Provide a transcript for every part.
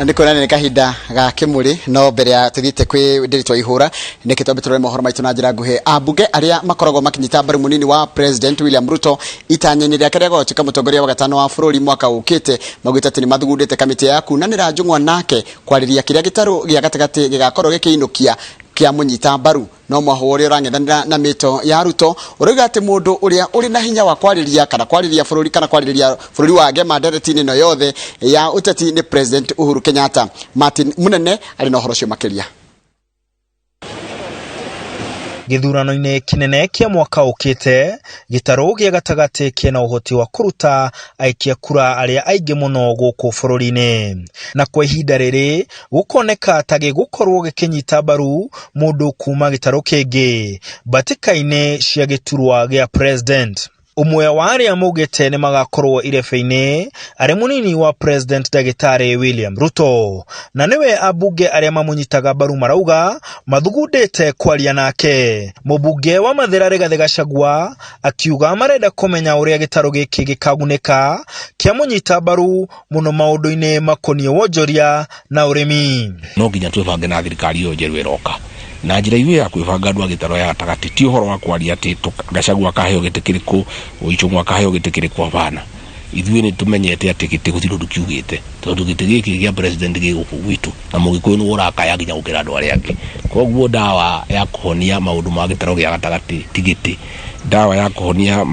Na nä kuonania nä kahinda ga kä må rä no mbere ya tå thiäte kwä ndä ihå nä kä twambe tå rore mohoro maitå na njä ra nguhä. Ambunge arĩa makoragwo makinyita mbaru munini wa President William Ruto itanya-inĩ rĩake rĩa gũgatuĩka mũtongoria wa gatano wa bũrũri mwaka ũkĩte maugĩte atĩ nĩ mathugundĩte kamĩtĩ ya kunanĩra njũng'wa nake kwarĩria kĩrĩa gĩtarũ gĩa gatagatĩ gĩgakorwo gĩkĩinũkia kĩa mũnyita mbaru. No mwahũ ũrĩa ũrang'ethanĩra na mĩto ya Ruto ũrauga atĩ mũndũ ũrĩa ũrĩ na hinya wa kwarĩria kana kwarĩria bũrũri kana kwarĩrĩria bũrũri wa ngema ndereti-inĩ ĩno yothe ya ũteti nĩ President Uhuru Kenyatta. Martin Munene arĩ na ũhoro ũcio makĩria. Gĩthurano-inĩ kĩnene kĩa mwaka ũkĩte, gĩtarũ gĩa gatagatĩ kĩna ũhoti wa kũruta aikia kura arĩa aingĩ mũno gũkũ bũrũri-inĩ. Na kwa ihinda rĩrĩ gũkoneka ta gĩgũkorwo gĩkĩnyita mbaru mũndũ kuma gĩtarũ kĩngĩ mbatĩka-inĩ cia gĩturwa gĩa president. Ũmwe wa arĩa maugĩte nĩ magakorwo irebe-inĩ arĩ mũnini wa President Ndagĩtarĩ William Ruto, na nĩwe ambunge arĩa mamũnyitaga mbaru marauga mathugundĩte kwaria nake. Mũmbunge wa Mathĩra Rigathĩ Gachagua akiuga marenda kũmenya ũrĩa gĩtarũ gĩkĩ gĩkagunĩka kĩamũnyita mbaru mũno maũndũ-inĩ makoniĩ wonjoria na ũrĩmi. No nginya twĩbange na thirikari ĩyo njerũ ĩroka, na njĩra ithuĩ ya kwĩbanga andũ a gĩtarũ ya gatagatĩ ti ũhoro wa kwaria atĩ Gachagua akaheo gĩtĩ kĩrĩkũ, Ichung'wa akaheo gĩtĩ kĩrĩkũ. Hapana, ithuĩ nĩ tũmenyete atĩ gĩtĩ gũtirĩ ũndũ kiugĩte, tondũ gĩtĩ gĩkĩ gĩa president gĩ gũkũ gwitũ na Mũgĩkũyũ nĩwe ũrakaya nginya gũkĩra andũ arĩa angĩ. Koguo ndawa ya kũhonia maũndũ ma gĩtarũ gĩa gatagatĩ ti gĩtĩ. Ndawa ya kũhonia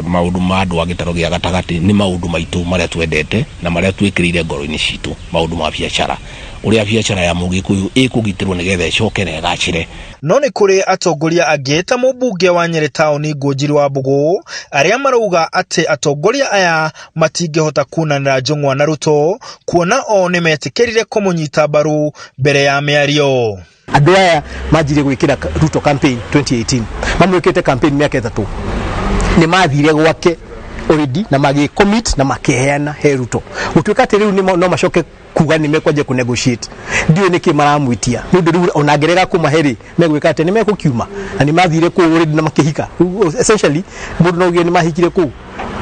maũndũ ma andũ a gĩtarũ gĩa gatagatĩ nĩ maũndũ maitũ marĩa twendete na marĩa twĩkĩrĩire ngoro-inĩ citũ, maũndũ ma biacara, ũrĩa biacara ya Mũgĩkũyũ ĩkũgitĩrwo nĩgetha ĩcoke na ĩgacĩre. No nĩ kũrĩ atongoria angĩ ta mũmbunge wa Nyĩrĩ taũni Ngũnjiri wa Mbũgũ arĩa marauga atĩ atongoria aya matingĩhota kunanĩra Njũng'wa na Ruto kuona o nĩ metĩkĩrire kũmũnyita mbaru mbere ya mĩario. Andũ aya manjirie gwĩkĩra Ruto campaign 2018, mamwĩkĩte campaign mĩaka 3. Nĩ mathire gwake already na magĩ commit na makĩheana he Ruto. Gũtuĩka atĩ rĩu no macoke kuga nĩ mekwanjia kũ negotiate, ndiũĩ nĩkĩ maramwĩtia, nĩ ũndũ rĩu ona angĩrega kũmahe rĩ, megwĩka atĩ nĩ mekũkiuma na nĩ mathire kũu already na makĩhika. Rĩu, essentially, mũndũ no uge nĩ mahikire kũu.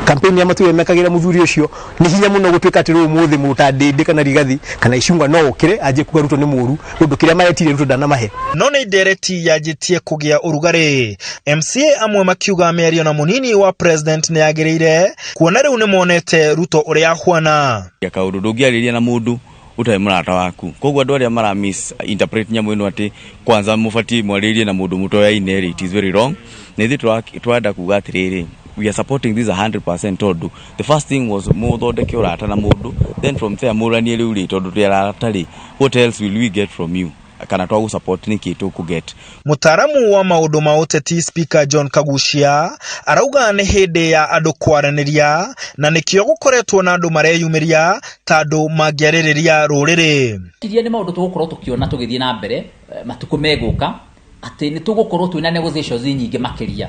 Campaign ya matuire mekagĩra mũthuri ũcio nĩ hinya mũno gũtuĩka atĩ rĩu ũmũthĩ mũndũ ta Ndĩndĩ kana Rigathi kana Ichung'wa no ũkĩre anjie kuga Ruto nĩ mũũru, ũndũ kĩrĩa maretire Ruto ndanamahe. No nĩ ndereti yanjĩtie kũgĩa ũrugarĩ, MCA amwe makiuga mĩario na mũnini wa president nĩ yagĩrĩire kuona rĩu nĩ monete Ruto ũrĩa ahuana. Kaũndũ ndũngĩarĩria na mũndũ ũtarĩ mũrata waku, koguo andũ arĩa mara misinterpret nyamũ ĩno atĩ kwanza mũbatiĩ mwarĩrie na mũndũ mũtoyaine rĩ, it is very wrong. Na ithuĩ tũrenda kuga atĩrĩrĩ, we are supporting this 100%, tondũ the first thing was mũthondeke ũrata na mũndũ, then from there mũranie rĩu rĩ, tondũ twĩ arata rĩ, what else will we get from you, kana twagũ support nĩkĩ tũkũ get? Mũtaaramu wa maũndũ ma ũteti Speaker John Kagucia arauga nĩ hĩndĩ ya andũ kwaranĩria na nĩkĩo gũkoretwo na andũ mareyumĩria ta andũ mangĩarĩrĩria rũrĩrĩ. Iria nĩ maũndũ tũgũkorwo tũkĩona tũgĩthiĩ na mbere matukũ megũka, atĩ nĩ tũgũkorwo twĩna negotiations nyingĩ makĩria.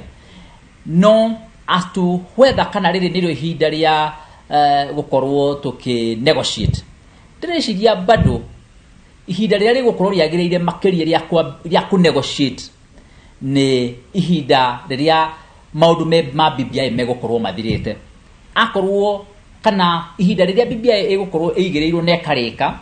No as to whether kana rĩrĩ nĩrĩo ihinda rĩa gũkorwo tũkĩ negotiate, ndĩreciria bado ihinda rĩrĩa rĩgũkorwo rĩagĩrĩire makĩria rĩa kũ negotiate nĩ ihinda rĩrĩa maũndũ ma BBI megũkorwo mathirĩte. Akorwo kana ihinda rĩrĩa BBI ĩgũkorwo ĩigĩrĩirwo na ĩkarĩka,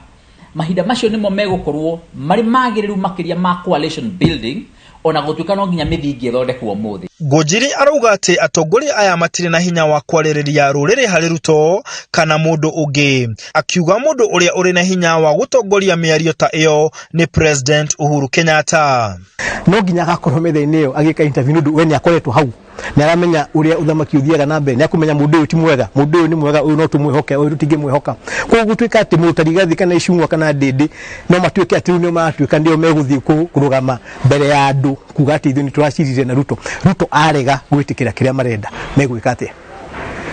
mahinda macio nĩmo megũkorwo marĩ magĩrĩru makĩria ma coalition building, ona gũtuĩka no nginya mĩthingi ĩthondekwo ũmũthĩ. Ngũnjiri arauga atĩ atongoria aya matirĩ na hinya wa kwarĩrĩria rũrĩrĩ harĩ Ruto kana mũndũ ũngĩ, akiuga mũndũ ũrĩa ũrĩ na hinya wa gũtongoria mĩario ta ĩyo nĩ President Uhuru Kenyatta. No nginya agakorwo metha-inĩ ĩyo agĩka interview, nĩ ũndũ we nĩ akoretwo hau, nĩ aramenya ũrĩa ũthamaki ũthiaga na mbere, nĩ akũmenya mũndũ ũyũ ti mwega, mũndũ ũyũ nĩ mwega, ũyũ no tũmwĩhoke, ũyũ tũtingĩmwĩhoka. Koguo gũtuĩka atĩ mũndũ ta Rigathi kana Ichung'wa kana Ndĩndĩ no matuĩke atĩ rĩu nĩo maratuĩka nĩo megũthiĩ kũrũgama mbere ya andũ kuga atĩ ithuĩ nĩ tũracirire na Ruto, Ruto arega gwĩtĩkĩra kĩrĩa marenda, megwĩka atĩa?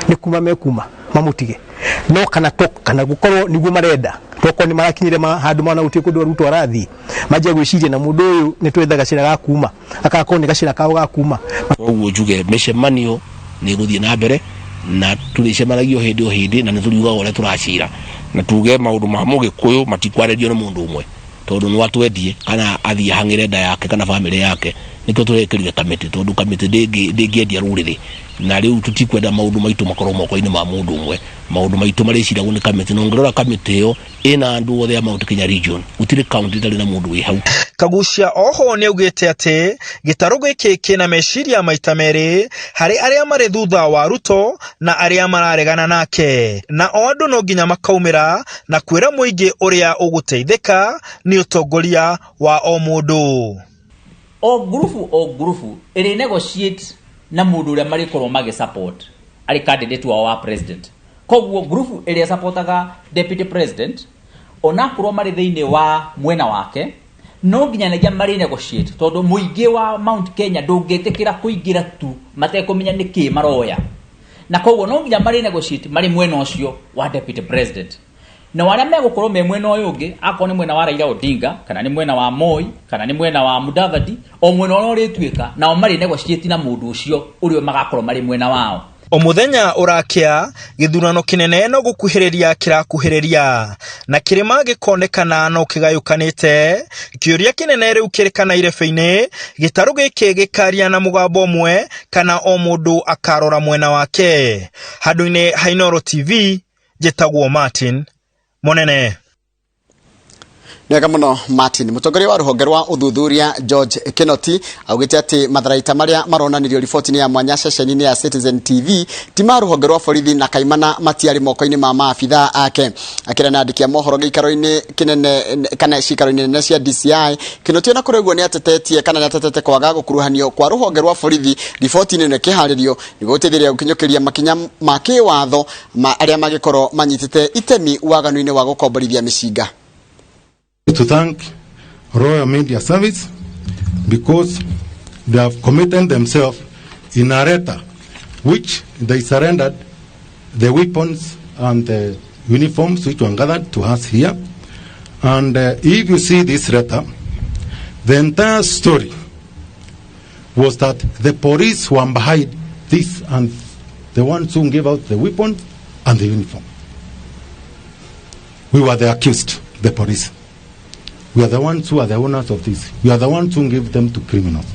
Nĩ kuma mekuma mamũtige? No kana to kana gũkorwo nĩguo marenda, tokorwo nĩ marakinyire handũ mana gũtirĩ kũndũ Ruto arathiĩ, manjia gwĩciria na mũndũ ũyũ nĩ twetha gacĩra ga kuma, agakorwo nĩ gacĩra kao ga kuma. Koguo njuge mĩcemanio nĩ ĩgũthiĩ na mbere na tũrĩcemanagia o hĩndĩ o hĩndĩ, na nĩ tũriugaga ũrĩa tũracira na tuge maũndũ ma Mũgĩkũyũ matikwarĩrio nĩ mũndũ ũmwe, tondũ no atwendie kana athiĩ ahang'ĩre nda yake kana bamĩrĩ yake. Nĩkĩo tũrekĩrire kamĩtĩ, tondũ kamĩtĩ ndĩngĩendia rũrĩrĩ. Na rĩu tũtikwenda maũndũ maitũ makorwo moko-inĩ ma mũndũ ũmwe. Maũndũ maitũ marĩciragwo nĩ kamĩtĩ, na ũngĩrora kamĩtĩ ĩyo ĩna andũ othe a Mount Kenya region, gũtirĩ county ĩtarĩ na mũndũ wĩ hau. Kagucia oho nĩaugĩte atĩ gĩtarũ gĩkĩ kĩna meciria maita merĩ harĩ arĩa marĩ thutha wa Ruto na arĩa mararegana nake, na o andũ no nginya makaumĩra na kwĩra mũingĩ ũrĩa ũgũteithĩka nĩ ũtongoria wa o mũndũ. O ngurubu o ngurubu ĩrĩ negotiate na mũndũ ũrĩa marĩkorwo magĩ support arĩ candidate wao wa president. Koguo ngurubu ĩrĩa supportaga deputy president, onakorwo marĩ thĩinĩ wa mwena wake, no nginyanagia marĩ negotiate, tondũ mũingĩ wa Mount Kenya ndũngĩtĩkĩra kũingĩra tu matekũmenya nĩkĩ maroya, na koguo no nginya marĩ negotiate marĩ mwena ũcio wa deputy president. Na arĩa megũkorwo me mwena ũyũ ũngĩ, akorwo nĩ mwena wa Raila Odinga, kana nĩ mwena wa Moi, kana nĩ mwena wa Mudavadi, o mwena ũrĩa ũrĩtuĩka, nao marĩ negotiate na mũndũ ũcio ũrĩa magakorwo marĩ mwena wao. O mũthenya ũrakĩa, gĩthurano kĩnene no gũkuhĩrĩria kĩrakuhĩrĩria, na kĩrĩma gĩkonekana no kĩgayũkanĩte. Kĩũria kĩnene rĩu kĩrĩ kana irebe-inĩ, gĩtarũ gĩkĩ gĩkaria na mũgambo ũmwe kana o mũndũ akarora mwena wake. Handũ-inĩ ha Inooro TV, njĩtagwo Martin Monene. Nĩwega mũno Martin. Mũtongoria wa rũhonge rwa ũthuthuria George Kinoti augĩte atĩ matharaita marĩa maronanirio riboti-inĩ ya mwanya ceceni-inĩ ya Citizen TV ti ma rũhonge rwa borithi na kaimana matiarĩ moko-inĩ ma maabithaa ake. Akĩra na andĩki a mohoro gĩikaro-inĩ kĩnene kana ciikaro-inĩ nene cia DCI, Kinoti ona kũrĩ ũguo nĩatetetie kana nĩatetete kwaga gũkuruhanio kwa rũhonge rwa borithi riboti-inĩ ĩno ĩkĩharĩrio nĩguo gũteithĩrĩria gũkinyũkĩria makinya ma kĩwatho ma arĩa mangĩkorwo manyitĩte itemi waganu-inĩ wa gũkomborithia mĩcinga. To thank Royal Media Service because they have committed themselves in a letter which they surrendered the weapons and the uniforms which were gathered to us here. And if you see this letter, the entire story was that the police were behind this and the ones who gave out the weapons and the uniform. We were the accused, the police. We are the ones who are the owners of this. We are the ones who give them to criminals.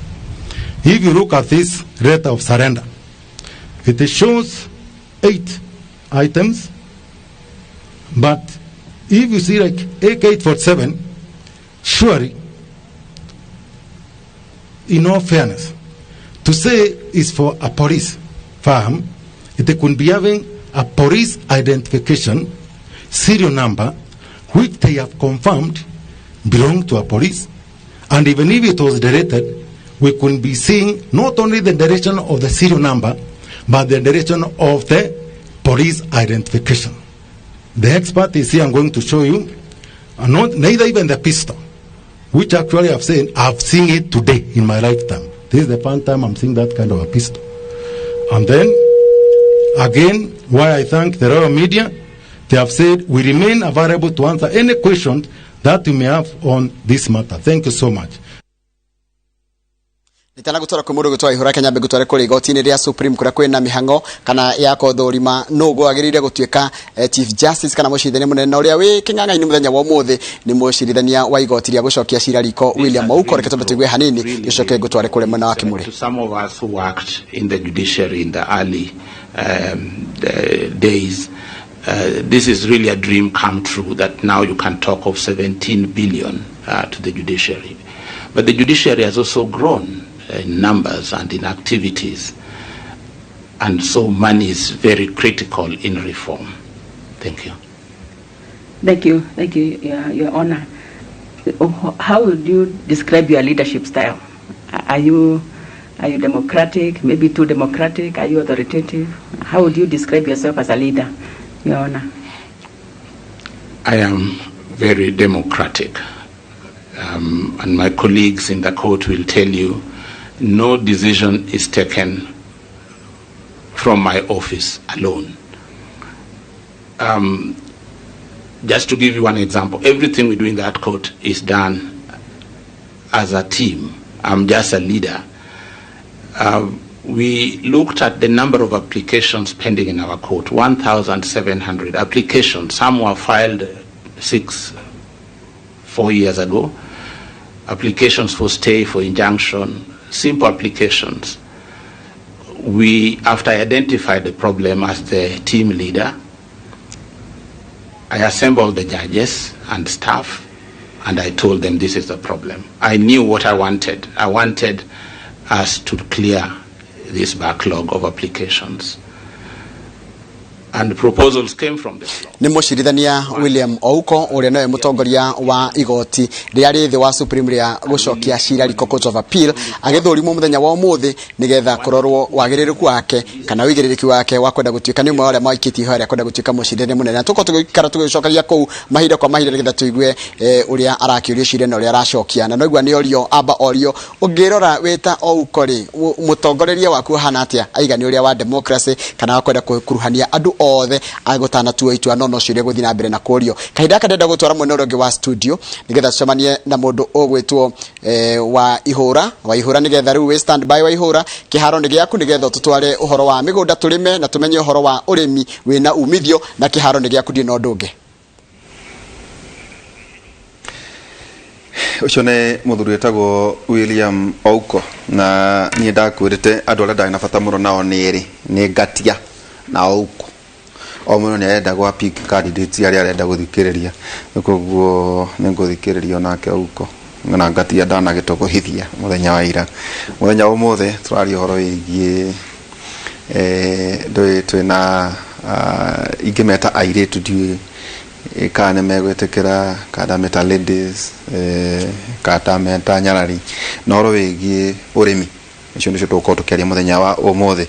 If you look at this letter of surrender, it shows 8 items, but if you see like AK-47, surely, in all fairness, to say it's for a police firm, it could be having a police identification serial number, which they have confirmed belong to a police. And even if it was directed, we could be seeing not only the direction of the serial number, but the direction of the police identification. The expert is here, I'm going to show you, and not, neither even the pistol, which actually I've seen it today in my lifetime. This is the first time I'm seeing that kind of a pistol. And then, again, why I thank the Royal Media, they have said we remain available to answer any questions that you may have on this matter. Thank you so much. Nitana gutwara kwĩ mũndũ gwĩtwo Waihura Kenya ngũtware kũrĩa igoti-inĩ rĩa Supreme kũrĩa kwĩna mĩhang'o kana ya kũthũrima nũ gwagĩrĩire gũtuĩka Chief Justice kana mũcirithania mũnene, na ũrĩa wĩ kĩng'ang'a-inĩ mũthenya wa ũmũthĩ nĩ mũcirithania wa igoti rĩa gũcokia cira riko William Ouko. Reke twambe tũigue hanini gĩcoke ngũtware kũrĩa mwena wa Kĩmũrĩ. To some of us who worked in the judiciary in the early days, this is really a dream come true that now you can talk of 17 billion to the judiciary. But the judiciary has also grown in numbers and in activities, and so money is very critical in reform. Thank you. Thank you. Thank you, Your Honor. How would you describe your leadership style? Are you democratic, maybe too democratic? Are you authoritative? How would you describe yourself as a leader, Your Honor? I am very democratic. And my colleagues in the court will tell you no decision is taken from my office alone. Just to give you one example, everything we do in that court is done as a team. I'm just a leader. We looked at the number of applications pending in our court, 1,700 applications. Some were filed 6, 4 years ago. Applications for stay, for injunction, simple applications. We, after I identified the problem as the team leader, I assembled the judges and staff and I told them this is the problem. I knew what I wanted. I wanted us to clear this backlog of applications. And proposals came from the floor. Nĩ mũcirithania William Ouko, ũrĩa nowe mũtongoria wa igoti rĩrĩa rĩ thĩ wa Supreme rĩa gũcokia cira riko, Court of Appeal, agĩthũrimwo mũthenya wa ũmũthĩ nĩgetha kũrorwo wagĩrĩrĩku wake kana ũigĩrĩrĩki wake wa kwenda gũtuĩka nĩ ũmwe wa arĩa maikĩtie ihoya rĩa kwenda gũtuĩka mũcirithania mũnene. Na tũkorwo tũgĩikara tũgĩcokagia kũu mahinda kwa mahinda nĩgetha tũigue ũrĩa arakĩũrio ciũria na ũrĩa aracokia. Na noigua nĩ orio, amba orio, ũngĩrora wĩta Ouko rĩ, mũtongoreria waku ahana atĩa? Aiga nĩ ũrĩa wa democracy kana wa kwenda gũkuruhania andũ othe agũtanatua itua. No ciũria gũthiĩ na mbere na kũrio. Kahinda gaka ndĩrenda gũtwara mwena ũrĩa ũngĩ wa studio nĩgetha tũcemanie na mũndũ ũgwĩtwo wa ihũra wa ihũra, nĩgetha rĩu wĩ stand by wa ihũra, kĩharo nĩ gĩaku, nĩgetha ũtũtware ũhoro wa mĩgũnda tũrĩme na tũmenye ũhoro wa ũrĩmi wĩna umithio. Na kĩharo nĩ gĩaku, ndirĩ na ũndũ ũngĩ. Ũcio nĩ mũthuri wĩtagwo William Ouko. Na niĩ ndakwĩrĩte andũ arĩa ndarĩ na bata mũno nao nĩ erĩ, nĩ Ngatia na Ouko. O mũndũ nĩ arenda gwa pick candidates arĩa arenda gũthikĩrĩria, koguo nĩ ngũthikĩrĩria onake Ouko na Ngatia ndanagĩtũgũhithia mũthenya wa ira. Mũthenya wa ũmũthĩ tũraria ũhoro wĩgiĩ ndũĩ twĩna ingĩmeta airĩtu, ndiũĩ kana nĩ megwĩtĩkĩra kana ndameta ladies, kana ndameta nyarari, na ũhoro wĩgiĩ ũrĩmi. Ũcio nĩcio tũgũkorwo tũkĩaria mũthenya wa ũmũthĩ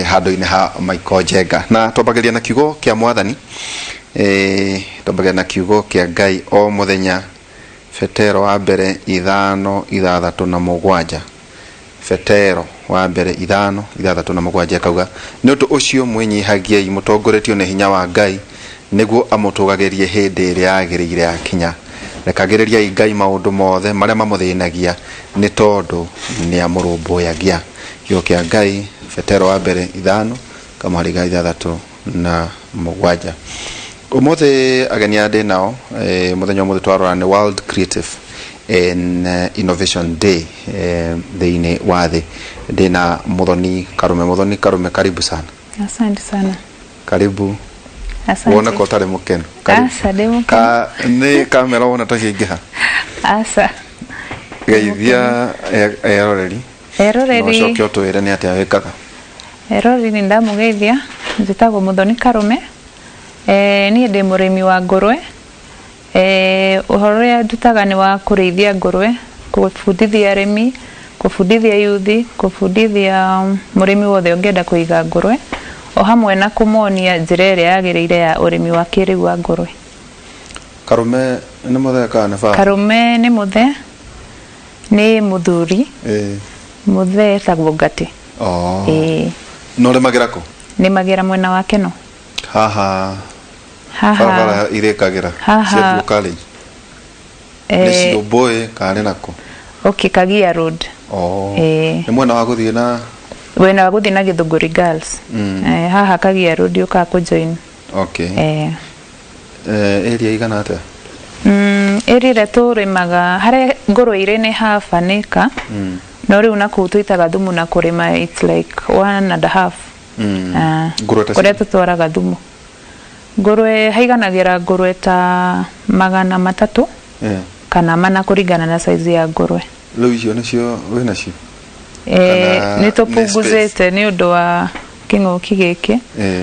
handũ-inĩ ha Michael Njenga. Na twambagĩrĩria na kiugo kĩa Mwathani, twambagĩrĩria na kiugo kĩa Ngai o mũthenya. Petero wa mbere 5:67, Petero wa mbere 5:67 akauga, "Nĩ ũndũ ũcio mwĩnyihagiei mũtongoretio nĩ hinya wa Ngai, nĩguo amũtũgagĩrie hĩndĩ ĩrĩa yagĩrĩire yakinya. Rekagĩrĩriai Ngai maũndũ mothe marĩa mamũthĩnagia, nĩ tondũ nĩ amũrũmbũyagia." Kiugo kĩa Ngai, Petero wa mbere 5:67. Ũmũthĩ ageni arĩa ndĩ nao, mũthenya ũmũthĩ twarora nĩ World Creative and Innovation Day thĩinĩ wa thĩ. Ndĩna Muthoni Karume. Muthoni Karume, karibu sana. Asante sana. Karibu. Asante. Wona ko ũtarĩ mũkenu. Karibu. Aca, ndĩ mũkenu. Ka nĩ kamera wona ta ciaingĩha. Aca. Geithia eroreri. Eroreri. Na ũcoke ũtwĩre nĩ atĩa wĩkaga. Eroreri, nĩ ndamũgeithia. Njĩtagwo Muthoni Karume. Niĩ ndĩ mũrĩmi wa ngũrwe. Ũhoro ũrĩa ndutaga nĩ wa kũrĩithia ngũrwe, kũbundithia arĩmi, kũbundithia yuthi, kũbundithia mũrĩmi wothe ũngĩenda kũiga ngũrwe, o hamwe na kũmonia njĩra ĩrĩa yagĩrĩire ya ũrĩmi wa kĩrĩu wa ngũrwe. Karume nĩ mũthee kana nĩ baba? Karume nĩ mũthee, nĩ mũthuri. Mũthee etagwo Ngati. Oh. Ĩĩ. Na ũrĩmagĩra kũ? Nĩmagĩra mwena wa Keno. Haha? Haha. Barabara irĩkagĩra Haha. cia College nĩ Ciũmbũĩ kana nĩ nakũ? Okay, Kagia Road. Oh. Ĩĩ. Nĩ mwena wa gũthiĩ na Wena wa gũthiĩ na Gĩthũngũri Girls. Haha Kagia Road yũkaga kũjoin. Okay. Eh. Area igana atĩa? Area ĩrĩa tũrĩmaga, harĩa ngũrwe irĩ nĩ half an acre. No rĩu nakũu tũitaga thumu na kũrĩma, it's like one and a half. Ah, Ngũrwe ta kũrĩa tũtwaraga thumu. Ngũrwe haiganagĩra ngũrwe ta 300 kana 4, kũringana na size ya ngũrwe. Rĩu icio nĩcio wĩ nacio? Eh, Kana nĩ nĩ tũpunguzĩte nĩ ũndũ wa kĩng'ũki gĩkĩ.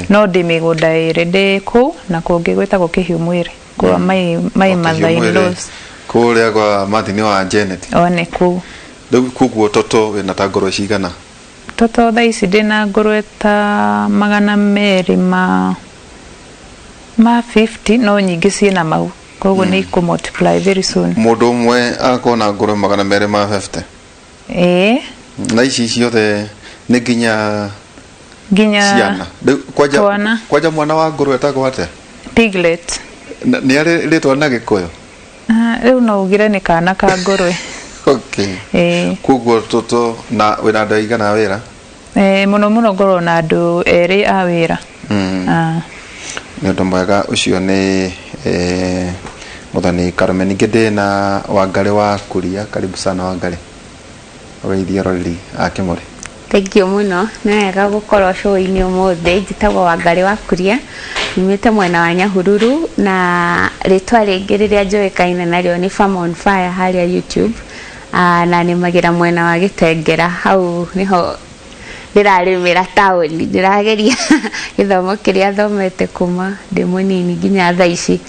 No ndĩ mĩgũnda ĩrĩ, ndĩ kũu na kũngĩ gwĩtagwo Kĩhiũ Mwĩrĩ kwa my mother in laws. Kũrĩa kwa Martin wa Janet? One kũu. Rĩu koguo toto wĩna ta ngũrwe cigana? Toto thaa ici ndĩna ngũrwe ta 200 ma 50, no nyingĩ ciĩna mau, koguo nĩ ikũ multiply very soon. Mũndũ ũmwe akorwo na ngũrwe 250? Ĩĩ. Na ici ciothe nĩ nginya Nginya ciana rĩu kwanja? Twana. Kwanja mwana wa ngũrwe etagwo atĩa? Piglet. Nĩ arĩ rĩtwa na Gĩkũyũ? Ah, rĩu no ugire nĩ kana ka ngũrwe. Okay. Ĩĩ. Koguo toto na wĩna andũ aigana a wĩra? Eh, mũno mũno ngorwo na andũ erĩ a wĩra. Ah. Nĩ ũndũ mwega. Ũcio nĩ Muthoni Karume. Ningĩ ndĩ na Wangarĩ wa Kuria. Karibu sana, Wangarĩ, ũgeithie eroreri a Kĩmũrĩ. Thank you mũno, nĩ wega gũkorwo show-inĩ ũmũthĩ. Njĩtagwo Wangarĩ wa Kuria, nyumĩte mwena wa Nyahururu, na rĩtwa rĩngĩ rĩrĩa njũĩkaine narĩo nĩ Farm on Fire harĩa YouTube. Na nĩmagĩra mwena wa Gĩtengera, hau nĩho ndĩrarĩmĩra taũni. Ndĩrageria gĩthomo kĩrĩa thomete kuma ndĩ mũnini nginya thaa ici,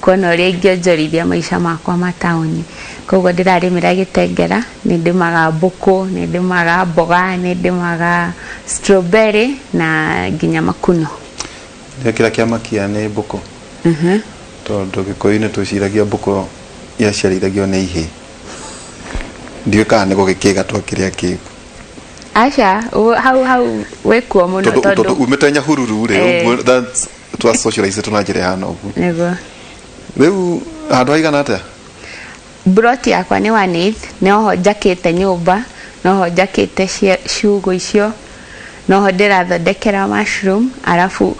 kuona ũrĩa ingĩonjorithia maica makwa ma taũni. Koguo ndĩrarĩmĩra Gĩtengera, nĩ ndĩmaga mbũkũ, nĩ ndĩmaga mboga, nĩ ndĩmaga strawberry na nginya makuno. Kĩrĩa kĩamakia nĩ mbũkũ, tondũ Gĩkũyũ-inĩ twĩciragia mbũkũ yaciarithagio nĩ ihĩĩ. Ndiũĩ kana nĩ gũgĩkĩga kĩrĩa kĩu. Aca, hau hau wĩkuo mũno. Tondũ umĩte Nyahururu rĩ, ũguo that's twa socialize na njĩra ĩhana ũguo. Nĩguo. Rĩu handũ haigana atĩa? Broti yakwa nĩ 1/8, noho njakĩte nyũmba, noho njakĩte ciugũ icio, noho ndĩrathondekera mushroom. Arabu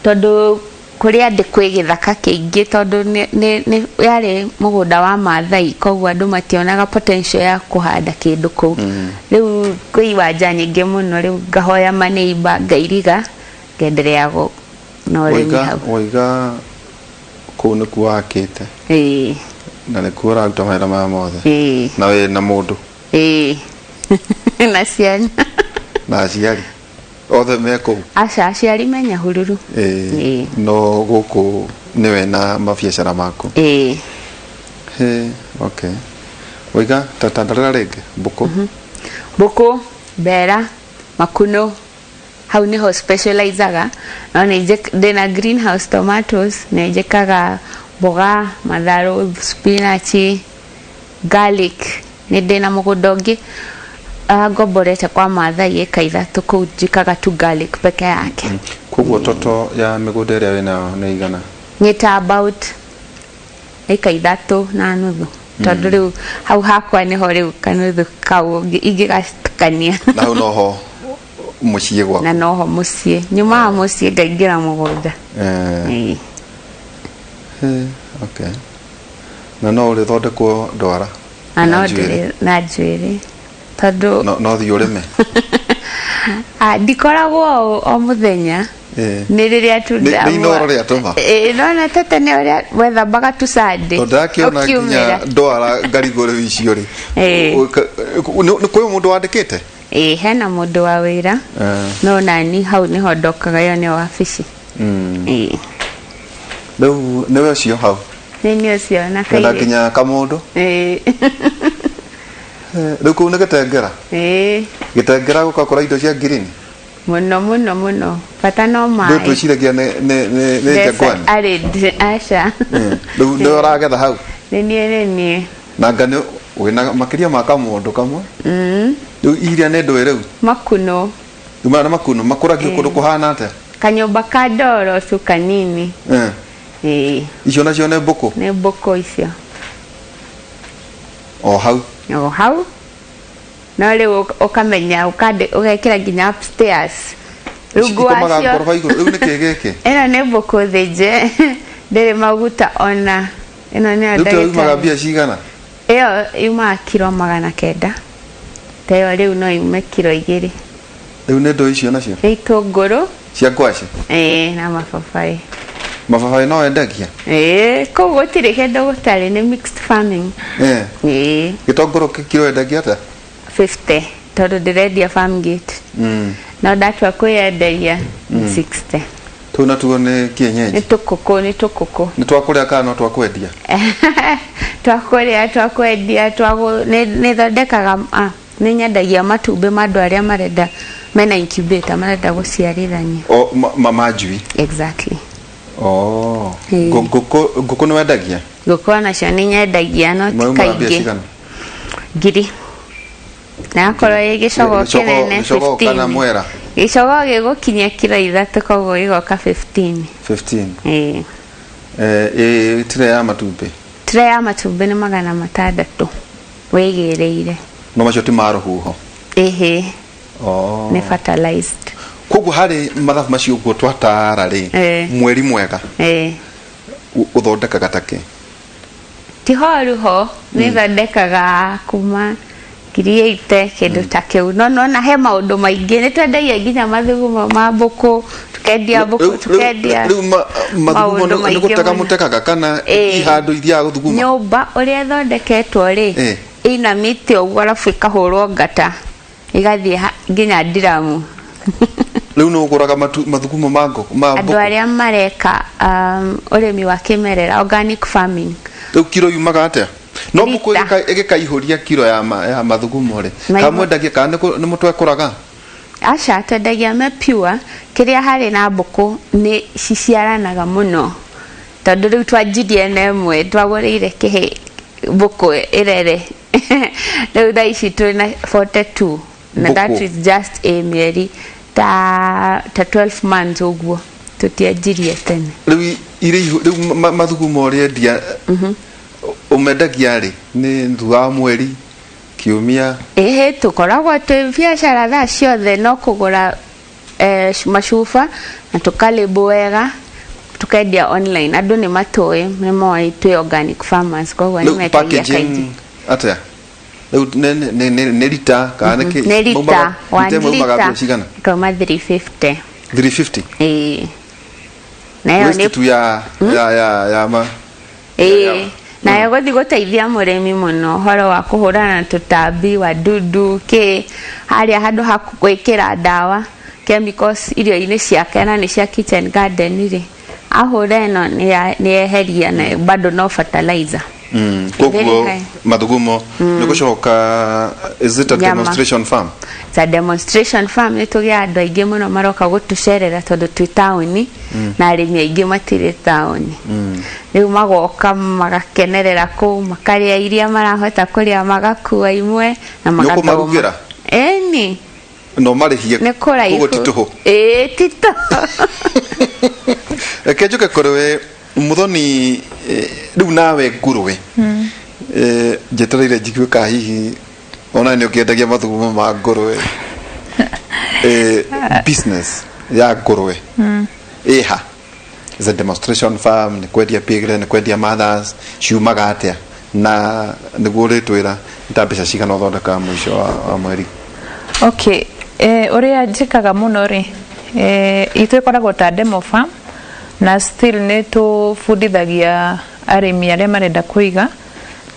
tondũ kũrĩa ndĩ kwĩ gĩthaka kĩingĩ, tondũ nĩ yarĩ mũgũnda wa Maathai, koguo andũ mationaga potential ya kũhanda kĩndũ kũu. Rĩu kwĩ iwanja nyingĩ mũno, rĩu ngahoya maneiba ngairiga, ngenderea na ũrĩmi hau. Waiga kũu nĩkuo wakĩte? Ĩĩ. Na nĩkuo ũraruta mawĩra maya mothe? Ĩĩ. Na wĩ na mũndũ? Ĩĩ, na ciana. Na aciari othe me kũu? Aca, aciari me Nyahururu. Ĩĩ. No gũkũ nĩwe na mabiacara maku? Ĩĩ. He, okay. Waiga tatandarĩra rĩngĩ mbũkũ. Mbũkũ, mbera, makuno, hau niho specializaga. No nĩ ndĩna greenhouse tomatoes, nĩ njĩkaga mboga, matharũ, spinach, garlic. Nĩ ndĩna mũgũnda ũngĩ ngomborete kwa Maathai, ĩka 3, kũu njĩkaga tu garlic peke yake. Koguo toto ya mĩgũnda ĩrĩa wĩnayo nĩ igana? Nĩ ta about ĩka 3.5, tondũ rĩu hau hakwa nĩho rĩu kanuthu kau ingĩgatukania. Na hau noho mũciĩ gwaku? Na noho mũciĩ, nyumaga mũciĩ ngaingĩra mũgũnda. Ĩĩ. He, okay. Na no ũrĩthondekwo ndwara? Na no Na njuĩrĩ? Ndĩrĩ na njuĩrĩ tondũ No thiĩ ũrĩme? Ah, ndikoragwo o mũthenya. Nĩ rĩrĩa tu Nĩ inoro rĩatũma? Ĩĩ, nona tete nĩ ũrĩa wethambaga tu Sunday. Tondũ ndakĩona nginya ũkiumĩra. ndwara ngarigũ rĩu icio rĩ. Nĩ kwĩ mũndũ wandĩkĩte? Ĩĩ, hena mũndũ wa wĩra. No nani hau nĩho ndokaga, ĩyo nĩyo wabici. Ĩĩ. Rĩu nĩwe ũcio hau? Nĩ niĩ ũcio na Na kairĩtu. nginya kamũndũ? Ĩĩ. Rĩu kũu nĩ Gĩtengera? Ĩĩ. Gĩtengera gũgakũra indo cia green? Mũno mũno mũno, bata no Rĩu maĩ. twĩciragia nĩ Jangwani. Arid, aca. Rĩu nĩwe ũragetha hau? Nĩ niĩ, nĩ niĩ. Na anga nĩ wĩna makĩria ma kamũndũ kamwe? Rĩu iria nĩ ndũĩ rĩu? Makuno. Rĩu maya nĩ makuno makũragio kũndũ kũhana atĩa? Kanyũmba ka ndoro tu kanini. Ĩĩ. Icio nacio nĩ mbũkũ? Nĩ mbũkũ icio. O hau? O hau, no rĩu ũkamenya ũgekĩra nginya upstairs rungu Ikomaga wacio. ngoroba igũrũ. Rĩu nĩ kĩ gĩkĩ? Ĩno nĩ mbũkũ thĩnje, ndĩrĩ maguta ona ĩno nĩyo. Rĩu teo yumaga Ndagĩtarĩ mbia cigana? Ĩyo yumaga kiro 900, ta ĩyo rĩu no yume kiro 2. Rĩu nĩ ndũ icio nacio? Nĩ itũngũrũ. Cia ngwacĩ? Ĩĩ, na mababaĩ. Mababaĩ no wendagia? Ĩĩ, kũu gũtirĩ kĩndũ gũtarĩ, nĩ mixed farming. Ĩĩ. Gĩtũngũrũ kiro wendagia atĩa? 50, tondũ ndĩrendia farm gate. No ndatua kwĩyenderia nĩ 60. Tũu natuo nĩ kienyeji? Nĩ tũkũkũ, nĩ tũkũkũ. Nĩ twakũrĩa kana no twakwendia? Twakũrĩa, twakwendia, nĩ thondekaga, nĩ nyendagia matumbĩ ma andũ arĩa marenda, mena incubator, marenda gũciarithania. O ma njui? Exactly. Oh. Ĩĩ. Ngũkũ nĩ wendagia? Ngũkũ onacio nĩ nyendagia, no ti Maumaga mbia kaingĩ. cigana? Ngiri, na akorwo ĩ gĩcogoo kĩnene. Gĩcogoo kana 15. mwera? Gĩcogoo gĩgũkinyia kiro 3, koguo gĩgoka 15. 15? Ĩĩ. Ĩ tray ya matumbĩ? Tray ya matumbĩ nĩ 600 wĩgĩrĩire. No macio ti ma rũhuho? Ĩhĩ. Oh. Nĩ fertilized. Koguo harĩ mathabu macio ũguo twatara rĩ, mweri mwega ũthondekaga ta kĩ? Ti horu ho, nĩ thondekaga kuma 80 kĩndũ ta kĩu. No nona he maũndũ maingĩ, nĩ twendagia nginya mathugumo ma mbũkũ, tukendia mbũkũ, tukendia Rĩu mathugumo maũndũ nĩ maingĩ gũtega mũno. mũtekaga kana Ĩĩ. i handũ ithiaga gũthuguma? Nyũmba ũrĩa ĩthondeketwo rĩ, ĩinamĩte ũguo, arabu ĩkahũrwo ngata ĩgathiĩ nginya ndiramu. Rĩu nĩ ũgũraga mathugumo ma ngũkũ, ma Andũ mbũkũ? arĩa mareka ũrĩmi wa kĩmerera, organic farming. Rĩu kiro yumaga atĩa? No mbũkũ Lita. ĩgĩkaihũria kiro ya mathugumo rĩ, Maihũ- kana mwendagia kana nĩ mũtwekũraga? Aca, twendagia me pure. Kĩrĩa harĩ na mbũkũ nĩ ciciaranaga mũno, tondũ rĩu twanjirie na ĩmwe, twagũrĩire kĩhĩ mbũkũ ĩrere, rĩu thaa ici twĩna 42 na that Mbũkũ. is just a mĩeri ta 12 months ũguo, tũtianjirie tene. Rĩu irĩ rĩu mathugumo ũrĩendia, ũmendagia rĩ? Nĩ thutha wa mweri, kiumia? Ĩhĩ, tũkoragwo twĩ biacara thaa ciothe, no kũgũra macuba na tũkalĩmbũ wega, tukendia online. Andũ nĩ matũĩ, nĩ moĩ twĩ organic farmers, koguo nĩ Rĩu metagia kaingĩ. packaging atĩa? Rĩu nĩ rita kana nĩ kĩ? Nĩ rita. Lita ĩmwe 1 yumaga lita mbia cigana? Ĩkauma 350. 350? Ĩĩ, nayo Waste nĩ tu ya ma Ĩĩ, nayo gũthiĩ gũteithia mũrĩmi mũno ũhoro wa kũhũrana na tũtambi, wadudu, kĩ harĩa handũ ha gwĩkĩra ndawa, chemicals irio-inĩ ciake, na nĩ cia kitchen garden rĩ, ahũra ĩno nĩ yeheria na bado no fertilizer. Koguo Very high. Mathugumo nĩ gũcoka, is it a Nyama. demonstration farm? It's a demonstration farm. Nĩ tũgĩa andũ aingĩ mũno maroka gũtũcerera, tondũ twĩ taũni na arĩmi aingĩ matirĩ taũni. Rĩu magoka magakenerera kũu, makarĩa iria marahota kũrĩa, magakua imwe na Nĩ magathoma. ũkũmarugĩra? Ĩni. No marĩhie? Nĩ kũraihu. Koguo ti tũhũ? Ĩĩ, ti tũhũ. Reke njuke kũrĩ we Mũthoni. Rĩu nawe ngũrwe, njetereire njigue ka hihi ona nĩ ũkĩendagia mathugumo ma ngũrwe. Business ya ngũrwe ĩha? Is a demonstration farm, nĩ kwendia piglet, nĩ kwendia mothers, ciumaga atĩa? Na nĩguo ũrĩtwĩra nĩ ta mbeca cigana ũthondekaga mũico wa mweri. Okay, ũrĩa njĩkaga mũno rĩ, itũ ĩkoragwo ta demo farm, na still nĩ tũbundithagia arĩmi arĩa marenda kũiga.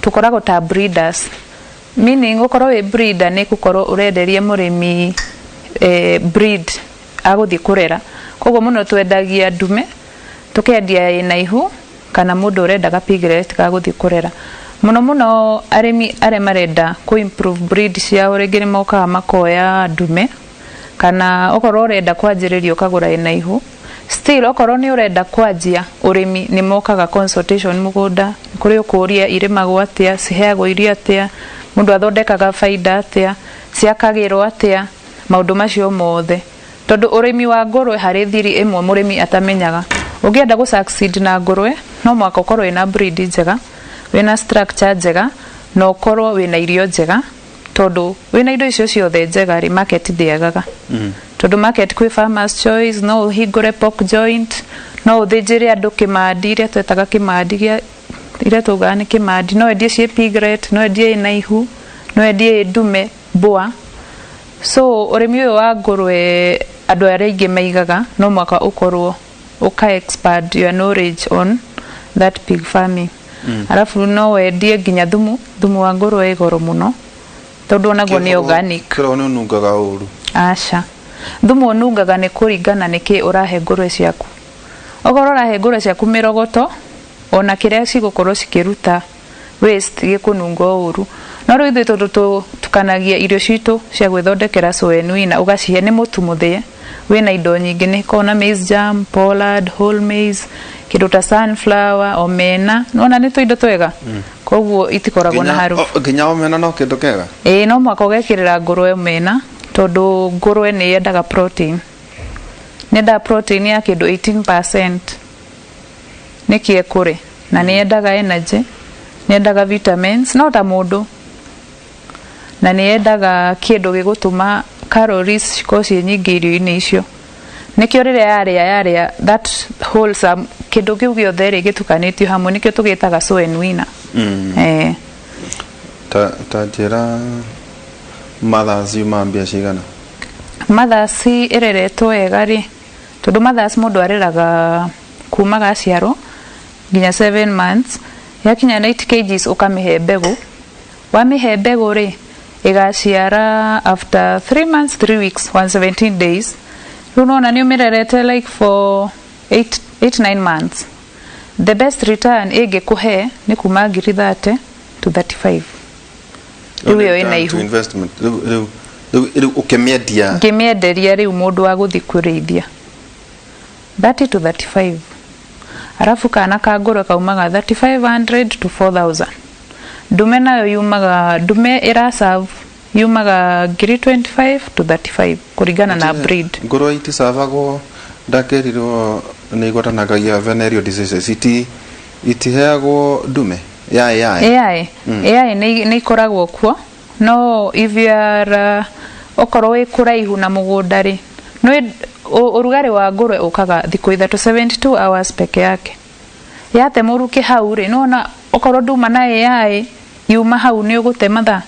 Tũkoragwo ta breeders, meaning gũkorwo wĩ breeder nĩ gũkorwo ũrenderia mũrĩmi breed agũthiĩ kũrera. Koguo mũno twendagia ndume, tũkendia ĩna ihu, kana mũndũ ũrenda ga piglet ga gũthiĩ kũrera. Mũno mũno arĩmi arĩa marenda kũ improve breed ciao rĩngĩ nĩ mokaga makoya ndume, kana okorwo ũrenda kwanjĩrĩria ũkagũra ĩna ihu. Still okorwo nĩ ũrenda kwanjia ũrĩmi, nĩ mokaga consultation mũgũnda, kũrĩ ũkũria irĩmagwo atĩa, ciheagwo irio atĩa, mũndũ athondekaga baida atĩa, ciakagĩrwo atĩa, maũndũ macio mothe. Tondũ ũrĩmi wa ngũrwe harĩ thiri ĩmwe mũrĩmi atamenyaga. Ũngĩenda gũ succeed na ngũrwe, no mũhaka ũkorwo wĩna breed njega, wĩna structure njega, na ũkorwo wĩna irio njega, tondũ wĩna indo icio ciothe njega rĩ, market ndĩagaga. Tondũ market kwĩ Farmers Choice, no ũhingũre pork joint, no ũthĩnjĩre andũ kĩmandi, iria twetaga kĩmandi gĩa iria tugaga nĩ kĩmandi, no endie ciĩ piglet, no endie ĩna ihu, no endie ĩ ndume mbũa. So ũrĩmi ũyũ wa ngũrwe, andũ arĩa aingĩ maigaga no mũhaka ũkorwo ũka expand your knowledge on that pig farming. Arabu no wendie nginya thumu. Thumu wa ngũrwe ĩ goro mũno, tondũ onaguo nĩ organic. Kĩrogwo nĩ ũnungaga ũru. Aca, thumu ũnungaga nĩ kũringana nĩ kĩ ũrahe ngũrwe ciaku. Okorwo ũrahe ngũrwe ciaku mĩrogoto, ona kĩrĩa cigũkorwo cikĩruta waste gĩkũnunga o ũru. No rĩu ithuĩ tondũ tũtukanagia irio citũ cia gwĩthondekera soenwina, ũgacihe nĩ mũtu mũthĩe wĩna indo nyingĩ, nĩ koragwo na maize germ, pollard, whole maize, kĩndũ ta sunflower, omena, nĩwona nĩ tũindo twega, koguo itikoragwo na harufu. Nginya omena no kĩndũ kĩega? Ĩĩ, no mũhaka ũgekĩrĩra ngũrwe omena, tondũ ngũrwe nĩ yendaga protein, nĩ yendaga protein ya kĩndũ 18% nĩkĩ ĩkũre, na nĩ yendaga energy, nĩ yendaga vitamins no ta mũndũ, na nĩ yendaga kĩndũ gĩgũtũma calories cikorwo ciĩ nyingĩ irio-inĩ icio. Nĩkĩo rĩrĩa yarĩa that wholesome kĩndũ kĩu gĩothe rĩ, gĩtukanĩtio hamwe, nĩkĩo tũgĩtaga soy and winner. Ta njĩra Mothers yumaga mbia cigana? Mothers ĩreretwo wega rĩ, tondũ mothers mũndũ areraga kuma gaciarwo nginya 7 months, yakinya 90 kgs ũkamĩhe mbegũ. Wamĩhe mbegũ rĩ, ĩgaciara after 3 months 3 weeks 117 days. Rĩu nona nĩ ũmĩrerete like for 8 9 months. The best return ĩngĩkũhe nĩ kuma ngiri 30 to 35. Rĩu ĩyo ĩna Return to ihu. investment. Rĩu ũkĩmĩendia? Ngĩmĩenderia rĩu mũndũ wa gũthiĩ kũrĩithia, 30 to 35. Arabu kana ka ngũrwe kaumaga 3500 to 4000. Ndume nayo yumaga, ndume ĩraserve yumaga ngiri 25 to 35 kũringana na breed. Ngũrwe iticabagwo, ndakĩrirwo nĩ igwatanagagia venereal diseases, itiheagwo ndume ya AI? AI. AI nĩ ikoragwo kuo, no if you are okorwo wĩ kũraihu na mũgũnda rĩ, nĩ ũrugarĩ wa ngũrwe ũkaga thikũ 3, 72 hours peke yake. Yate mũrukĩ hau rĩ, nĩwona okorwo nduma na AI yuma hau, nĩ ũgũte mathaa.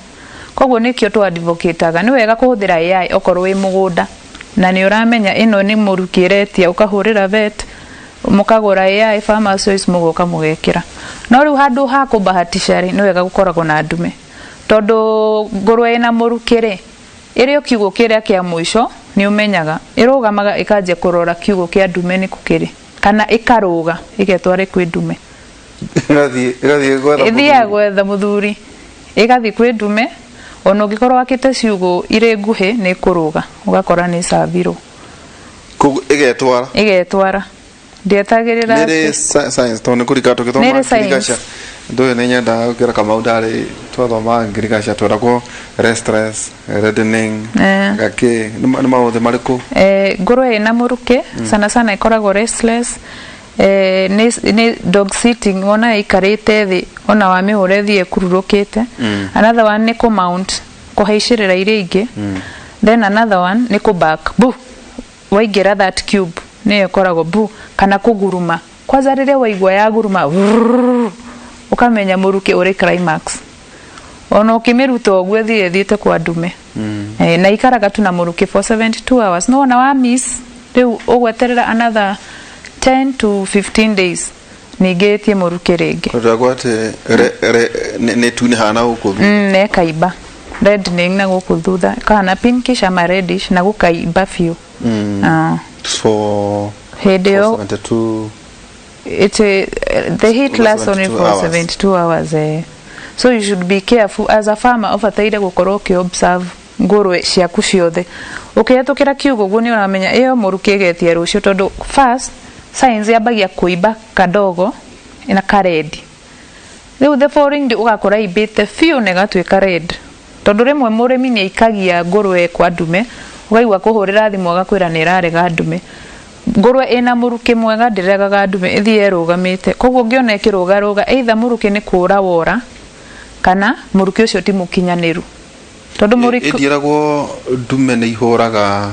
Koguo nĩkĩo tũ advocateaga nĩ wega kũhũthĩra AI okorwo wĩ mũgũnda na nĩ ũramenya ĩno nĩ mũrukĩ ĩretia, ũkahũrĩra vet, mũkagũra AI Farmers Choice, mũgoka mũgekĩra. No rĩu handũ ha kũbahatisha rĩ, nĩ wega gũkoragwo na ndume, tondũ ngũrwe ĩna mũrukĩ rĩ, ĩrĩ o kiugũ kĩrĩa kĩa mũico nĩ ũmenyaga ĩrũgamaga ĩkanjia kũrora kiugũ kĩa ndume nĩkũ kĩrĩ, kana ĩkarũga ĩgetware kwĩ ndume. Ĩgathiĩ gwetha Ĩthiaga mũthuri. Gwetha mũthuri, ĩgathiĩ kwĩ ndume. Ona ũngĩkorwo wakĩte ciugũ irĩ nguhĩ, nĩ ĩkũrũga ũgakora nĩ ĩcavirwo. Koguo ĩgetwara? Ĩgetwara, ndietagĩrĩra. Nĩrĩ science, tondũ nĩ kũrika tũgĩthoma Nĩrĩ science. ngirigaca ndũĩ nĩ nyendaga gũkĩra Kamau, ndarĩ twathomaga ngirigaca tweragwo restless, reddening, gakĩ nĩ maũthĩ marĩkũ? Ngũrwe ĩna mũrukĩ sana sana ĩkoragwo restless, nĩ dog sitting, wona ĩikarĩte thĩ, ona wamĩhũra ĩthiĩ ĩkururũkĩte. Another one nĩ kũmount, kũhaicĩrĩra iria ingĩ. Then another one nĩ kũback bu waingĩra that cube, nĩyo ĩkoragwo bu, kana kũguruma. Kwanza rĩrĩa waigua yaguruma vrrrr, ũkamenya mũrukĩ ũrĩ climax. Ona ũkĩmĩruta ũguo ĩthiĩ ĩthiĩte kwa ndume. Na ikaraga tu na mũrukĩ for 72 hours. No wona wa miss rĩu, ũgweterera another 10 to 15 days ningĩ ĩtie mũrukĩ rĩngĩ. Tweragwo atĩ nĩ tunĩhaga na gũkũ thutha. Na ĩkaimba, reddening na gũkũ thutha, kana pinkish ama reddish, na gũkaimba biũ. Ah. For Hĩndĩ ĩyo for 72 it's a, the heat Over lasts only 72 for hours. 72 hours. So you should be careful as a farmer, ũbataire gũkorwo ũkĩ-observe ngũrwe ciaku ciothe. Ũkĩhetũkĩra kiugo ũguo, nĩ ũramenya ĩyo mũrukĩ ĩgetia rũciũ, tondũ first signs yambagia kũimba kadogo na kared. Rĩu the following day ũgakora imbĩte biũ na ĩgatuĩka red, tondũ rĩmwe mũrĩmi nĩ aikagia ngũrwe kwa ndume, ũkaigua kũhũrĩra thimũ agakwĩra nĩ ĩrarega ndume. Ngũrwe ĩna mũrukĩ mwega ndĩregaga ndume, ĩthiĩ ĩrũgamĩte. Koguo ũngĩona ĩkĩrũgarũga, either mũrukĩ nĩ kũra wora kana mũrukĩ ũcio ti mũkinyanĩru, tondũ mũrukĩ Ĩndiĩragwo ndume nĩ ihũraga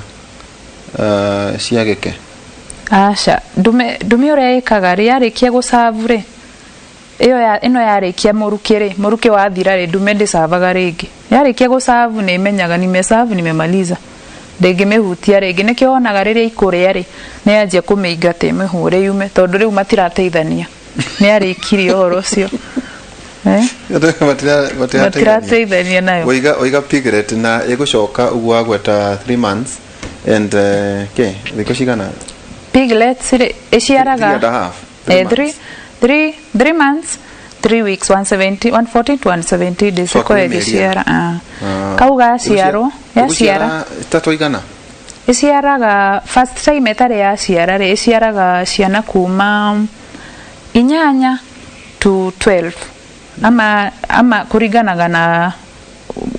cia gĩke? Aca, ndume ũrĩa ĩkaga rĩ, yarĩkia gũcabu rĩ, ĩyo ya ĩno yarĩkia mũrukĩ rĩ, mũrukĩ wathira rĩ, ndume ndĩcavaga rĩngĩ. Yarĩkia gũcabu nĩ ĩmenyaga nimecabu, nimemaliza, ndĩngĩmĩhutia rĩngĩ. Nĩkĩo wonaga rĩrĩa ikũrĩa rĩ, nĩ yanjia kũmĩingata, ĩmĩhũre yume, tondũ rĩu matirateithania, nĩ yarĩkirie ũhoro ũcio. Matirateithania nayo. Waiga piglet na ĩgũcoka ũguo wagweta 3 months and ke thikũ cigana? Piglets rĩ, ĩciaraga Three and a half, three months. 3 months 3 weeks, 170, 140 to 170 days. So ĩkorwo hakuhĩ mĩeri ĩgĩciara. ĩna. Ah. Kau gaciarwo yaciara. Ĩgũciara ta twaigana? Ĩciaraga first time ĩtarĩ yaciara rĩ, ĩciaraga ciana kuma 8 to 12 ama kũringanaga na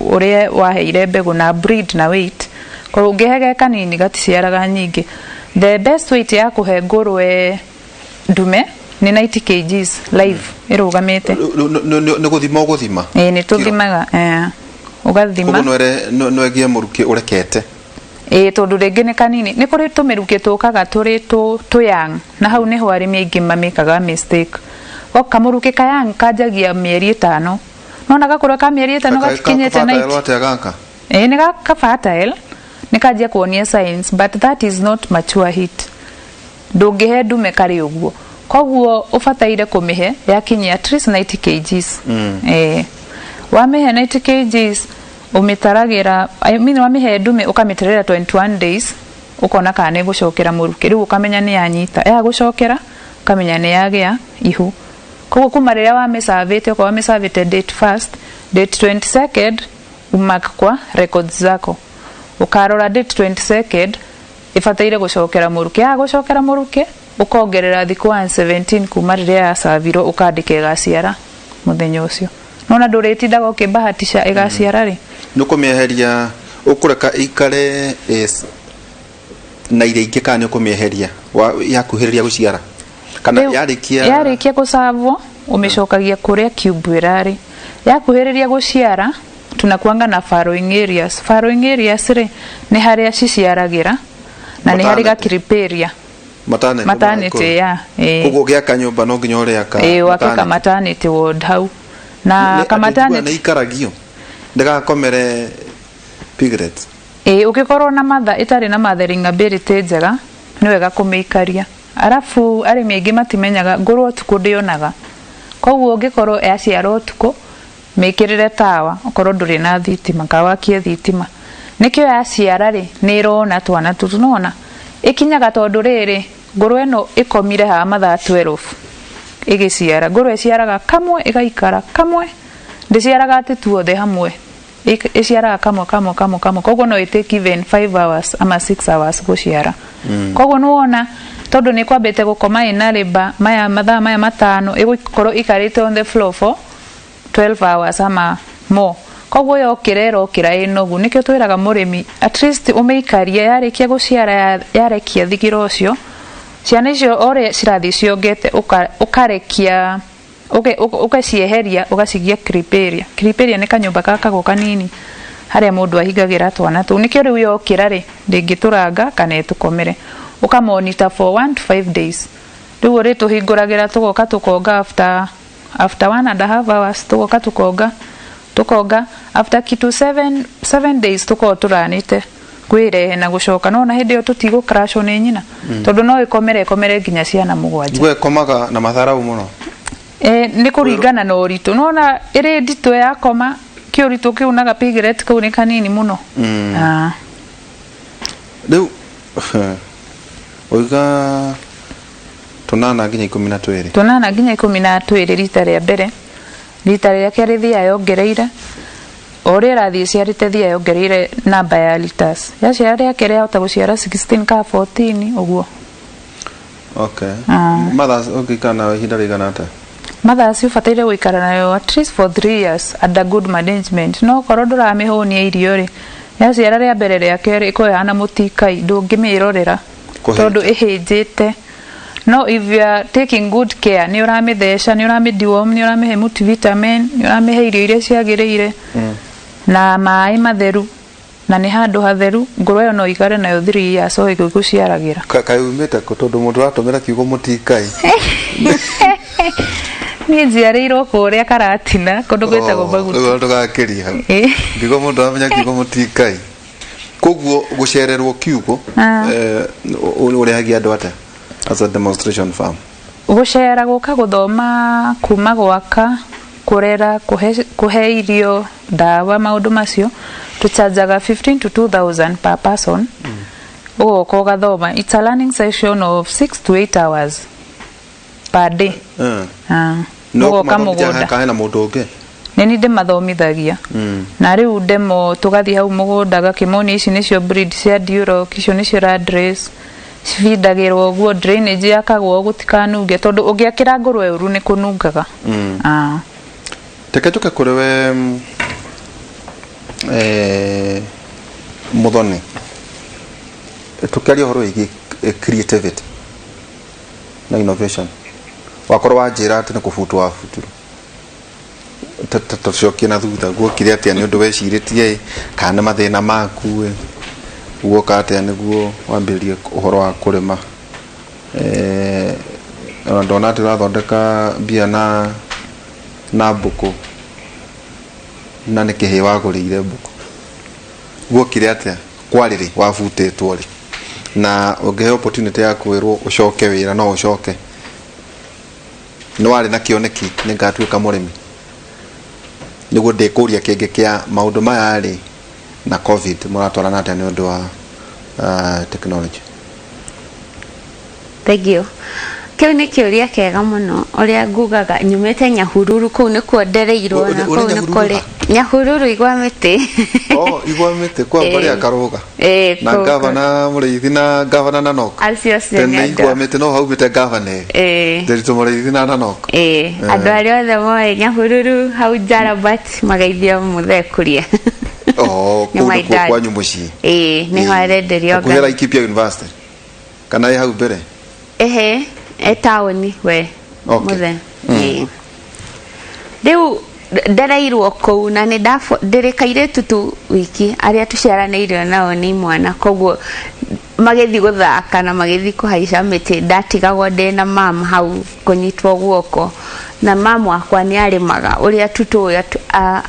ũrĩa waheire mbegũ na breed na weight. Korwo ũngĩhe ge kanini, gaticiaraga nyingĩ. The best weight ya kũhe ngũrwe ndume nĩ 90 kgs live ĩrũgamĩte. Nĩ gũthima ũgũthima? Ĩĩ, nĩ tũthimaga, ũgathima. Koguo no ĩgĩe mũrukĩ ũrekete? Ĩĩ, tondũ rĩngĩ nĩ kanini. Nĩ kũrĩ tũmĩrukĩ tũkaga tũrĩ tũ young, na hau nĩho arĩmi aingĩ mamĩkaga mistake. Kamũrukĩ ka young kanjagia mĩeri 5, nona gakũrũ ka mĩeri 5 gatikinyĩte Kabatarwo 90. atĩa gaka? Ĩĩ, nĩ ka fertile, nĩ kanjia kuonia signs, but that is not mature heat. Ndũngĩhe ndume karĩ ũguo, koguo ũbataire kũmĩhe yakinyia at least 90 kgs. Wamĩhe 90 kgs, ũmĩtaragĩra, I mean, wamĩhe ndume ũkamĩterera 21 days, ũkona kana nĩ gũcokera mũrukĩ. Rĩu ũkamenya nĩ yanyita, ya gũcokera ũkamenya nĩ yagĩa ihu. Koguo kuma rĩrĩa wamĩcavĩte, okorwo wamĩcavĩte date first, date 22nd, umark kwa records zako, ũkarora date 22nd ĩbataire gũcokera mũrukĩ. Ya gũcokera mũrukĩ, ũkongerera thikũ 117 kuma rĩrĩa yacavirwo, ũkandĩka ĩgaciara mũthenya ũcio. Nona ndũrĩtindaga ũkĩbahatisha ĩgaciara rĩ. Nĩ ũkũmĩeheria, ũkũreka ĩikare na iria ingĩ, kana nĩ ũkũmĩeheria yakuhĩrĩria gũciara, kana yarĩkia? Yarĩkia gũcavwo, ũmĩcokagia kũrĩa cube ĩrarĩ. Yakuhĩrĩria gũciara, tunakuanga na farrowing areas. Farrowing areas rĩ, nĩ harĩa ciciaragĩra na nĩ harĩ Maternity. Gakiriperia. Maternity. Maternity ya, ĩĩ. Koguo ũgĩaka nyũmba no nginya ũrĩaka Ĩĩ, wake ka maternity. Maternity ward hau na ka maternity maternity. Nĩ ikaragio ndĩgakomere piglets? Ĩĩ, ũngĩkorwo na matha ĩtarĩ na mothering ability njega, nĩ wega kũmĩikaria. Arabu arĩmi aingĩ matimenyaga ngũrwe ũtukũ ndĩonaga, koguo ũngĩkorwo yaciara ũtukũ, mĩkĩrĩre tawa. Okorwo ndũrĩ na thitima, kana wakie thitima, nĩkĩo yaciara rĩ, nĩ ĩrona twana tũtũ. Nona ĩkinyaga, tondũ rĩrĩ, ngũrwe ĩno ĩkomire haha mathaa 12 ĩgĩciara. Ngũrwe ĩciaraga kamwe, ĩgaikara kamwe, ndĩciaraga atĩ tuothe hamwe. Ĩciaraga kamwe kamwe kamwe kamwe, koguo no ĩtake even 5 hours ama 6 hours gũciara. Koguo nĩwona tondũ nĩ kwambĩte gũkoma ĩna rĩba maya mathaa maya 5, ĩgũkorwo ikarĩte on the floor for 12 hours ama more. Koguo yokĩra, ĩrokĩra ĩnogu. Nĩkĩo twĩraga mũrĩmi at least ũmĩikarie yarĩkia gũciara, yarekia thigira ũcio, ciana icio ũrĩa cirathiĩ ciongete, ũkarekia ũgacieheria, ũgacigia creep area. Creep area nĩ kanyũmba gakagwo kanini harĩa mũndũ ahingagĩra twana tũu, nĩkĩo rĩu yokĩra rĩ, ndĩngĩtũranga kana ĩtũkomere. Ũkamonitor for 1 to 5 days. Rĩu ũrĩtũhingũragĩra, tũgoka tũkonga after 1.5 hours, tũgoka tũkonga tũkonga. After kitu 7 days tũkorwo tũranĩte kwĩrehe na gũcoka. Nona hĩndĩ ĩyo tũtigũ crashwo nĩ nyina, tondũ no ĩkomere ĩkomere nginya ciana 7. Gwe komaga na matharau mũno. E, nĩ kũringana na ũritũ. Nona ĩrĩ nditũ, yakoma kĩũritũ kĩu na gapiglet kau nĩ kanini mũno. Ah. Rĩu ũiga 8 nginya 12? 8 nginya 12 rita rĩa mbere. Rita rĩa kerĩ thia yongereire, o ũrĩa ĩrathiĩ ĩciarĩte, thia yongereire namba ya liters. Yaciara rĩa kerĩ yahota gũciara 16 ka 14 ũguo. Okay. Ah. Mothers ũngĩikara nayo ihinda rĩigana atĩa? Mothers ũbataire gũikara nayo at least for 3 years under good management. No korwo ndũramĩhũnia irio rĩ, yaciara rĩa mbere, rĩa kerĩ ĩkorwo ĩhana mũtikai, ndũngĩmĩrorera. Kũhĩnja. Tondũ ĩhĩnjĩte. No if you are taking good care, nĩ ũramĩtheca, nĩ ũramĩ deworm, nĩ ũramĩhe multivitamin, nĩ ũramĩhe irio iria ciagĩrĩire na maĩ matheru na nĩ handũ hatheru, ngũrwe ĩyo no ikare nayo 3 years o ĩgĩgũciaragĩra. Kaĩ umĩte kũ, tondũ mũndũ ũratũmĩra kiugo mũtikai? Niĩ njiarĩirwo kũrĩa Karatina, kũndũ gwĩtagwo Bagutu. Rĩu ndũgakĩrie hau. Ĩ. Ngiuga mũndũ aramenya kiugo mũtikai. Koguo gũcererwo kiugo ũrĩhagia andũ atĩa as a demonstration farm? Gũcera gũka gũthoma kuma gwaka, kũrera, kũhe irio, ndawa, maũndũ macio, tũchanjaga 15 to 2000 per person. Ũgoka ũgathoma. It's a learning session of 6 to 8 hours per day. Ah. No ũgoka kũmathomithia mũgũnda. Kana hena mũndũ ũngĩ? Nĩ niĩ ndĩmathomithagia. Na rĩu demo, tũgathiĩ hau mũgũnda, gakĩmonia ici nĩcio breed cia Duroc, icio nĩcio Landrace, cibindagĩrwo ũguo, drainage yakagwo gũtikanunge, tondũ ũngĩakĩra ngũrwe ũru nĩ kũnungaga. Ah. Reke njũke kũrĩ we, Muthoni, tũkĩaria ũhoro wĩgiĩ creativity na innovation, wakorwo wanjĩra atĩ nĩ kũbutwo wabutirwo. Tũcokie na thutha, guokire atĩa? Nĩ ũndũ wecirĩtie ĩ, kana nĩ mathĩna maku ĩ? Guoka atĩa nĩguo wambĩrĩrie ũhoro wa kũrĩma? Ona ndona atĩ ũrathondeka mbia na mbũkũ, na nĩ kĩhĩ wagũrĩire mbũkũ? Guokire atia kwarĩrĩ wabutĩtwo rĩ na ũngĩheo opportunity ya kwĩrwo ũcoke wĩra no ũcoke? Nĩ warĩ na kĩoneki nĩ ngatuĩka mũrĩmi? Nĩguo ndĩkũria kĩngĩ kĩa maũndũ maya rĩ na COVID mũratwarana atĩa nĩ ũndũ wa technology? Thank you. Kĩu nĩ kĩũria kĩega mũno. Ũrĩa ngugaga, nyumĩte Nyahururu, kũu nĩkuo ndereirwo na Ũrĩ kũu nĩ Nyahururu kũrĩ ha? Nyahururu igwa mĩtĩ. Oh, igwa mĩtĩ kwa mbarĩ ya Karũga Ĩĩ, na kũu. Gavana Mũrĩithi na gavana Nanok. Acio acio Tene nĩ igwa andũ. mĩtĩ no haumĩte gavana Nderitu Mũrĩithi na Nanok. Ĩĩ, andũ arĩa othe moĩ Nyahururu hau Jarabat magaithio mũthee Kuria. Oh, Nĩ kũu my nĩkuo dad. kwanyu mũciĩ? Ĩĩ, nĩho arenderio. Hakuhĩ Laikipia University kana ĩ hau mbere? Ehe, e taũni we. Mũthee. Ĩĩ. Rĩu ndereirwo kũu na nĩ ndĩrĩ kairĩtu tu wiki, arĩa tũciaranĩirio nao nĩ imwana, koguo magĩthiĩ gũthaka na magĩthiĩ kũhaica mĩtĩ, ndatigagwo ndĩ na mam hau kũnyitwo guoko. Na mam wakwa nĩ arĩmaga. Ũrĩa tu tũĩ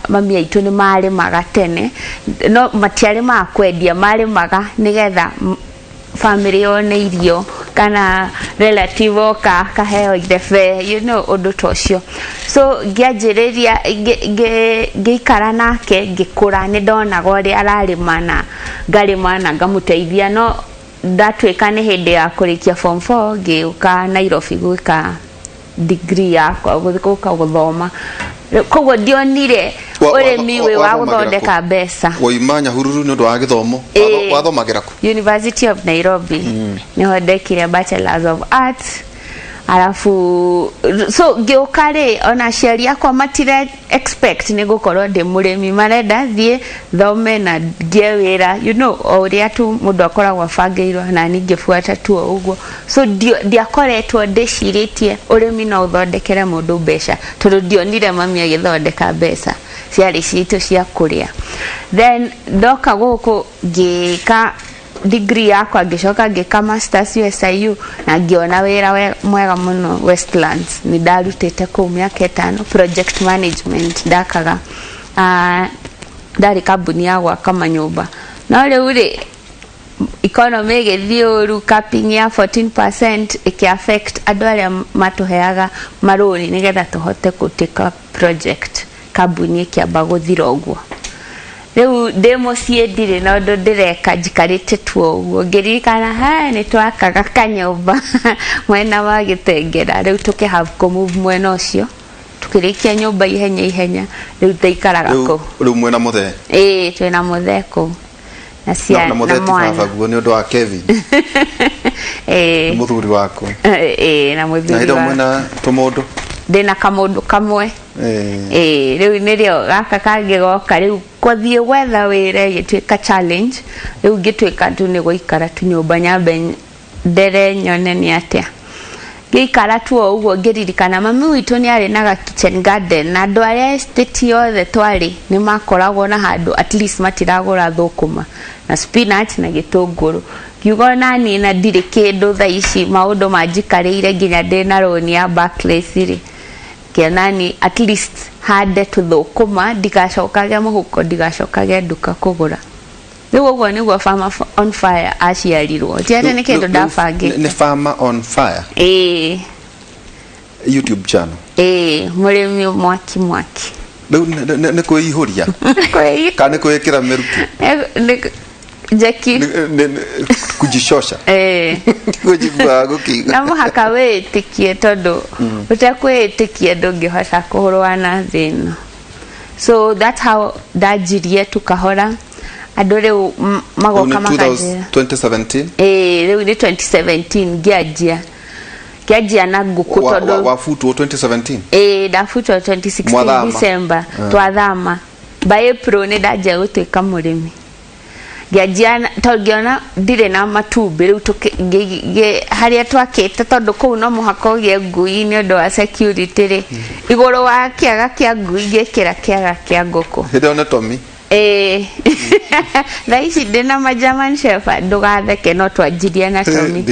mami aitũ nĩ marĩmaga tene, no matiarĩmaga kwendia, marĩmaga nĩgetha family yone irio kana relative oka akaheo ithebe, ũndũ ta ũcio. So ngĩanjĩrĩria ngĩikara nake, ngĩkũra, nĩ ndonaga ũrĩa ararĩma na ngarĩma na ngamũteithia. No ndatuĩka nĩ hĩndĩ ya kũrĩkia form 4, ngĩũka Nairobi gwĩka degree yakwa, gũka gũthoma. Koguo ndionire ũrĩmi wĩ wa Wathomagĩra gũthondeka kũ? mbeca. Waima Nyahururu nĩ ũndũ wa gĩthomo? Ĩĩ. Wathomagĩra kũ? University of Nairobi niho ndekire Bachelors of Arts. Arabu so ngĩũka rĩ, ona aciari akwa matire expect nĩ gũkorwo ndĩ mũrĩmi, marenda thiĩ thome na ngĩe wĩra, o ũrĩa tu mũndũ akoragwo abangĩirwo, na niĩ ngĩbuata tu o ũguo. So ndiakoretwo ndĩcirĩtie ũrĩmi no ũthondekere mũndũ mbeca, tondũ ndionire mami agĩthondeka mbeca, ciarĩ citũ cia kũrĩa. Then ndoka gũkũ ngĩka degree yakwa, ngĩcoka ngĩka masters USIU na ngĩona wĩra mwega mũno Westlands. Nĩ ndarutĩte kũu mĩaka 5, project management ndakaga. Ndarĩ kambuni ya gwaka manyũmba, no rĩu rĩ, economy ĩgĩthiĩ ũru, capping ya 14% ĩkĩ affect andũ arĩa matũheaga marũni nĩgetha tũhote gũtĩka project. Kambuni ĩkĩamba gũthira ũguo. Rĩu ndĩ mũciĩ, ndirĩ na ũndũ ndĩreka, njikarĩte tu o ũguo, ngĩririkana ha nĩ twakaga kanyũmba mwena wa Gĩtengera. Rĩu tũkĩ have kũ move mwena ũcio, tukĩrĩkia nyũmba ihenya ihenya. Rĩu ndaikaraga Rĩu kũu. Rĩu mwĩna mũthee? Ĩĩ, twĩna mũthee kũu na cia na mũthee na ti mwana. Baba guo nĩ ũndũ wa Kevin? Ĩĩ. Nĩ mũthuri waku? Ĩĩ, na Na mũthuri hĩndĩ ĩyo wa mwĩna tũmũndũ? Ndĩna kamũndũ kamwe. Ĩĩ, rĩu nĩrĩo gaka kangĩ goka. Rĩu gũthiĩ gwetha wĩra ĩgĩtuĩka challenge. Rĩu ngĩtuĩka tu nĩ gũikara tu nyũmba, nyambe ndere nyone nĩ atĩa. Ngĩikara tu o ũguo, ngĩririkana mami witũ nĩ arĩ na ga kitchen garden, na andũ arĩa estate yothe twarĩ nĩ makoragwo na handũ at least matiragũra thũkũma na spinach na gĩtũngũrũ. Ngiuga ona niĩ na ndirĩ kĩndũ thaa ici, maũndũ manjikarĩire nginya ndĩ na rũni ya Barclays rĩ, ngĩona ni at least hande tũthũkũma, ndigacokage mũhuko, ndigacokage nduka kũgũra. Rĩu ũguo nĩguo Farmer on Fire aciarirwo. Ti atĩ nĩ kĩndũ ndabangĩte. Nĩ Farmer on Fire Ĩĩ. YouTube channel? Ĩĩ, mũrĩmi mwaki mwaki. Rĩu nĩ kwĩihũria kana nĩ kwĩĩkĩra mĩrukĩ? Njeki. Kujishosha? Ĩĩ. Kũjiguaga gũkiuga. Na mũhaka wĩĩtĩkie, tondũ ũtekwĩĩtĩkia ndũngĩhota kũrũa na thĩ ĩno. So that's how ndanjirie tu kahora. Andũ rĩu magoka Rĩu nĩ makanjĩra. 2017? Ĩĩ, rĩu nĩ 2017 ngĩanjia na ngũkũ tondũ Wabutwo 2017? Ĩĩ, ndabutwo 2016. Mwathama. December twathama. By April nĩ ndanjia gũtuĩka mũrĩmi. Ngĩanjia tondũ ngĩona ndirĩ na matumbĩ. Rĩu harĩa twakĩte, tondũ kũu no mũhaka ũgĩe ngui nĩ ũndũ wa security rĩ, igũrũ wa kĩaga kĩa ngui ngĩkĩra kĩaga kĩa ngũkũ. Hĩndĩ ĩyo nĩ Tommy? Ĩĩ, thaa ici ndĩna ma German Shepherd, ndũgatheke, no twanjirie na Tommy.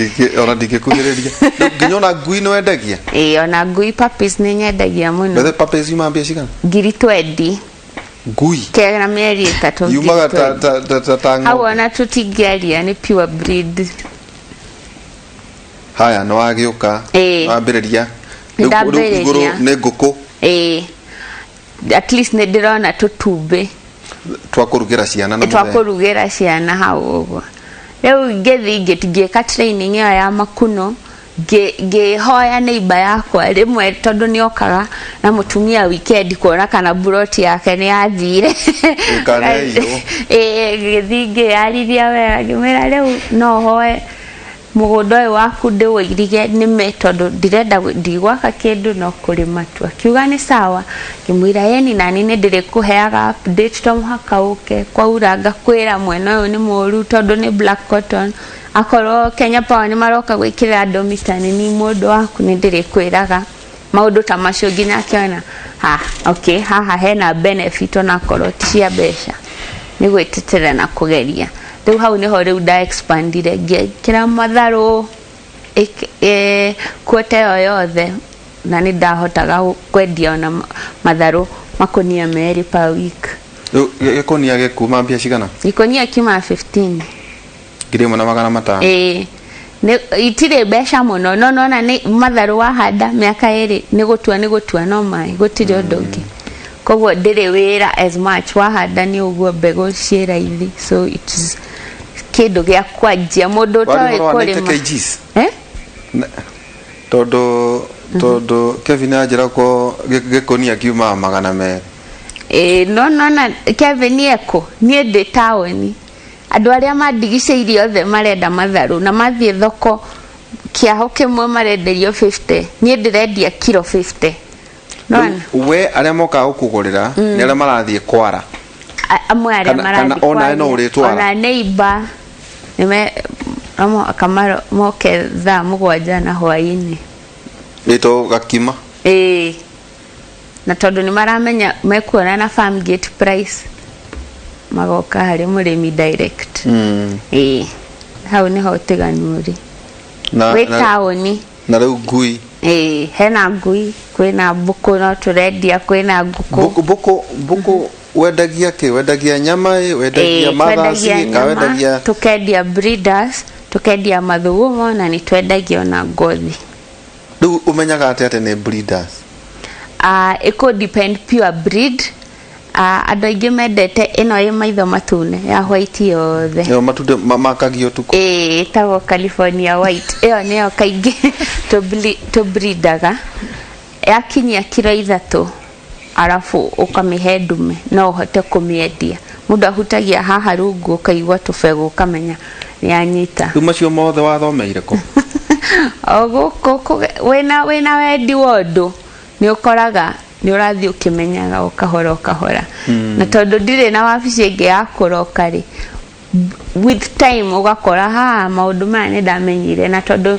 Ona ndingĩkuhĩrĩria. Rĩu nginya ona ngui nĩ wendagia? Ĩĩ, ona ngui puppies nĩ nyendagia mũno. Bethe puppies yuma mbia cigana? 20,000. Ngui Kena mĩeri 3. Yumaga ta ta ta ta, ta Hau ng'ombe. ona tũtingĩaria, nĩ pure breed. Haya, nĩ wagĩũka wambĩrĩria. Nĩ Rĩu ndambĩrĩria. igũrũ nĩ ngũkũ. Ĩĩ, at least nĩ ndĩrona tũtumbĩ Twa kũrugĩra ciana na twa mũthenya. Kũrugĩra ciana hau ũguo. Rĩu ngĩthiĩ ngĩka training ĩyo ya makuno, ngĩhoya neighbor yakwa rĩmwe, tondũ nĩokaga na mũtumia weekend kuona kana buroti yake nĩ yathire. Kana ĩiywo. Ĩĩ, ngĩthiĩ ngĩyarithia wega, ngĩmwĩra rĩu no hoe mũgũnda ũyũ waku ndĩwũirige nĩme, tondũ ndirenda ndigwaka kĩndũ no kũrĩma tu. Akiuga nĩ sawa. Ngĩmwĩra yeni nani nĩ ndĩrĩkũheaga update, to mũhaka ũke kwaura, ngakwĩra mwena ũyũ nĩ mũru tondũ nĩ black cotton, akorwo Kenya Power nĩ maroka gwĩkĩrĩra andũ mita nini mũndũ waku, nĩ ndĩrĩkwĩraga maũndũ ta macio, nginya akĩona ha, okay, haha hena benefit onakorwo ti cia mbeca, nĩ gwĩtetera na kũgeria. Rĩu hau nĩho rĩu nda expandire, ngĩkĩra matharũ kuota ĩyo yothe, na nĩ ndahotaga kwendia ona matharũ makũnia 2 per week. Rĩu gĩkũnia gĩkuma mbia cigana? Gĩkũnia kiuma 15. 1500. Ĩĩ, itirĩ mbeca mũno, no nona nĩ matharũ wahanda mĩaka 2 nĩ gũtua, nĩ gũtua no maĩ, gũtirĩ ũndũ ũngĩ, koguo ndĩrĩ wĩra as much. Wahanda nĩ ũguo, mbegũ ciĩ raithi, so it is kĩndũ gĩa kwanjia mũndũ Wari ũtoĩ ũhoro wa 90 kũrĩma. kgs. Eh? Tondũ Kevin anjĩra ko gĩkũnia kiumaga 200. Ĩĩ, no nona Kevin eko niĩ ndĩ taũni, andũ arĩa mandigicĩirie othe marenda matharũ, na mathiĩ thoko kĩaho kĩmwe marenderio 50, niĩ ndĩrendia kiro 50. Nona Rĩu we arĩa mokaga gũkũgũrĩra nĩ arĩa marathiĩ kwara? Amwe arĩa Kana marathiĩ onawe no kwaria, ũrĩtwara? Ona neighbor nĩme no mũhaka moke thaa 7 na hwaĩ-inĩ. Ĩto gakima. Ĩĩ, na tondũ nĩ maramenya mekuona na farm gate price, magoka harĩ mũrĩmi direct. Ĩĩ, hau nĩho ũtiganu ũrĩ wĩ taũni. Na rĩu ngui? Ĩĩ, hena ngui, kwĩna mbũkũ, no tũrendia, kwĩna ngũkũ. Mbũkũ wendagia kĩ? Wendagia nyama ĩ wendagia Ĩĩ, mathasi? twendagia Ka nyama, wendagia? Tukendia breeders, tukendia mathugumo, na nĩ twendagia ona ngothi. Rĩu ũmenyaga atĩa atĩ nĩ breeders? Ĩkũ depend pure breed. Andũ aingĩ mendete ĩno ĩ maitho matune ya white yothe. Ĩyo matunde makagio ũtukũ. Ĩĩ, ĩtagwo California white. Ĩyo nĩyo kaingĩ tũbreedaga. Yakinyia kiro 3, arabu ũkamĩhe ndume, no ũhote kũmĩendia. Mũndũ ahutagia haha rungu, ũkaigua tũbegũ, ũkamenya nĩ yanyita. Rĩu macio mothe wathomeire kũ? O gũkũ wĩna wendi wa ũndũ, nĩ ũkoraga nĩ ũrathiĩ ũkĩmenyaga o kahora o kahora. Na tondũ ndirĩ na wabici ĩngĩ ya kũroka rĩ, with time ũgakora haha maũndũ maya nĩ ndamenyire, na tondũ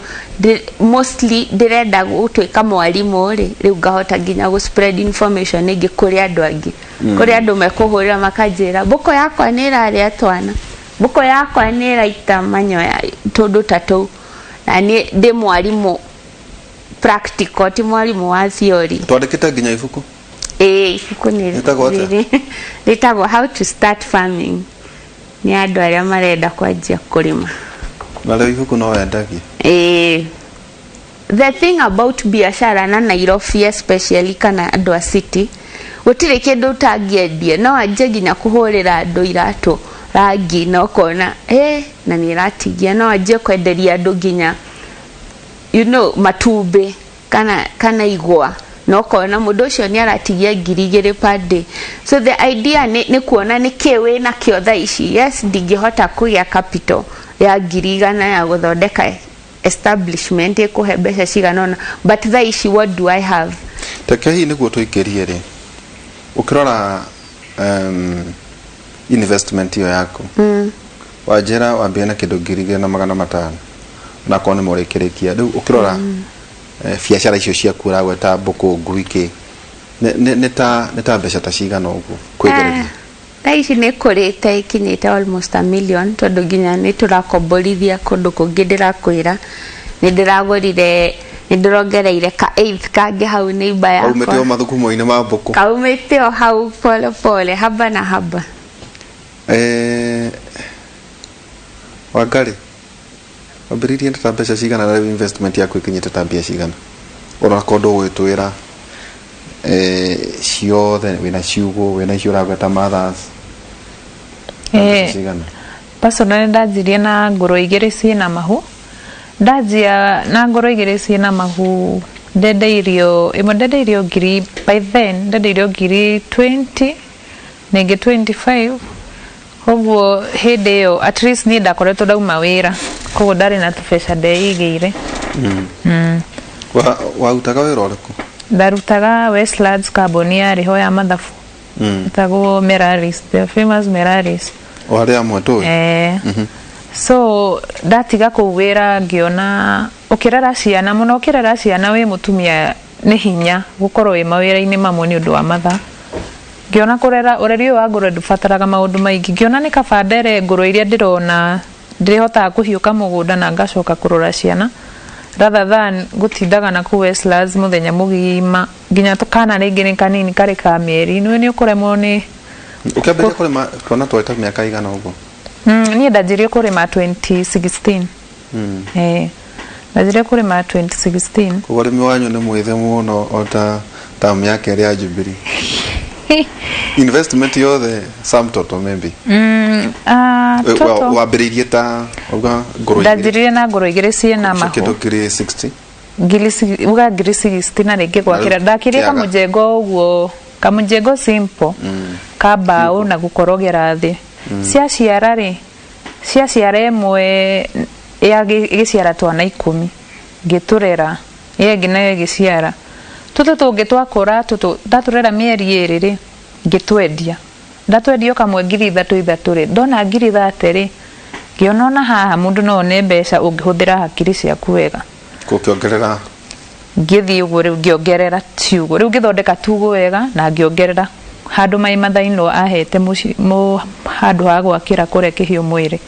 mostly ndĩrenda gũtuĩka mwarimũ rĩ, rĩu ngahota nginya gũ spread information ĩngĩ kũrĩ andũ angĩ. Kũrĩ andũ mekũhũrĩra makanjĩra mbũkũ yakwa nĩ ĩrarĩa twana, mbũkũ yakwa nĩ ĩraita manyoya, tũndũ ta tũu, na niĩ ndĩ mwarimũ practical, ti mwarimũ wa theory. Twandĩkĩte nginya ibuku. Ĩĩ, ibuku nĩ Rĩtagwo atĩa? Rĩtagwo How to Start Farming, nĩ andũ arĩa marenda kwanjia kũrĩma. Na rĩu ibuku no wendagie? Ĩĩ, the thing about biashara na Nairobi especially, kana andũ a city, gũtirĩ kĩndũ ũtangĩendia. No anjie nginya kũhũrĩra andũ iratũ rangi na ũkona na nĩ ĩratigia. No anjie kwenderia andũ nginya matumbĩ kana igwa, na ũkona mũndũ ũcio nĩ aratigia 2000 per day. So the idea nĩ kuona nĩ kĩ wĩ nakĩo thaa ici. Yes, ndingĩhota kũgĩa capital ya 100,000 ya gũthondeka establishment ĩkũhe mbeca cigana ũna, but thaa ici what do I have? Reke hihi nĩguo tũikĩrie rĩ, ũkĩrora investment ĩyo yaku, wanjĩra wambia na kĩndũ 2500, nakorwo nĩ mũrĩkĩrĩkia, rĩu ũkĩrora biacara icio ciaku ũragweta, mbũkũ, ngui, kĩ, nĩ ta mbeca ta cigana ũguo kwĩgereria? Thaa ici nĩ kũrĩte, ĩkinyĩte almost a million, tondũ nginya nĩ tũrakomborithia kũndũ kũngĩ. Ndĩrakwĩra nĩ ndĩragũrire, Nĩ ndĩrongereire ka eighth kangĩ hau neighbor Kaumĩte o yakwa. mathugumo-inĩ ma mbũkũ. Kaumĩte o hau pole pole, haba na haba. Wangari, wambĩrĩirie na ta mbeca cigana na rĩu investment yaku ĩkinyĩte ta mbia cigana? Onakorwo ndũgwĩtwĩra ciothe, wĩna ciugũ, wĩna icio ũragweta mothers, ta mbeca cigana? Personally ndanjirie na ngũrwe igĩrĩ ciĩna mahu. Ndanjia na ngũrwe igĩrĩ ciĩna mahu, ndendeirio ĩmwe, ndendeirio ngiri, by then ndendeirio ngiri 20 na ĩngĩ 25. Koguo hĩndĩ ĩyo at least niĩ ndakoretwo ndauma wĩra, koguo ndarĩ na tũbeca ndeigĩire. Warutaga wĩra ũrĩkũ? Ndarutaga Westlands, kambuni yarĩ ho ya mathabu ĩtagwo Meraris, the famous Meraris. O arĩa amwe tũĩ? So ndatiga kũu wĩra, ngĩona ũkĩrera ciana mũno, ũkĩrera ciana wĩ mũtumia nĩ hinya gũkorwo wĩ mawĩra-inĩ mamwe nĩ ũndũ wa mathaa. Ngĩona kũrera ũreri ũyũ wa ngũrwe ndũbataraga maũndũ maingĩ. Ngĩona nĩ kaba ndere ngũrwe iria ndĩrona ndĩhotaga kũhiũka mũgũnda na ngacoka kũrora ciana, rather than gũtindaga na kũu Westlands mũthenya mũgima, nginya kana rĩngĩ nĩ kanini, karĩ ka mĩeri nĩ nĩ ũkũremwo nĩ. Ũkĩambĩrĩria kũrĩma twana twarĩ ta mĩaka igana ũguo? Niĩ ndanjirie kũrĩma 2016. Ndanjirie kũrĩma 2016. Koguo ũrĩmi wanyu nĩ mwĩthĩ mũno, o ta tamu ya kerĩ ya Jubilee. Investment yothe, sum total maybe? Total. Wambĩrĩirie ta uga ngũrwe igĩrĩ? Ndanjĩrire na ngũrwe igĩrĩ ciĩna mahu. Kĩndũ ngiri 60? Ngiri uga ngiri 60 na rĩngĩ gwakĩra ndakirie Kĩaga. Kamũjengo ũguo, kamũjengo simple ka mbaũ na gũkorogera thĩ. Ciaciara rĩ, ciaciara ĩmwe ya ĩgĩciara twana 10, ngĩtũrera. Ĩyo ĩngĩ nayo ĩgĩciara tũtũ tũngĩ, twakũra tũtũ ndatũrera mĩeri 2 rĩ, ngĩtwendia. Ndatwendia o kamwe ngiri ithatũ ithatũ rĩ, ndona ngiri 30 rĩ, ngĩona ona haha mũndũ no one mbeca ũngĩhũthĩra hakiri ciaku wega. Gũkĩongerera. Ngĩthiĩ ũguo rĩu ngĩongerera ciugũ, rĩu ngĩthondeka tugũ wega na ngĩongerera handũ my mother in law ahete handũ ha gwakĩra kũrĩa kĩhiũ mwĩrĩ.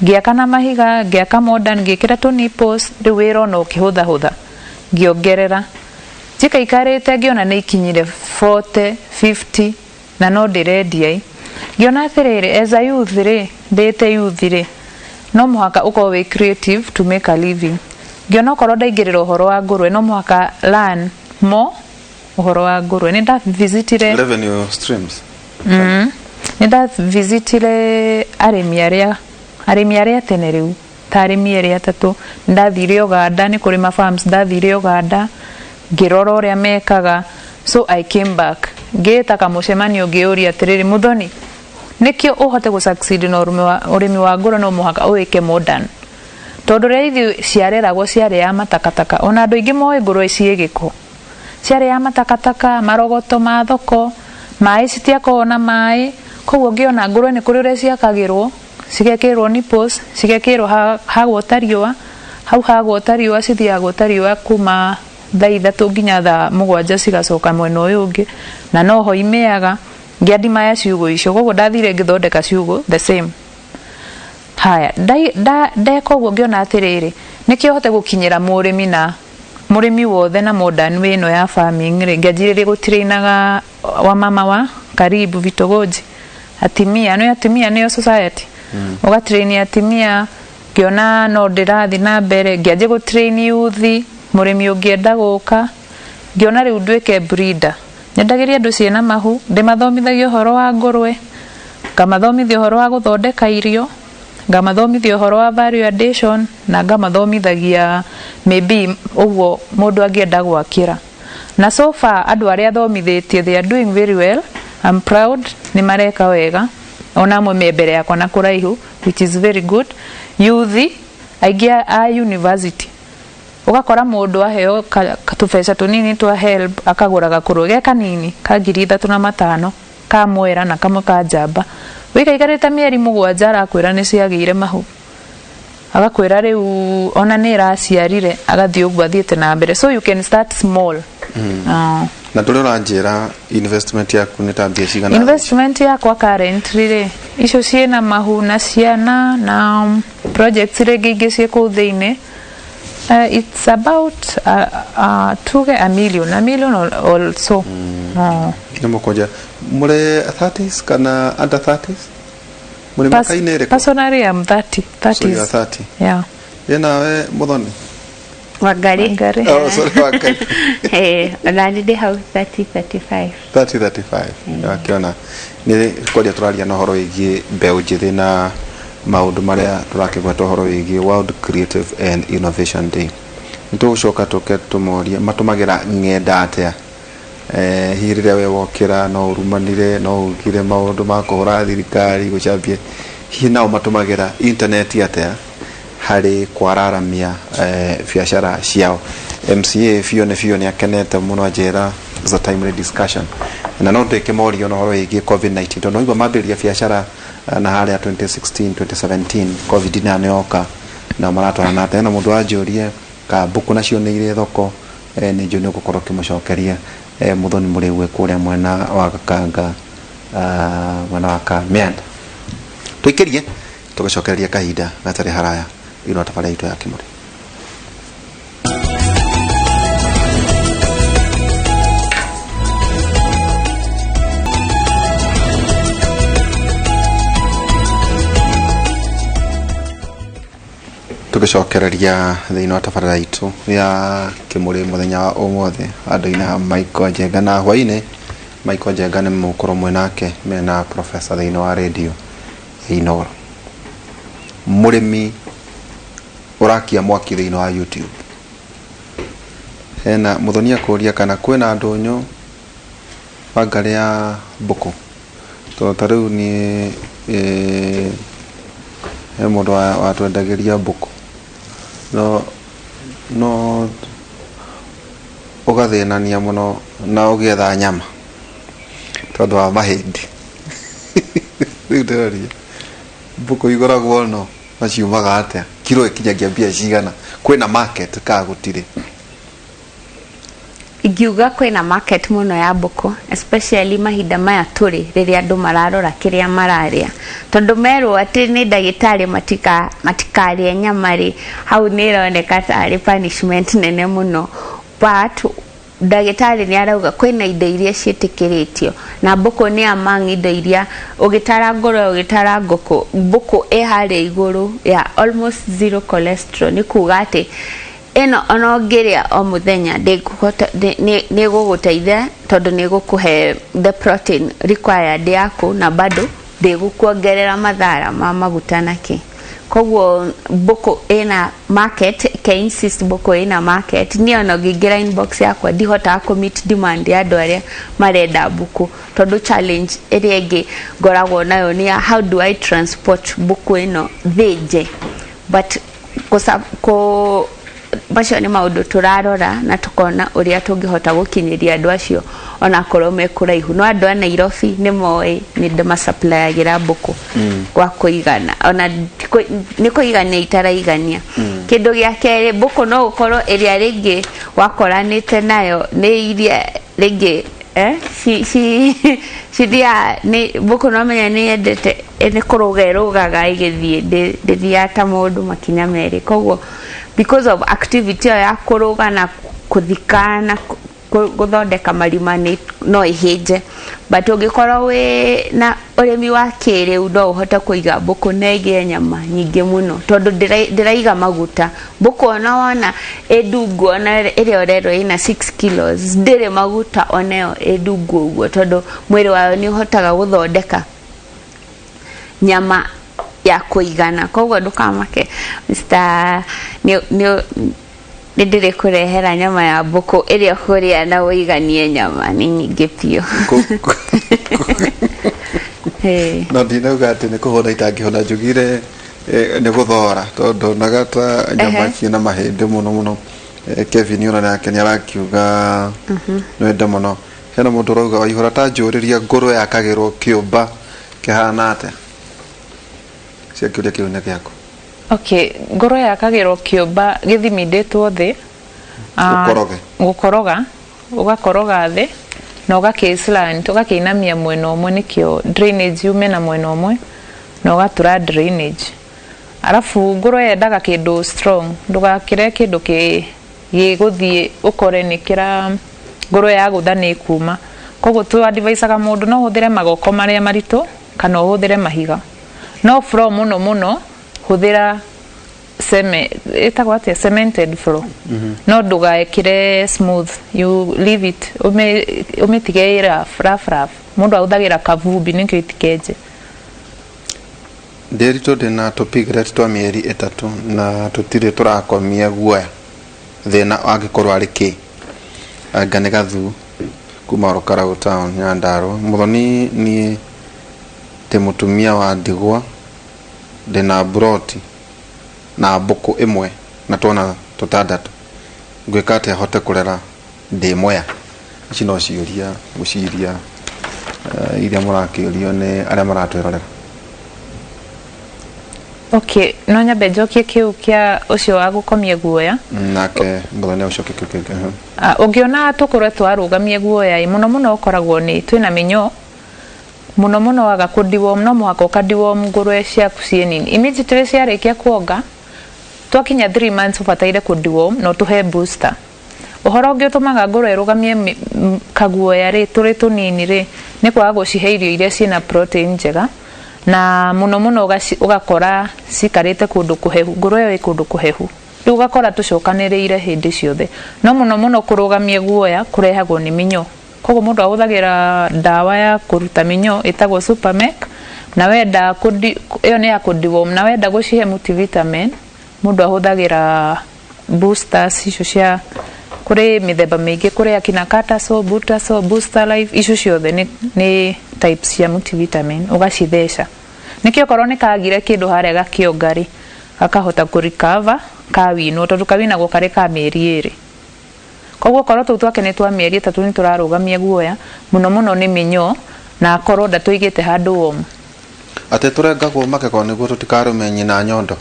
Ngĩaka na mahiga, ngĩaka modern, ngĩkĩra tũ nipples, rĩu wĩra ona ũkĩhũthahũtha. Ngĩongerera njikaikarĩte, ngĩona nĩ ikinyire 40 50 na no ndĩrendia ĩ. Ngĩona atĩrĩrĩ, as a youth rĩ, ndĩte youth rĩ, no mũhaka ũkorwo wĩ creative to make a living. Ngĩona okorwo ndaingĩrĩra ũhoro wa ngũrwe, no mũhaka learn more ũhoro wa ngũrwe. Nĩ ndavisitire Revenue streams. Nĩ ndavisitire arĩmi arĩa tene, rĩu ta arĩmi erĩ atatũ. Nĩ ndathire Uganda, nĩ kũrĩ ma farms ndathire Uganda ngĩrora ũrĩa mekaga. So I came back, ngĩĩta kamũcemanio, ngĩũria atĩrĩrĩ, Muthoni, nĩkĩo ũhote gũ succeed na ũrĩmi wa ngũrwe no mũhaka ũwĩke modern, tondũ rĩrĩa ithuĩ ciareragwo ciarĩ ya matakataka, ona andũ aingĩ moĩ ngũrwe ciĩ gĩko, ciarĩ ya matakataka, marogoto ma thoko, maĩ citiakoragwo na maĩ. Koguo ngĩona ngũrwe nĩ kũrĩ ũrĩa ciakagĩrwo, cigekĩrwo nipples, cigekĩrwo hagwota riũa. Hau hagwota riũa cithiaga gwota riũa kuma thaa 3 nginya thaa 7, cigacoka mwena ũyũ ũngĩ na noho imĩaga. Ngĩandimaya ciugũ icio, koguo ndathire ngĩthondeka ciugũ the same. Haya, ndeka ũguo, ngĩona atĩrĩrĩ, nĩkĩo hote gũkinyĩra mũrĩmi na mũrĩmi wothe na modern way ĩno ya farming rĩ, ngĩanjĩrĩria gũtrainaga wamama wa karibu vitongoji, atimia, nĩ atimia nĩyo society, ũgatrain atimia. Ngĩona no ndĩrathiĩ na mbere, ngĩanjia gũtrain youth, mũrĩmi ũngĩenda gũka. Ngĩona rĩu nduĩke breeder, nyendagĩria andũ ciĩna mahu, ndĩmathomithagia ũhoro wa ngũrwe, ngamathomithia ũhoro wa gũthondeka irio, ngamathomithia ũhoro wa value addition, na ngamathomithagia maybe ũguo mũndũ angĩenda gwakĩra. Na so far andũ arĩa thomithĩtie, they are doing very well. I'm proud, nĩ mareka wega, ona amwe me mbere yakwa na kũraihu, which is very good. Youth aingĩ a university, ũgakora mũndũ aheo tũbeca tũnini twa help, akagũra gakũrwe ge kanini ka 3500 ka mwera na kamwe ka njamba, wĩkaikarĩte mĩeri 7, arakwĩra nĩ ciagĩire mahu, agakwĩra rĩu ona nĩ ĩraciarire, agathiĩ ũguo athiĩte na mbere. So you can start small. Na ndũrĩ ũranjĩra investment yaku nĩ ta mbia cigana? Investment yakwa currently rĩ, icio ciĩna mahu na ciana na projects rĩngĩ ingĩ ciĩ kũu thĩinĩ, It's about tuge a million or so. Nĩ mũkũnja mũrĩ 30s kana under 30s, mũrĩ mĩaka-inĩ ĩrĩkũ? Personally, I'm 30. 30s. So you are 30. Yeah. Ĩ nawe, Mũthoni? Wangari. Wangari. Oh, sorry, Wangari. Eh, ona nĩ ndĩ hau 30, 35. 30, 35. Wakĩona nĩ kwaria tũraria na ũhoro wĩgiĩ mbeũ njĩthĩ na maũndũ marĩa tũrakĩgweta ũhoro wĩgiĩ World Creative and Innovation Day. Nĩ tũgũcoka tũke tũmorie matũmagĩra ng'enda atĩa. Hihi rĩrĩa we wokĩra no ũrumanire, no ugire maũndũ ma kũhũra thirikari gũcambia, hihi nao matũmagĩra intaneti atĩa harĩ kwararamia biacara ciao? MCA biũ nĩ biũ nĩ akenete mũno, anjĩra it's a timely discussion na no ndĩke morio na ũhoro wĩgiĩ COVID-19, tondũ noigua mambĩrĩria biacara na harĩa 2016, 2017, COVID nayo nĩ yoka na maratwarana atĩa. Na mũndũ wanjũrie ka mbũkũ nacio nĩ irĩ thoko, nĩ njũĩ nĩ ũgũkorwo ũkĩmũcokeria. Mũthoni Mũrĩgue kũrĩa mwena wa Gakanga, mwena wa Kamĩanda, tũikĩrie tũgĩcokereria kahinda gatarĩ haraya thĩinĩ wa tabarĩra itũ ya Kĩmũrĩ. Tũgĩcokereria thĩinĩ wa tabarĩra itũ ya Kĩmũrĩ mũthenya wa ũmũthĩ handũ-inĩ ha Michael Njenga, na hwainĩ Michael Njenga nĩ mũgũkorwo mwĩ nake mena professor thĩinĩ wa radio ya Inooro. Mũrĩmi ũrakia mwaki thĩinĩ wa YouTube, hena Mũthoni akũria kana kwĩna ndũnyũ Wangarĩ ya mbũkũ, tondũ ta rĩu niĩ he mũndũ watwendagĩria mbũkũ no ũgathĩnania mũno na ũgĩetha nyama tondũ wa mahĩndĩ. Rĩu ndĩroria, mbũkũ igũragwo no maciumaga atĩa? Kiro ĩkinyagia mbia cigana? Kwĩna market kaa gũtirĩ? Ingiuga kwĩna market mũno ya mbũkũ, especially mahinda maya tũrĩ, rĩrĩa andũ mararora kĩrĩa mararĩa, tondũ merwo atĩ nĩ ndagĩtarĩ matikarĩe nyama rĩ, hau nĩ ĩroneka tarĩ punishment nene mũno, but ndagĩtarĩ nĩ arauga kwĩna indo iria ciĩtĩkĩrĩtio na mbũkũ nĩ among indo iria. Ũgĩtara ngũrwe, ũgĩtara ngũkũ, mbũkũ ĩ harĩa igũrũ ya almost zero cholesterol. Nĩ kuga atĩ ĩno ona ũngĩrĩa o mũthenya ndĩngũhota nĩ ĩgũgũteithia, tondũ nĩ ĩgũkũhe the protein required yaku na bado ndĩgũkuongerera mathara ma maguta na kĩ. Koguo mbũkũ ĩna market. Ke insist mbũkũ ĩna market. Niĩ ona ũngĩingĩra inbox yakwa, ndihotaga kũ meet demand ya andũ arĩa marenda mbũkũ, tondũ challenge ĩrĩa ĩngĩ ngoragwo nayo nĩ ya how do I transport mbũkũ ĩno thĩnje, but kũ macio nĩ maũndũ tũrarora na tũkona ũrĩa tũngĩhota gũkinyĩria andũ acio onakorwo me kũraihu. No andũ a Nairobi nĩ moĩ nĩ ndĩmasupplyagĩra mbũkũ gwa kũigana, ona nĩ kũigania itaraigania. Kĩndũ gĩa kerĩ, mbũkũ no gũkorwo ĩrĩa rĩngĩ wakoranĩte nayo nĩ iria rĩngĩ cithiaga nĩ mbũkũ, no menya nĩ yendete nĩ kũrũga, ĩrũgaga ĩgĩthiĩ, ndĩthiaga ta mũndũ makinya merĩ. Koguo because of activity ĩyo ya kũrũga na kũthika na gũthondeka marima nĩ no ĩhĩnje, but ũngĩkorwo wĩ na ũrĩmi wa kĩrĩu, no ũhote kũiga mbũkũ na ĩgĩe nyama nyingĩ mũno, tondũ ndĩraiga maguta. Mbũkũ ona wona ĩndungu, ona ĩrĩa ũrerwo ĩna 6 kilos, ndĩrĩ maguta ona ĩyo ĩndungu ũguo, tondũ mwĩrĩ wayo nĩ ũhotaga gũthondeka nyama ya kũigana. Koguo ndũkamake, Mr. Nĩ ndĩrĩkũrehera nyama ya mbũkũ ĩrĩa ũkũrĩa na ũiganie, nyama nĩ nyingĩ biũ. Ĩĩ. No ndinauga atĩ nĩ kũhũna itangĩhũna, njugire nĩ gũthora, tondũ ndonaga ta nyama ciĩna mahĩndĩ mũno mũno. Kevin ona nake nĩ arakiuga nwende mũno. Hena mũndũ ũrauga, "Waihũra, ta njũrĩria, ngũrwe yakagĩrwo kĩũmba kĩhana atĩa?" Cia kĩũria kĩu nĩ gĩaku. Okay, ngũrwe yakagĩrwo kĩũmba gĩthimindĩtwo thĩ. Ũkoroge. Gũkoroga, ũgakoroga thĩ na ũgakĩ slant, ũgakĩinamia mwena ũmwe nĩkĩo drainage yume na mwena ũmwe, na ũgatura drainage. Arabu ngũrwe yendaga kĩndũ strong, ndũgakĩre kĩndũ kĩ gĩgũthiĩ ũkore nĩ kĩra ngũrwe yagũtha nĩ ĩkuma. Koguo tũ advisaga mũndũ no ũhũthĩre magoko marĩa maritũ kana ũhũthĩre mahiga, no floor mũno mũno hũthĩra ceme ĩtagwo atĩa, cemented floor, no ndũgekĩre smooth, you leave it, ũmĩtige ĩ rough rough rough. Mũndũ ahũthagĩra kavumbi nĩkĩo itikenje. Ndĩritũ ndĩna tũ piglet twa mĩeri 3 na tũtirĩ tũrakomia guoya, thĩna angĩkorwo arĩ kĩ? Anga nĩ gathu kuma Ol Kalou town, Nyandarua. Mũthoni, niĩ ndĩ mũtumia wa ndigwa, ndĩna mburoti na mbũkũ ĩmwe na twana tũtandatũ, ngwĩka atĩa hote kũrera ndĩ mwea? Ici no ciũria ngwĩciria iria mũrakĩũrio nĩ arĩa maratwĩrorera. Okay, no nyambe njokie kĩu kĩa ũcio wa gũkomia guoya. Nake Mũthoni agũcokia kĩu kĩngĩ. Ah, ũngĩona tũkũrwe twarũgamia guoya ĩ, mũno mũno ũkoragwo nĩ twĩna mĩnyoo mũno mũno, waga kũ deworm. No mũhaka ũka deworm ngũrwe ciaku ciĩ nini. Immediately ciarĩkia kuonga, twakinya 3 months ũbataire kũ deworm na ũtũhe booster. Ũhoro ũngĩ ũtũmaga ngũrwe ĩrũgamie kaguoya rĩ, tũrĩ tũnini rĩ, nĩ kwaga gũcihe irio iria ciĩna protein njega, na mũno mũno ũgakora cikarĩte kũndũ kũhehu, ngũrwe ĩyo ĩ kũndũ kũhehu, rĩu ũgakora tũcokanĩrĩire hĩndĩ ciothe. No mũno mũno kũrũgamia guoya kũrehagwo nĩ mĩnyoo. Koguo mũndũ ahũthagĩra ndawa ya kũruta mĩnyoo ĩtagwo Supermec, na wenda ĩyo nĩ ya kũ deworm, na wenda gũcihe multivitamin mũndũ ahũthagĩra boosters icio cia kũrĩ mĩthemba mĩingĩ, kũrĩ akina Catazole, Butazole, Booster Life, icio ciothe nĩ types cia multivitamin, ũgacitheca nĩkĩo okorwo nĩ kagire kĩndũ harĩa gakĩonga rĩ, gakahota kũ recover kawinwo, tondũ kawinagwo karĩ ka mĩeri 2. Koguo okorwo tũu twake nĩ twa mĩeri 3 nĩ tũrarũgamia guoya, mũno mũno nĩ mĩnyoo, na akorwo ndatũigĩte handũ warm. Atĩ tũrengagwo magego nĩguo tũtikarũme nyina nyondo?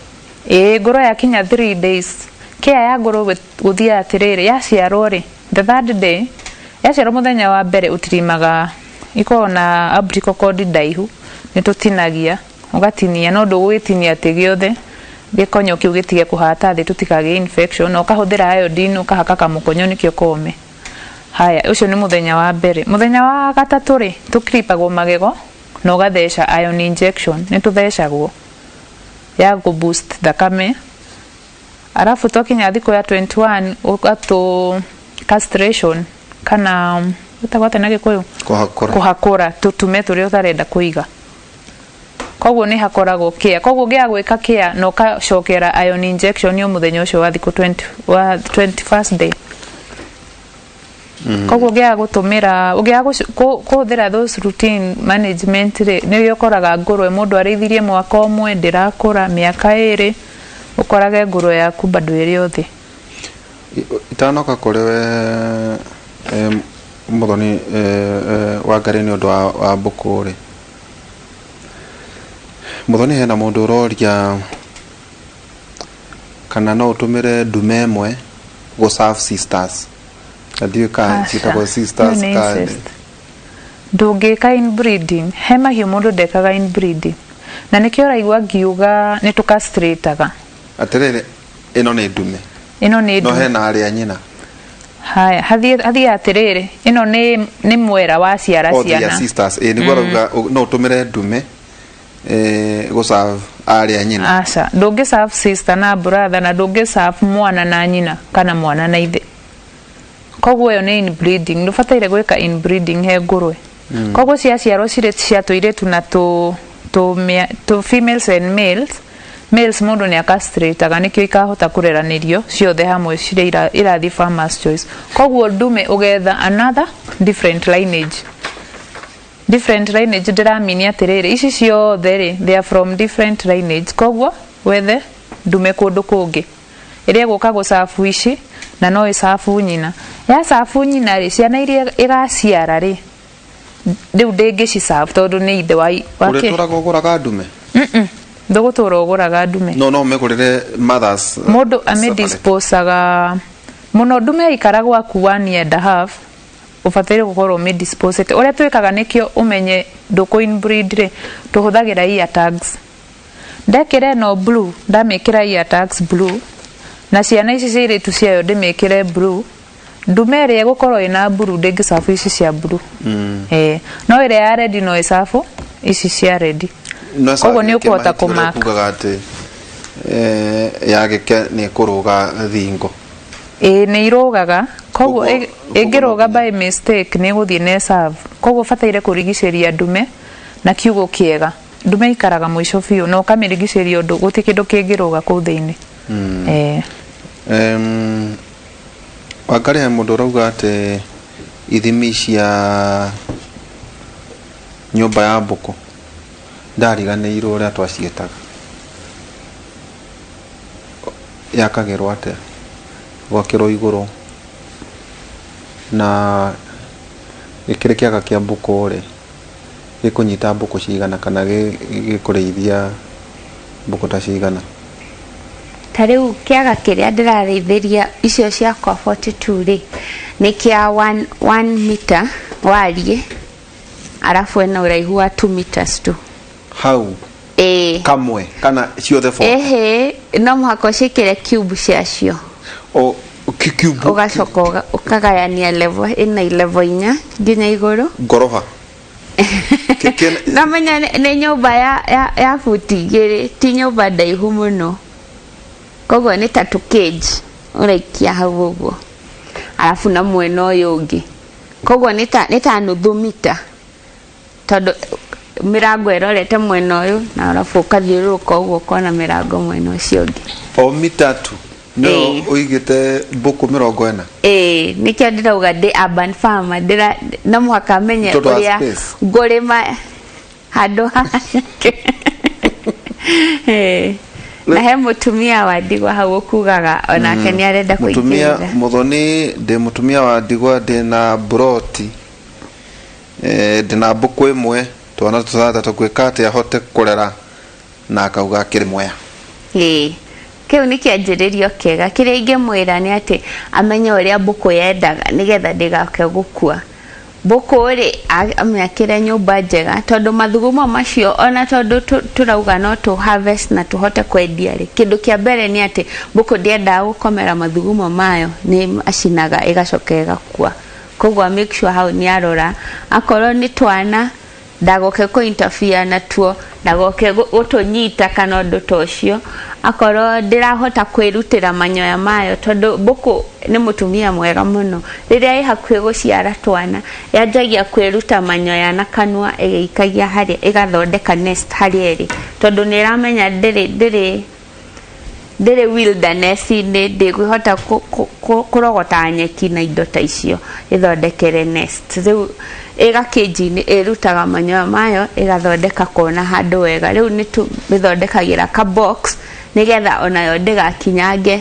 Ĩĩ, ngũrwe yakinya 3 days, care ya ngũrwe gũthiaga atĩrĩrĩ, yaciarwo rĩ, the third day, yaciarwo mũthenya wa mbere ũtirimaga, ikoragwo na umbilical cord ndaihu, nĩ tũtinagia, ũgatinia, no ndũgũgĩtinia atĩ gĩothe, gĩkonyo kĩu gĩtige kũhata thĩ tũtikagĩe infection, na ũkahũthĩra iodine ũkahaka kamũkonyo nĩkĩo kome. Haya, ũcio nĩ mũthenya wa mbere. Mũthenya wa gatatũ rĩ, tũkiripagwo magego na ũgatheca iron injection, nĩ tũthecagwo ya kũ boost thakame. Arabu twakinya thikũ ya 21 ũgatũ castration kana ĩtagwo atĩa na Gĩkũyũ? Kũhakũra. Kũhakũra tũtume tũrĩa ũtarenda kũiga. Koguo nĩ hakoragwo care. Koguo ũngĩaga gwĩka care na ũgacokera iron injection o mũthenya ũcio wa thikũ 20, wa 21st day. Koguo ũngĩaga gũtũmĩra, ũngĩaga kũhũthĩra those routine management rĩ, nĩrĩo ũkoraga ngũrwe mũndũ arĩithirie mwaka ũmwe ndĩrakũra, mĩaka 2 ũkorage ngũrwe yaku bado ĩrĩ o thĩ. Itanoka kũrĩ we, Mũthoni wa Ngarĩ, nĩ ũndũ wa mbũkũ rĩ, Mũthoni, hena mũndũ ũroria kana no ũtũmĩre ndume ĩmwe gũ serve sisters, na ndiũĩ kana ciĩtagwo sisters. Ĩyo nĩ kana incest. Ndũngĩka inbreeding. He mahiũ mũndũ ndekaga inbreeding, na nĩkĩo ũraigua ngiuga nĩ tũcastrataga. Atĩrĩrĩ, ĩno nĩ ndume. Ĩno nĩ no ndume. Hena arĩa nyina. Haya, hathiĩ atĩrĩrĩ, ĩno nĩ mwera wa ciara Oh, they are ciana. sisters. Ĩ nĩguo arauga no ũtũmĩre ndume gũ serve arĩa nyina. Aca, ndũngĩ serve sister na brother, na ndũngĩ serve mwana na nyina kana mwana na ithe. Koguo ĩyo nĩ inbreeding, ndũbataire gwĩka inbreeding he ngũrwe. Koguo ciaciarwo cirĩ cia tũirĩtu na tũ females and males, males mũndũ nĩ acastrataga nĩkĩo ikahota kũreranĩrio ciothe hamwe cirĩa irathiĩ farmers choice. Koguo ndume ũgetha another different lineage. Different lineage ndĩramini atĩrĩrĩ, ici ciothe rĩ, they are from different lineage, koguo wethe ndume kũndũ kũngĩ ĩrĩa ĩgũka gũcabu ici, na no ĩcabu nyina. Yacabu nyina rĩ, ciana iria ĩgaciara rĩ, rĩu ndĩngĩcicabu tondũ nĩ ithe wa wake. Ũrĩtũraga ũgũraga ndume? Ndũgũtũra ũgũraga ndume. No mĩgũrĩre mothers Mũndũ separate. Amĩdisposaga mũno ndume yaikara gwaku one year and a half, ũbataire gũkorwo ũmĩdisposete. Ũrĩa twĩkaga nĩkĩo ũmenye ndũkũ inbreed rĩ, tũhũthagĩra ear tags. Ndekĩra ĩno blue, ndamĩkĩra ear tags blue, na ciana ici cia airĩtu ciayo ndĩmĩkĩre blue, ndume ĩrĩa ĩgũkorwo ĩna blue ndĩngĩcabu ici cia blue. Ĩĩ, no ĩrĩa ya red no ĩcabu ici cia red. No Koguo nĩ ũkũhota kũmaka. Kugaga atĩ ya gĩke nĩ kũrũga thingo. Ĩĩ, nĩ irũgaga. Koguo Koguo- ĩngĩrũga by mistake nĩ ĩgũthiĩ na ĩserve. Koguo ũbataire kũrigicĩria ndume na kiugũ kĩega. Ndume ikaraga mũico biũ na ũkamĩrigicĩria ũndũ gũtirĩ kĩndũ kĩngĩrũga kũu thĩinĩ. Ĩĩ. Wangarĩ, he mũndũ ũrauga atĩ ithimi cia nyũmba ya mbũkũ ndariganĩirwo ũrĩa twaciĩtaga, yakagĩrwo atĩa, gwakĩrwo igũrũ, na gĩkĩrĩ kĩaga kĩa mbũkũ rĩ, gĩkũnyita mbũkũ cigana kana gĩkũrĩithia mbũkũ ta cigana? Ta rĩu kĩaga kĩrĩa ndĩrarĩithĩria icio ciakwa 42 rĩ, nĩ kĩa 1 meter wariĩ, arabu ĩna ũraihu wa 2 meters tu. Hau? Ĩĩ. Kamwe kana ciothe four? Ĩhĩ, no mũhaka ũciĩkĩre cube ciacio. O cube? Ũgacoka ũkagayania level ĩna level inya nginya igũrũ. Ngoroba? No menya nĩ nyũmba ya buti 2, ti nyũmba ndaihu mũno, koguo nĩ ta tũ cage ũraikia hau ũguo, arabu na mwena ũyũ ũngĩ, koguo nĩ ta nuthu mita, tondũ mĩrango ĩrorete mwena ũyũ, na arabu ũkathiũrũrũka ũguo ũkona mĩrango mwena ũcio ũngĩ. O mita tu no Ĩĩ. ũigĩte mbũkũ 40? Ĩĩ, nĩkĩo ndĩrauga ndĩ urban farmer, ndĩra no mũhaka menye Tondũ wa ũrĩa space. ngũrĩma handũ hake. Ĩĩ. Na he mũtumia wa ndigwa hau ũkugaga onake nĩ arenda Mũtumia kũingĩrĩra. Mũthoni, ndĩ mũtumia wa ndigwa, ndĩ na mburoti, ndĩ na mbũkũ ĩmwe, twana tũtandatũ, ngwĩka atĩa hote kũrera? Na akauga akĩrĩ mwea. Ĩĩ, kĩu nĩ kĩanjĩrĩrio kĩega. Kĩrĩa ingĩmwĩra nĩ atĩ amenye ũrĩa mbũkũ yendaga nĩgetha ndĩgake gũkua. Mbũkũ rĩ, amĩakĩre nyũmba njega, tondũ mathugumo macio, ona tondũ tũrauga no tũ harvest na tũhote kwendia rĩ, kĩndũ kĩa mbere nĩ atĩ mbũkũ ndĩendaga gũkomera mathugumo mayo, nĩ acinaga ĩgacoka ĩgakua. Koguo make sure hau nĩ arora, akorwo nĩ twana ndagoke kũ interfere natuo, ndagoke gũtũnyita kana ũndũ ta ũcio. Akorwo ndĩrahota kwĩrutĩra manyoya mayo, tondũ mbũkũ nĩ mũtumia mwega mũno, rĩrĩa ĩ hakuhĩ gũciara twana yanjagia kwĩruta manyoya na kanua, ĩgĩikagia harĩa, ĩgathondeka nest harĩa ĩrĩ, tondũ nĩ ĩramenya ndĩrĩ wilderness-inĩ, ndĩkũhota kũrogota nyeki na indo ta icio, ĩthondekere nest. Rĩu ĩgakĩnji-inĩ ĩrutaga manyoya mayo, ĩgathondeka kona handũ wega. Rĩu nĩ tũmĩthondekagĩra ka box nĩgetha onayo ndĩgakinyange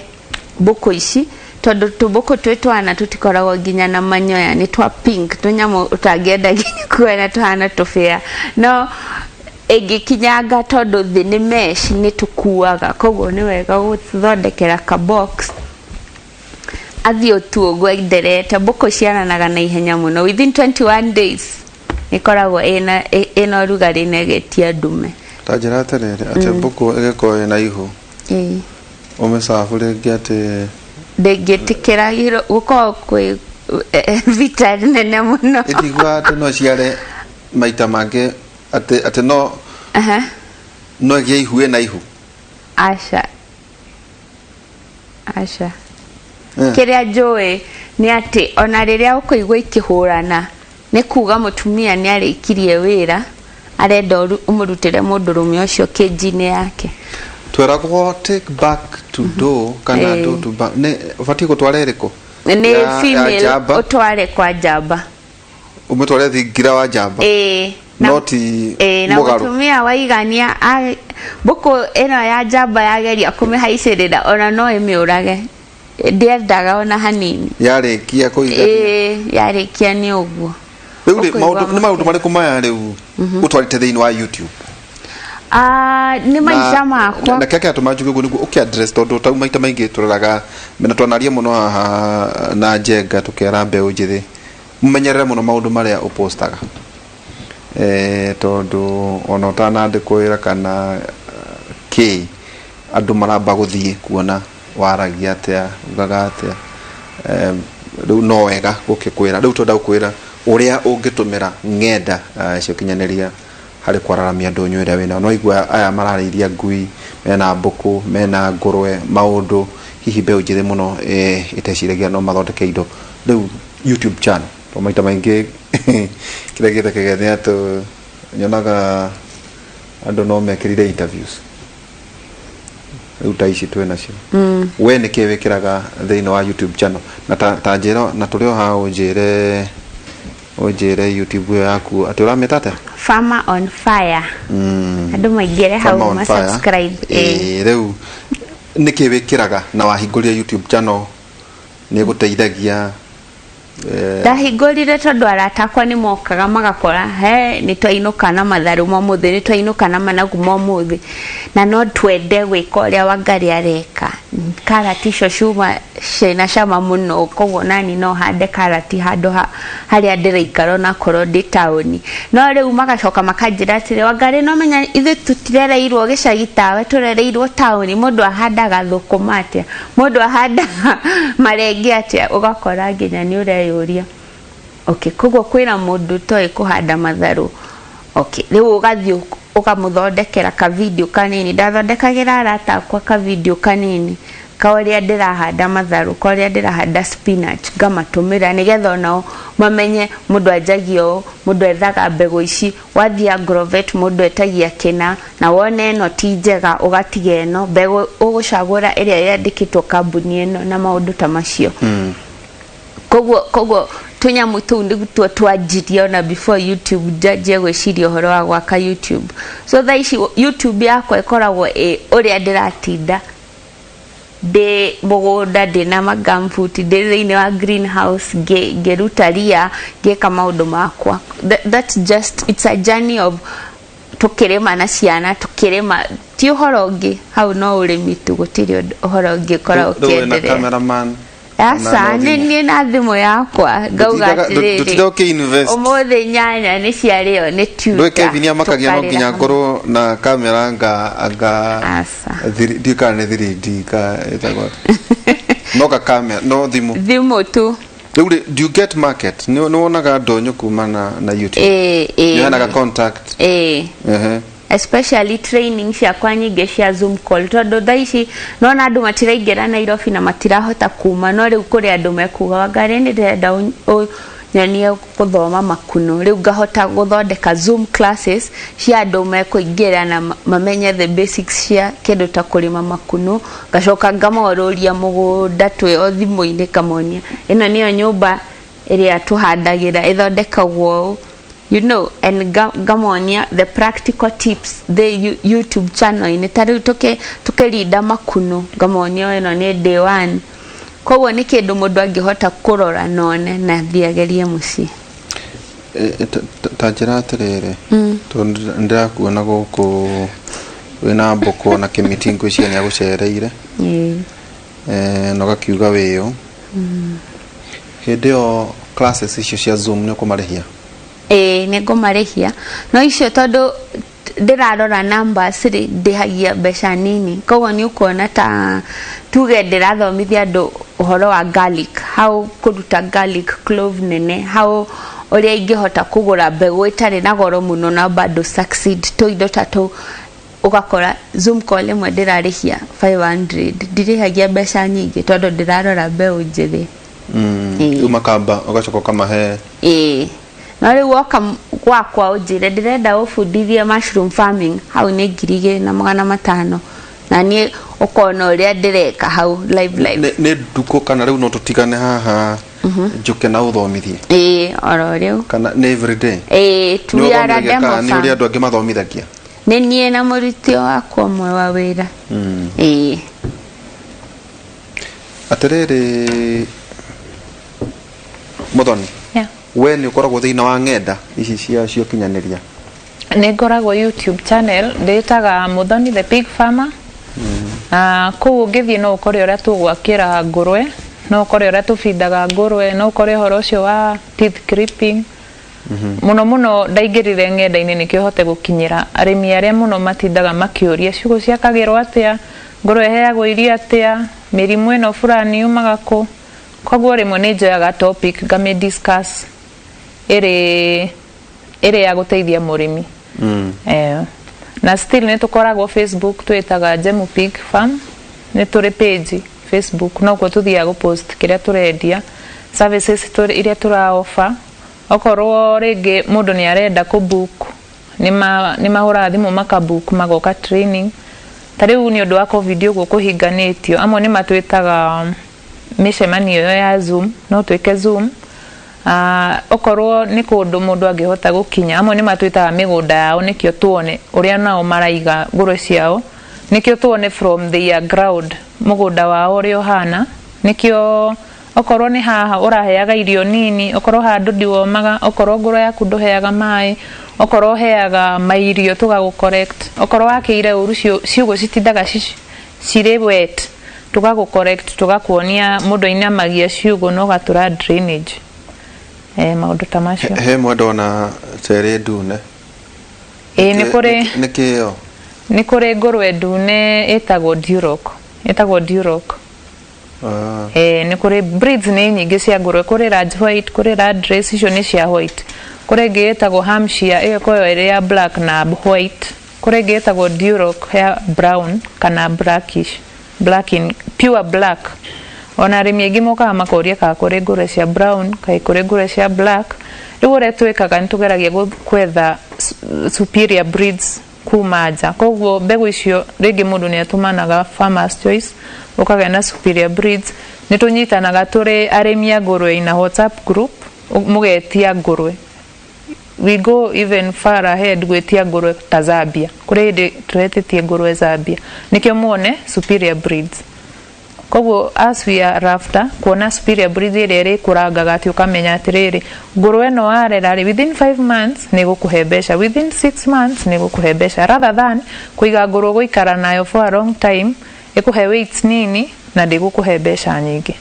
mbũkũ ici, tondũ tũmbũkũ twĩ twana tũtikoragwo nginya na manyoya, nĩ twa pink, tũnyamũ ũtangĩenda nginya kuona, tũhana tũbĩa, no ĩngĩkinyanga, tondũ thĩ nĩ mesh, nĩ tũkuaga. Koguo nĩ wega gũthondekera ka box, athiĩ tu ũguo enderete. Mbũkũ ciaranaga na ihenya mũno, within 21 days ĩkoragwo ĩna ũrugarĩ na ĩgetia ndume. Ta njĩra atĩrĩrĩ, atĩ mbũkũ ĩgĩkorwo ĩna ihu, ũmĩcabu rĩngĩ atĩ? Ndĩngĩtĩkĩra gũkorwo kwĩ vita nene mũno. Ĩtigua atĩ no ciare maita mangĩ, atĩ no no ĩgĩe ihu ĩna ihu? Aca, aca. Kĩrĩa njũĩ nĩ atĩ ona rĩrĩa ũkũigua ikĩhũrana, nĩ kuga mũtumia nĩ arĩkirie wĩra, arenda ũmũrutĩre mũndũrũme ũcio kĩnji-inĩ yake. Tweragwo take back to door kana door to back, nĩ ũbatiĩ gũtwara ĩrĩkũ? Nĩ Ya female. Njamba. Ũtware kwa njamba. Ũmĩtware thingira wa njamba? Ĩĩ. No ti Na mũgarũ? Mũtumia waigania mbũkũ ĩno ya njamba yageria kũmĩhaicĩrĩra, ona no ĩmĩũrage, ndĩendaga ona hanini. Yarĩkia kũigania? Ĩĩ, yarĩkia nĩ ũguo. Rĩu rĩ, Ũkũigua maũndũ nĩ maũndũ marĩkũ maya rĩu ũtwarĩte thĩinĩ wa YouTube? Ah, nĩ maica makwa. Na kĩrĩa kĩratũma njuge ũguo nĩguo ũkĩ address, tondũ tau maita maingĩ tũroraga na twanaria mũno haha na Njenga, tũkera mbeũ njĩthĩ mũmenyerere mũno maũndũ marĩa ũpostaga, tondũ ona ũtanandĩkwo wĩra kana Kĩ andũ maramba gũthiĩ kuona waragia atĩa, ugaga atĩa. Rĩu no wega gũkĩkwĩra, rĩu twenda gũkwĩra ũrĩa ũngĩtũmĩra ng'enda cia ũkinyanĩria harĩ kwararamia ndũnyũ ĩrĩa wĩnayo. No igua aya mararĩithia ngui, mena mbũkũ, mena ngũrwe, maũndũ hihi mbeũ njĩthĩ mũno ĩteciragia no mathondeke indo. Rĩu YouTube channel, to maita maingĩ kĩrĩa gĩthekagia nĩ atĩ nyonaga andũ no mekĩrire interviews rĩu ta ici twĩ nacio. We nĩkĩ wĩkĩraga thĩinĩ wa YouTube channel? Na ta njĩra, na tũrĩ o haha, ũnjĩre YouTube ĩyo yaku atĩ ũramĩta atĩa? Farmer on Fire. Andũ maingĩre hau Farmer on ma Fire. subscribe. Ĩĩ, rĩu nĩkĩ wĩkĩraga na wahingũrire YouTube channel nĩ ĩgũteithagia? Ndahingũrire tondũ arata akwa nĩ mokaga magakora he nĩ twainũka na matharũ ma ũmũthĩ, nĩ twainũka na managu ma ũmũthĩ, na no twende gwĩka ũrĩa Wangari areka. Karati icio ciuma ciĩna cama mũno, koguo nani no hande karati handũ ha harĩa ndĩraikara onakorwo ndĩ taũni. No rĩu magacoka makanjĩra atĩrĩ, "Wangari, no menya ithuĩ tũtirereirwo gĩcagi tawe, tũrereirwo taũni. Mũndũ ahandaga thũkũma atĩa? Mũndũ ahandaga marenge atĩa?" Ũgakora nginya nĩ ũreyũria, okay, koguo kwĩna mũndũ ũtoĩ kũhanda matharũ, okay, rĩu ũgathiĩ ũkamũthondekera ka video kanini. Ndathondekagĩra arata akwa ka video kanini ka ũrĩa ndĩrahanda matharũ, ka ũrĩa ndĩrahanda spinach, ngamatũmĩra nĩgetha onao mamenye mũndũ anjagia ũũ, mũndũ ethaga mbegũ ici, wathiĩ agrovet mũndũ etagia kĩna, na wone ĩno ti njega ũgatiga ĩno mbegũ, ũgũcagũra ĩrĩa yandĩkĩtwo kambuni ĩno na maũndũ ta macio. Koguo tũnyamũ tũu nĩtuo twanjirie ona before YouTube njanjie gwĩciria ũhoro wa gwaka YouTube. So thaa ici YouTube yakwa ĩkoragwo ĩ ũrĩa ndĩratinda ndĩ mũgũnda, ndĩna ma gumboot, ndĩ thĩinĩ wa greenhouse ngĩruta ria, ngĩka maũndũ makwa. That's just, it's a journey of tukĩrĩma na ciana, tukĩrĩma, ti ũhoro ũngĩ hau, no ũrĩmi tu, gũtirĩ ũhoro ũngĩ ũkoragwo Rĩu wĩna ũkĩenderea. cameraman na Aca. no Nĩ thimũ? Niĩ na thimũ yakwa ngauga atĩrĩrĩ, Ndũtinda ũkĩ-invest. Ũmũthĩ nyanya nĩ ciarĩo nĩ tuta. Ndũĩ Kevin amakagia no tũkarĩra nginya hamwe. ngorwo na kamera anga Aca. Ndiũĩ kana nĩ 3D ka ĩtagwo atĩa. No ka kamera no thimũ. Thimũ tu. Rĩu rĩ, do you get market? Nĩ wonaga ndũnyũ kuma na YouTube? Ĩĩ. Nĩ ũheanaga contact? Ĩĩ. Especially training ciakwa nyingĩ cia Zoom call, tondũ thaa ici nona andũ matiraingĩra Nairobi na matirahota kuma, no rĩu kũrĩ andũ mekuga, "Wangari, nĩ ndĩrenda ũnyonie gũthoma makuno." Rĩu ngahota gũthondeka Zoom classes cia andũ mekũingĩra na mamenye the basics cia kĩndũ ta kũrĩma makuno. Ngacoka ngamorũria mũgũnda twĩ o thimũ-inĩ, ngamonia ĩno nĩyo nyũmba ĩrĩa tũhandagĩra, ĩthondekagwo ũũ, and ngamonia the practical tips the YouTube channel-inĩ. Ta rĩu tũkĩrinda makuno, ngamonia ĩno nĩ day one. Koguo nĩ kĩndũ mũndũ angĩhota kũrora none na thiĩ agerie mũciĩ. Ta njĩra atĩrĩrĩ, tondũ ndĩrakuona gũkũ wĩna mbũkũ na kĩmiti, ngwĩciria nĩ agũcereire. Na ũgakiuga wĩyo hĩndĩ ĩyo classes icio cia Zoom nĩ ũkũmarĩhia? Ĩĩ, nĩ ngũmarĩhia, no icio tondũ ndĩrarora numbers rĩ, ndĩhagia mbeca nini. Koguo nĩ ũkuona ta tuge ndĩrathomithia andũ ũhoro wa garlic, how kũruta garlic clove nene, how ũrĩa ingĩhota kũgũra mbegũ ĩtarĩ na goro mũno na bado succeed, tũindo ta tũu. Ũgakora Zoom call ĩmwe ndĩrarĩhia 500, ndirĩhagia mbeca nyingĩ tondũ ndĩrarora mbeũ njĩthĩ. Rĩu makamba ũgacoka ũkamahe? Ĩĩ, no rĩu woka gwakwa ũnjĩre ndĩrenda ũbundithie mushroom farming, hau nĩ 2500, na niĩ ũkona ũrĩa ndĩreka hau live live. Nĩ ndukũ kana rĩu no tũtigane haha njũke na ũthomithie? Ĩĩ, oro rĩu. Kana nĩ everyday? Ĩĩ. Nĩ We are a ũthomithagia demo kana nĩ farm. ũrĩa andũ angĩ mathomithagia? Nĩ niĩ na mũruti wakwa ũmwe wa wĩra. Ĩĩ. Atĩrĩrĩ Mũthoni, we nĩ ũkoragwo thĩinĩ wa ng'enda ici cia ũkinyanĩria? Nĩ ngoragwo YouTube channel, ndĩtaga Muthoni the Pig Farmer. Kũu ũngĩthiĩ no ũkore ũrĩa tũgwakĩra ngũrwe, no ũkore ũrĩa tũbindaga ngũrwe, no ũkore ũhoro ũcio wa teeth clipping. Mũno mũno ndaingĩrire ng'enda-inĩ nĩkĩo hote gũkinyĩra arĩmi arĩa mũno matindaga makĩũria ciugũ ciakagĩrwo atĩa, ngũrwe ĩheagwo irio atĩa, mĩrimũ ĩno fulani yumaga kũ. Koguo rĩmwe nĩ njoyaga topic ngamĩ discuss ĩrĩ ĩrĩ ya gũteithia mũrĩmi. Na still nĩ tũkoragwo Facebook, twĩtaga Jemu Pig Farm, nĩ tũrĩ page Facebook, nokuo tũthiaga gũpost kĩrĩa tũrendia, services iria tũra offer. Okorwo rĩngĩ mũndũ nĩ arenda kũ book, nĩ mahũraga thimũ makabook magoka training. Ta rĩu nĩ ũndũ wa COVID ũguo kũhinganĩtio, amwe nĩ matwĩtaga mĩcemanio ĩyo ya Zoom, no twĩke Zoom. Okorwo nĩ kũndũ mũndũ angĩhota gũkinya, amwe nĩ matwĩtaga mĩgũnda yao nĩkĩo tuone ũrĩa nao maraiga ngũrwe ciao, nĩkĩo tuone from their ground mũgũnda wao ũrĩa ũhana, nĩkĩo okorwo nĩ haha ũraheaga irio nini, okorwo handũ ndiwomaga, okorwo ngũrwe yaku ndũheaga maĩ, okorwo ũheaga mairio tũgagũ correct, okorwo wakĩire ũru ciugũ citindaga cirĩ wet, tũgagũ correct, tũgakuonia mũndũ ainamagia ciugũ na ũgatũra drainage, maũndũ ta macio. He mwenda ona terĩ ndune. Ĩĩ, nĩ kũrĩ. Nĩ kĩo? Nĩ kũrĩ ngũrwe ndune ĩtagwo Duroc, ĩtagwo Duroc. Nĩ kũrĩ breeds nĩ nyingĩ cia ngũrwe, kũrĩ large white, kũrĩ landrace, icio nĩ cia white, kũrĩ ĩngĩ ĩtagwo Hampshire, ĩyo ĩkoragwo ĩrĩ ya black na white, kũrĩ ĩngĩ ĩtagwo Duroc ya brown kana blackish, black in pure black. Ona arĩmi aingĩ mokaga makoria kana kũrĩ ngũrwe cia brown, kaĩ kũrĩ ngũrwe cia black. Rĩu ũrĩa twĩkaga nĩ tũgeragia gwetha superior breeds kuma nja, koguo mbegũ icio rĩngĩ mũndũ nĩ atũmanaga Farmers Choice, ũkagĩa na superior breeds. Nĩ tũnyitanaga tũrĩ arĩmi a ngũrwe ina WhatsApp group, mũgetia ngũrwe. We go even far ahead gwĩtia ngũrwe ta Zambia, kũrĩ hĩndĩ tũretĩtie ngũrwe Zambia nĩkĩo muone superior breeds. Koguo as we are after kuona superior breeds ĩrĩa ĩrĩkũrangaga atĩ ũkamenya atĩrĩrĩ, ngũrwe ĩno warera rĩ, within 5 months nĩ gũkũhe mbeca, within 6 months nĩ gũkũhe mbeca, rather than kũiga ngũrwe gũikara nayo for a long time ĩkũhe weights nini na ndĩgũkũhe mbeca nyingĩ.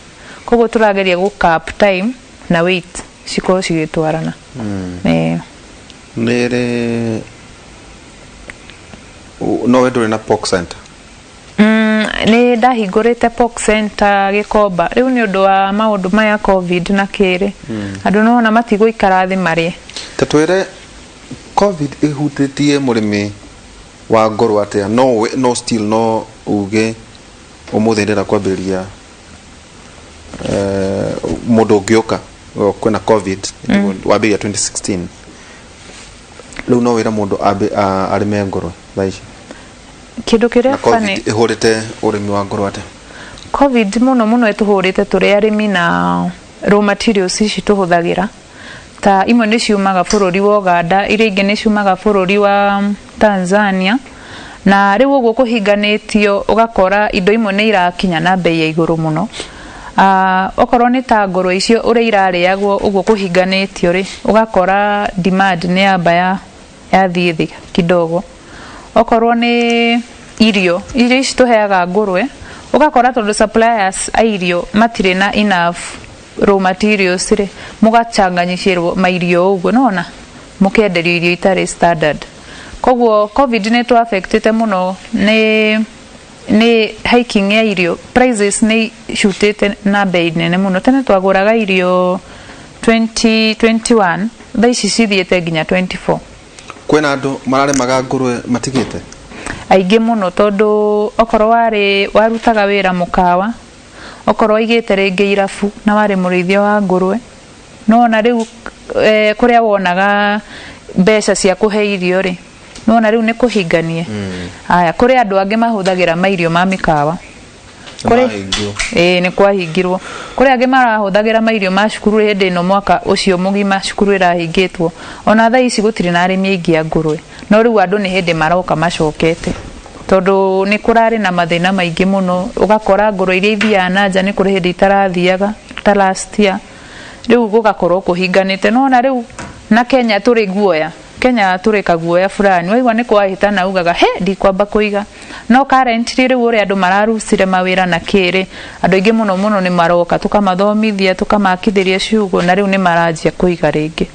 Koguo tũrageria gũ cap time na weight cikorwo cigĩtwarana. Nĩ rĩ no we ndũrĩ na pork center? Nĩ ndahingũrĩte pork center Gĩkomba. Rĩu nĩ ũndũ wa maũndũ maya COVID na kĩrĩ, andũ nona matigũikara thĩ marĩe. Ta twĩre COVID ĩhutĩtie mũrĩmi wa ngũrwe atĩa? No still no uge ũmũthĩ ndĩrenda kwambĩrĩria, mũndũ ũngĩũka kwĩna COVID wambĩrĩria 2016, rĩu no wĩre mũndũ arĩme ngũrwe thaa ici? Kĩndũ kĩrĩa Na funny COVID ĩhũrĩte ũrĩmi wa ngũrwe atĩa? COVID mũno mũno ĩtũhũrĩte tũrĩ arĩmi na raw materials ici tũhũthagĩra, ta imwe nĩ ciumaga bũrũri wa Uganda, iria ingĩ nĩ ciumaga bũrũri wa Tanzania, na rĩu ũguo kũhinganĩtio ũgakora indo imwe nĩ irakinya na bei ya igũrũ mũno. Okorwo nĩ ta ngũrwe icio ũrĩa irarĩagwo ũguo kũhinganĩtio rĩ, ũgakora demand nĩ yamba yathiĩ thĩ kidogo. Okorwo nĩ irio ici tũheaga ngũrwe, ũgakora tondũ suppliers a irio matirĩ na enough raw materials rĩ, mũgachanganyicĩrwo mairio ũguo nona mũkenderio irio itarĩ standard. Koguo COVID nĩ tũ affectĩte mũno nĩ hiking ya irio, prices nĩ icutĩte na bei nene mũno. Tene twagũraga irio 2021, thaa ici cithiĩte nginya 24. Kwĩna andũ mararĩmaga ngũrwe matigĩte? Aingĩ mũno, tondũ okorwo warĩ warutaga wĩra mũkawa, okorwo waigĩte rĩngĩ irabu na warĩ mũrĩithia wa ngũrwe, nona rĩu kũrĩa wonaga mbeca cia kũhe irio rĩ, nona rĩu nĩ kũhinganie. Aya, kũrĩ andũ angĩ mahũthagĩra mairio ma mĩkawa. Mahingirwo. Ĩĩ, nĩ kwahingirwo. Kũrĩ angĩ marahũthagĩra mairio ma cukuru hĩndĩ ĩno, mwaka ũcio mũgima cukuru ĩrahingĩtwo. Ona thaa ici gũtirĩ na arĩmi aingĩ a ngũrwe, no rĩu andũ nĩ hĩndĩ maroka macokete, tondũ nĩ kũrarĩ na mathĩna maingĩ mũno. Ũgakora ngũrwe iria ithiaga na nja nĩ kũrĩ hĩndĩ itarathiaga ta last year, rĩu gũgakorwo kũhinganĩte. No ona rĩu na Kenya tũrĩ guoya, Kenya tũrĩ kaguoya fulani, waigua nĩ kwahĩtana ugaga he ndikwamba kũiga. No currently rĩu ũrĩa andũ mararucire mawĩra na kĩrĩ, andũ aingĩ mũno mũno nĩ maroka, tũkamathomithia, tũkamakithĩria ciugũ, na rĩu nĩ maranjia kũiga rĩngĩ.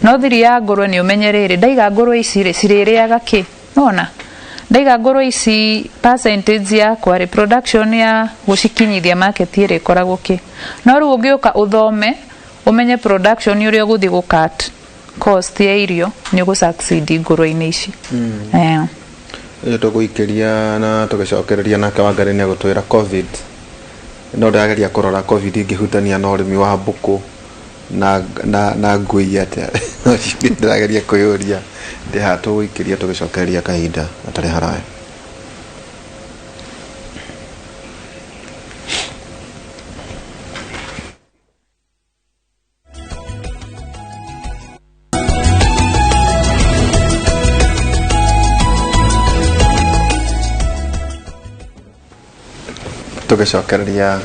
No thiri ya ngũrwe nĩ ũmenye rĩrĩ, ndaiga ngũrwe ici rĩ, cirĩrĩaga kĩ? Nona ndaiga ngũrwe ici, percentage yakwa rĩ, production ya gũcikinyithia market ĩrĩ ĩkoragwo kĩ? No rĩu ũngĩũka ũthome, ũmenye production ũrĩa ũgũthiĩ gũ cut cost ya irio, nĩ ũgũ succeed ngũrwe-inĩ ici. Ĩyo tũgũikĩria na tũgĩcokereria nake Wangari nĩ egũtwĩra COVID, no ndĩrageria kũrora COVID ĩngĩhutania na ũrĩmi wa mbũkũ na ngui atĩa. Ndĩrageria kwĩyũria ndĩ haha. Tũgũikĩria tũgĩcokereria kahinda gatarĩ haraya. Tũgĩcokereria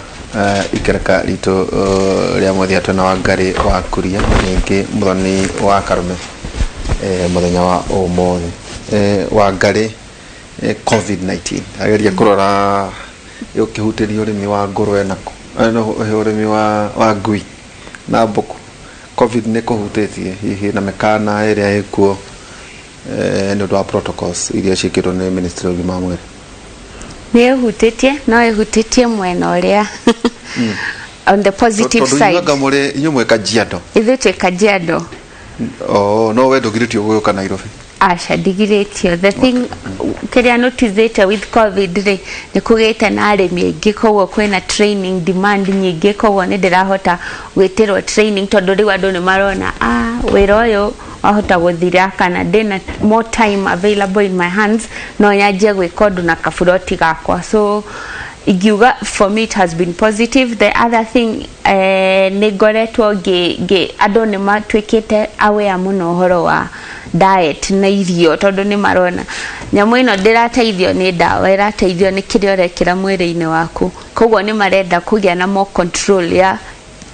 ikereka ritũ rĩa mũthia, twĩna Wangari wa Kuria, ningĩ Mũthoni wa Karume mũthenya wa ũmũthĩ. Wangari, COVID-19 ageria kũrora ũkĩhutĩria ũrĩmi wa ngũrwe na no, ũrĩmi wa ngui na mbũkũ. COVID nĩ kũhutĩtie hihi na mĩkana ĩrĩa ĩkuo nĩ ũndũ wa protocols iria ciĩkĩtwo nĩ Ministry ya ũgima wa mwĩrĩ? Nĩ ĩhutĩtie, no ĩhutĩtie mwena ũrĩa on the positive Tondũ side. Inyuĩ anga mũrĩ, inyuĩ mwĩ Kajiado? Ithuĩ twĩ Kajiado. Oh, no we ndũgirĩtio gũgĩũka Nairobi? Aca, ndigirĩtio. The thing kĩrĩa noticĩte with COVID rĩ, nĩ kũgĩte na arĩmi aingĩ, koguo kwĩna training demand nyingĩ, koguo nĩ ndĩrahota gwĩtĩrwo training, tondũ rĩu andũ nĩ marona, ah, wĩra ũyũ wahota gũthira kana ndĩna more time available in my hands, no nyanjie gwĩka ũndũ na kaburoti gakwa. So ingiuga for me it has been positive. The other thing, nĩ ngoretwo ngĩ andũ nĩ matuĩkĩte aware mũno ũhoro wa diet na irio, tondũ nĩ marona nyamũ ĩno ndĩrateithio nĩ ndawa, ĩrateithio nĩ kĩrĩa ũrekĩra mwĩrĩ-inĩ waku. Koguo nĩ marenda kũgĩa na more control ya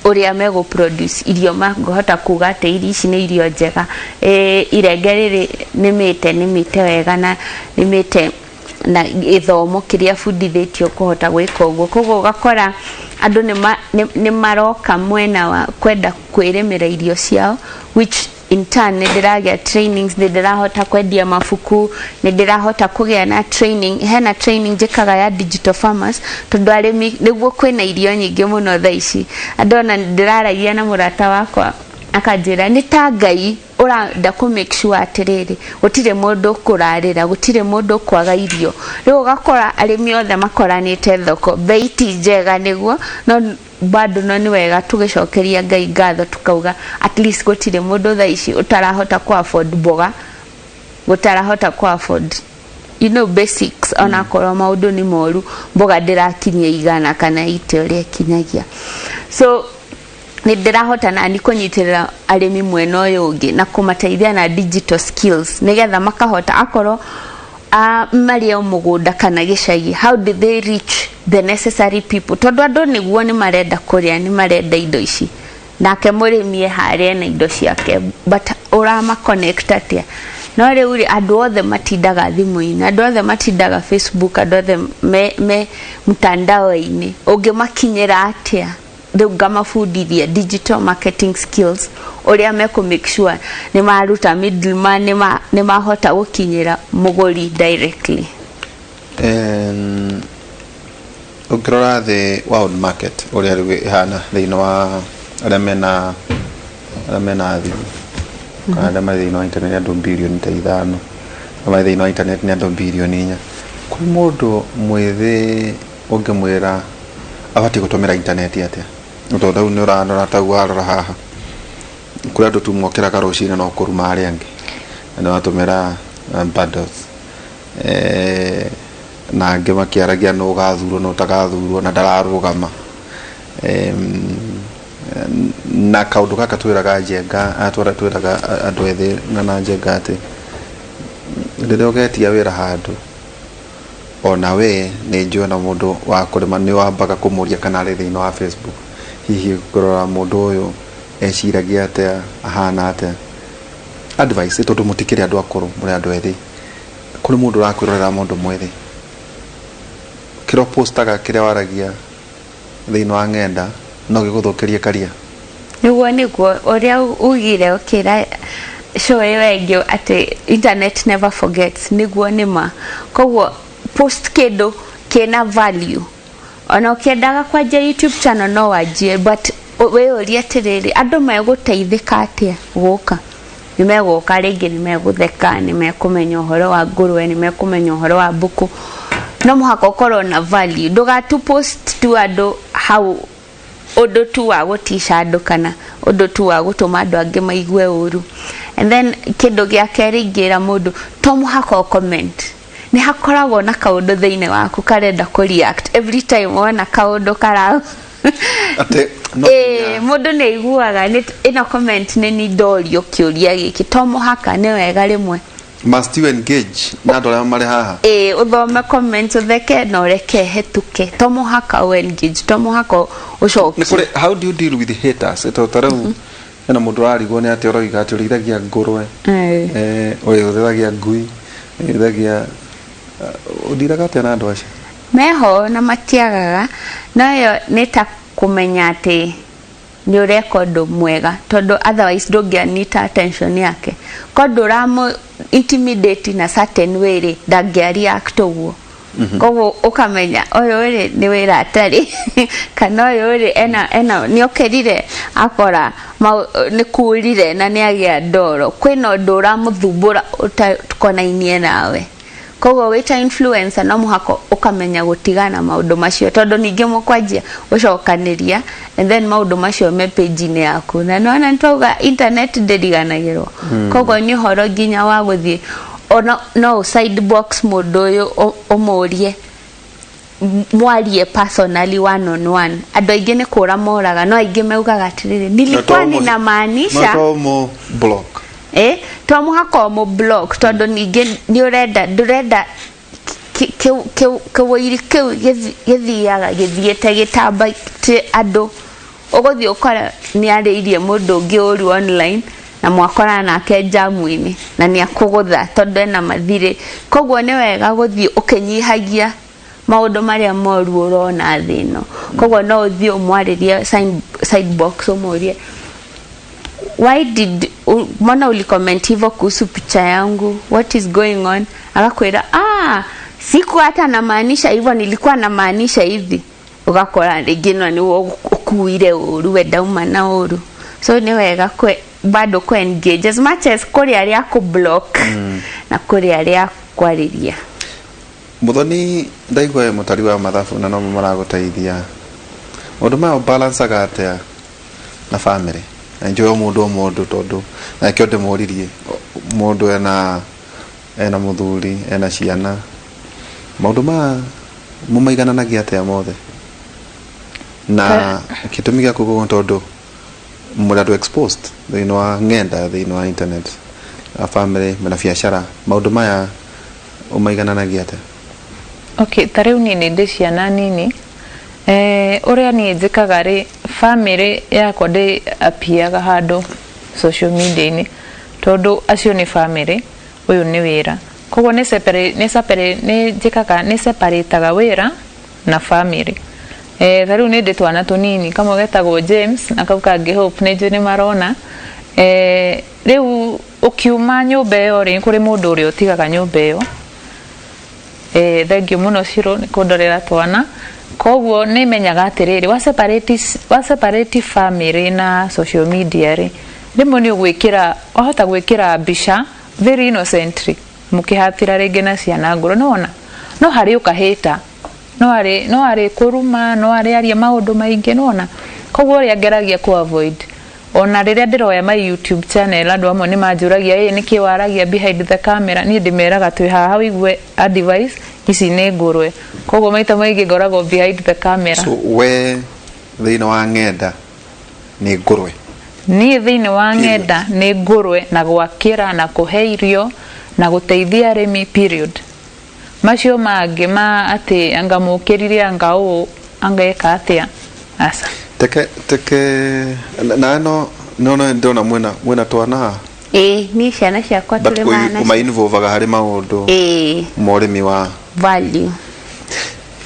ũrĩa megũ produce irio, makũhota kuga atĩ irio ici nĩ irio njega, irenge rĩrĩ nĩmĩte wega na nĩmĩte na gĩthomo kĩrĩa bundithĩtio kũhota gwĩka ũguo. Koguo ũgakora andũ nĩ maroka mwena wa kwenda kwĩrĩmĩra irio ciao, which in turn nĩ ndĩragĩa trainings, nĩ ndĩrahota kwendia mabuku, nĩ ndĩrahota kũgĩa na training. Hena training njĩkaga ya digital farmers, tondũ arĩmi nĩguo kwĩna irio nyingĩ mũno thaa ici. Andũ ona ndĩraragia na mũrata wakwa akanjĩra nĩ ta Ngai ũrenda kũ make sure atĩrĩrĩ, gũtirĩ mũndũ kũrarĩra, gũtirĩ mũndũ kwaga irio. Rĩu ũgakora arĩmi othe makoranĩte thoko, bei ti njega nĩguo, no bado no nĩ wega tũgĩcokeria Ngai ngatho, tukauga at least gũtirĩ mũndũ thaa ici ũtarahota kũ afford mboga, gũtarahota kũ afford basics. Onakorwo maũndũ nĩ moru, mboga ndĩrakinyia 100 kana ite ũrĩa ĩkinyagia. So nĩ ndĩrahota nani kũnyitĩrĩra arĩmi mwena ũyũ ũngĩ na kũmateithia na digital skills, nĩgetha makahota akorwo marĩ o mũgũnda kana gĩcagi, how do they reach the necessary people? Tondũ andũ nĩguo nĩ marenda kũrĩa, nĩ marenda indo ici, nake mũrĩmi e harĩa na indo ciake, but ũrama connect atĩa? No rĩu rĩ, andũ othe matindaga thimũ-inĩ, andũ othe matindaga Facebook, andũ othe me mtandao-inĩ, ũngĩmakinyĩra atĩa? Rĩu ngamabundithia digital marketing skills, ũrĩa mekũ make sure nĩ maruta middleman, nĩ mahota gũkinyĩra mũgũri directly. Ũngĩrora the world market ũrĩa rĩu ĩhana thĩinĩ wa arĩa mena thimũ kana arĩa marĩ thĩinĩ wa internet nĩ andũ birioni ta 5, arĩa marĩ thĩinĩ wa internet nĩ andũ birioni 4. Kwĩ mũndũ mwĩthĩ ũngĩmwĩra abatiĩ gũtũmĩra internet atĩa? Tondũ rĩu nĩ ũrarora tau, warora haha kũrĩ andũ tu mokĩraga rũcinĩ no kũruma arĩa angĩ na nĩ watũmĩra bundles, na angĩ makĩaragia nũ ũgathurwo nũ ũtagathurwo na ndararũgama. Na kaũndũ gaka twĩraga njenga, twĩraga andũ ethĩ na njenga atĩ rĩrĩa ũgetia wĩra handũ, ona we nĩ njũĩ ona mũndũ wa kũrĩma nĩ wambaga kũmũria kana arĩ thĩinĩ wa Facebook, hihi kũrora mũndũ ũyũ eciragia atĩa, ahana atĩa. Advice, tondũ mũtikĩrĩ andũ akũrũ, mũrĩ andũ ethĩ, kũrĩ mũndũ ũrakwĩrorera, mũndũ mwĩthĩ, kĩrĩa ũpostaga, kĩrĩa waragia thĩinĩ wa ng'enda no gĩgũthũkĩrie career. Nĩguo ũrĩa ugire ũkĩra show ĩyo ĩngĩ atĩ internet never forgets, nĩguo nĩma. Koguo post kĩndũ kĩna value. Ona ũkĩendaga kwanjia YouTube channel no wanjie, but wĩyũrie atĩrĩrĩ, andũ megũteithĩka atĩa gũka? Nĩ megũka rĩngĩ, nĩ megũtheka, nĩ mekũmenya ũhoro wa ngũrwe, nĩ mekũmenya ũhoro wa mbũkũ. No mũhaka ũkorwo na value, ndũgatu post tu andũ hau ũndũ tu wa gũtica andũ kana ũndũ tu wa gũtũma andũ angĩ maigue ũru. And then kĩndũ gĩa kerĩ ingĩra mũndũ, to mũhaka ũ comment. Nĩ hakoragwo na kaũndũ thĩinĩ waku karenda kũ react every time wona kaũndũ kara Atĩ no Ĩĩ, mũndũ nĩ aiguaga ĩno comment nĩ ni ndorio kĩũria gĩkĩ. To mũhaka, nĩ wega rĩmwe Must you engage na andũ arĩa marĩ haha? Ĩĩ, ũthome comment, ũtheke na ũreke hetũke. To mũhaka ũ engage, to mũhaka ũcokie. Nĩ kũrĩ, how do you deal with haters? Tondũ ta rĩu hena mũndũ ũrarigwo nĩ atĩ ũroiga atĩ ũrĩithagia ngũrwe, ũrĩithagia ngui, ũrĩithagia, ũndiraga atĩa na andũ acio? Meho na matiagaga, no ĩyo nĩ ta kũmenya atĩ nĩ ũreka ũndũ mwega, tondũ otherwise ndũngĩanita attention yake. Ko ndũramũ intimidate na certain way rĩ, ndangĩa react ũguo. Koguo ũkamenya ũyũ rĩ nĩ wĩra atarĩ, kana ũyũ rĩ ena nĩ okĩrire akora nĩ kurire na nĩ agĩa ndoro, kwĩna ũndũ ũramũthumbũra ũtakonainie nawe. Koguo wĩ ta influencer no mũhaka ũkamenya gũtigana maũndũ macio, tondũ ningĩ mũkwanjia gũcokanĩria and then maũndũ macio me page-inĩ yaku, na nĩwona nĩtwauga internet ndĩriganagĩrwo. Koguo nĩ ũhoro nginya wa gũthiĩ ona no ũ side box mũndũ ũyũ, ũmũrie, mwarie personally, one on one. Andũ aingĩ nĩ kũra moraga, no aingĩ maugaga atĩrĩrĩ, nilikuwa ninamaanisha. No to block. To mũhaka ũmũ block, tondũ ningĩ nĩ ũrenda, ndũrenda kĩwũiri kĩu gĩthiaga gĩthiĩte gĩtambate andũ, ũgũthiĩ ũkora nĩ arĩirie mũndũ ũngĩ ũru online na mwakorana nake njamu-inĩ na nĩ akũgũtha tondũ ena mathirĩ. Koguo nĩ wega gũthiĩ ũkĩnyihagia maũndũ marĩa moru ũrona thĩ ĩno. Koguo no ũthiĩ ũmwarĩrie side box, ũmũrie, why did mbona ulicomment hivyo kuhusu picha yangu? What is going on? Akakwira, ah, siku hata namaanisha hivyo, nilikuwa namaanisha hivi. Ũgakora rĩngĩ no nĩwe ũkuire ũru, we ndauma na ũru. So nĩ wega bado kũ engage as much as kũrĩ arĩa kũ block na kũrĩ arĩa kwarĩria. Muthoni, ndaigua wĩ mũtari wa mathabu na nomo maragũteithia. Maũndũ maya ũbalancaga atĩa na family? Na njũĩ o mũndũ o mũndũ, tondũ na nĩkĩo ndĩmũririe, mũndũ ena mũthuri, ena ciana, maũndũ maya mũmaigananagia atĩa mothe? Na gĩtũmi gĩa kuga ũguo tondũ mũrĩ andũ exposed thĩinĩ wa ng'enda, thĩinĩ wa internet, a family mena biacara, maũndũ maya ũmaigananagia atĩa? Okay, ta rĩu niĩ nĩ ndĩ ciana nini. Ũrĩa niĩ njĩkaga rĩ, family yakwa ndĩ apiaga handũ social media-inĩ, tondũ acio nĩ family, ũyũ nĩ wĩra. Koguo nĩ separate, nĩ separate, nĩ njĩkaga, nĩ separate-aga wĩra na family. Ta rĩu nĩ ndĩ twana tũnini, kamwe getagwo James na kau kangĩ Hope, nĩ njũĩ nĩ marona. Rĩu ũkiuma nyũmba ĩyo rĩ, kũrĩ mũndũ ũrĩa ũtigaga nyũmba ĩyo. Thank you mũno Ciro nĩ kũndorera twana. Koguo nĩ menyaga atĩrĩrĩ, wa separate family na social media rĩ, rĩmwe nĩ ũgwĩkĩra, wahota gwĩkĩra mbica very innocently, mũkĩhatĩra rĩngĩ na ciana ngũrũ, nĩwona no harĩ ũkahĩta, no harĩ kũruma, no harĩ aria maũndũ maingĩ, nĩwona. Koguo ũrĩa ngeragia ku avoid, ona rĩrĩa ndĩroya my YouTube channel, andũ amwe nĩ manjũragia, ĩ nĩkĩ waragia behind the camera? Niĩ ndĩmeraga twĩ haha ũigue advice ici nĩ ngũrwe, koguo maita maingĩ ngoragwo behind the camera. So we thĩinĩ wa ng'enda nĩ ngũrwe? Niĩ thĩinĩ wa ng'enda nĩ ngũrwe, na gwakĩra na kũhe irio na gũteithia arĩmi, period. Macio mangĩ ma atĩ anga mũkĩrire, anga ũũ, anga eka atĩa, aca. Teke teke na no no no ndona mwena twana haha. Ĩĩ, niĩ ciana ciakwa But tũrĩ mana. Ũma involvaga harĩ maũndũ Ĩĩ. ma ũrĩmi wa Value.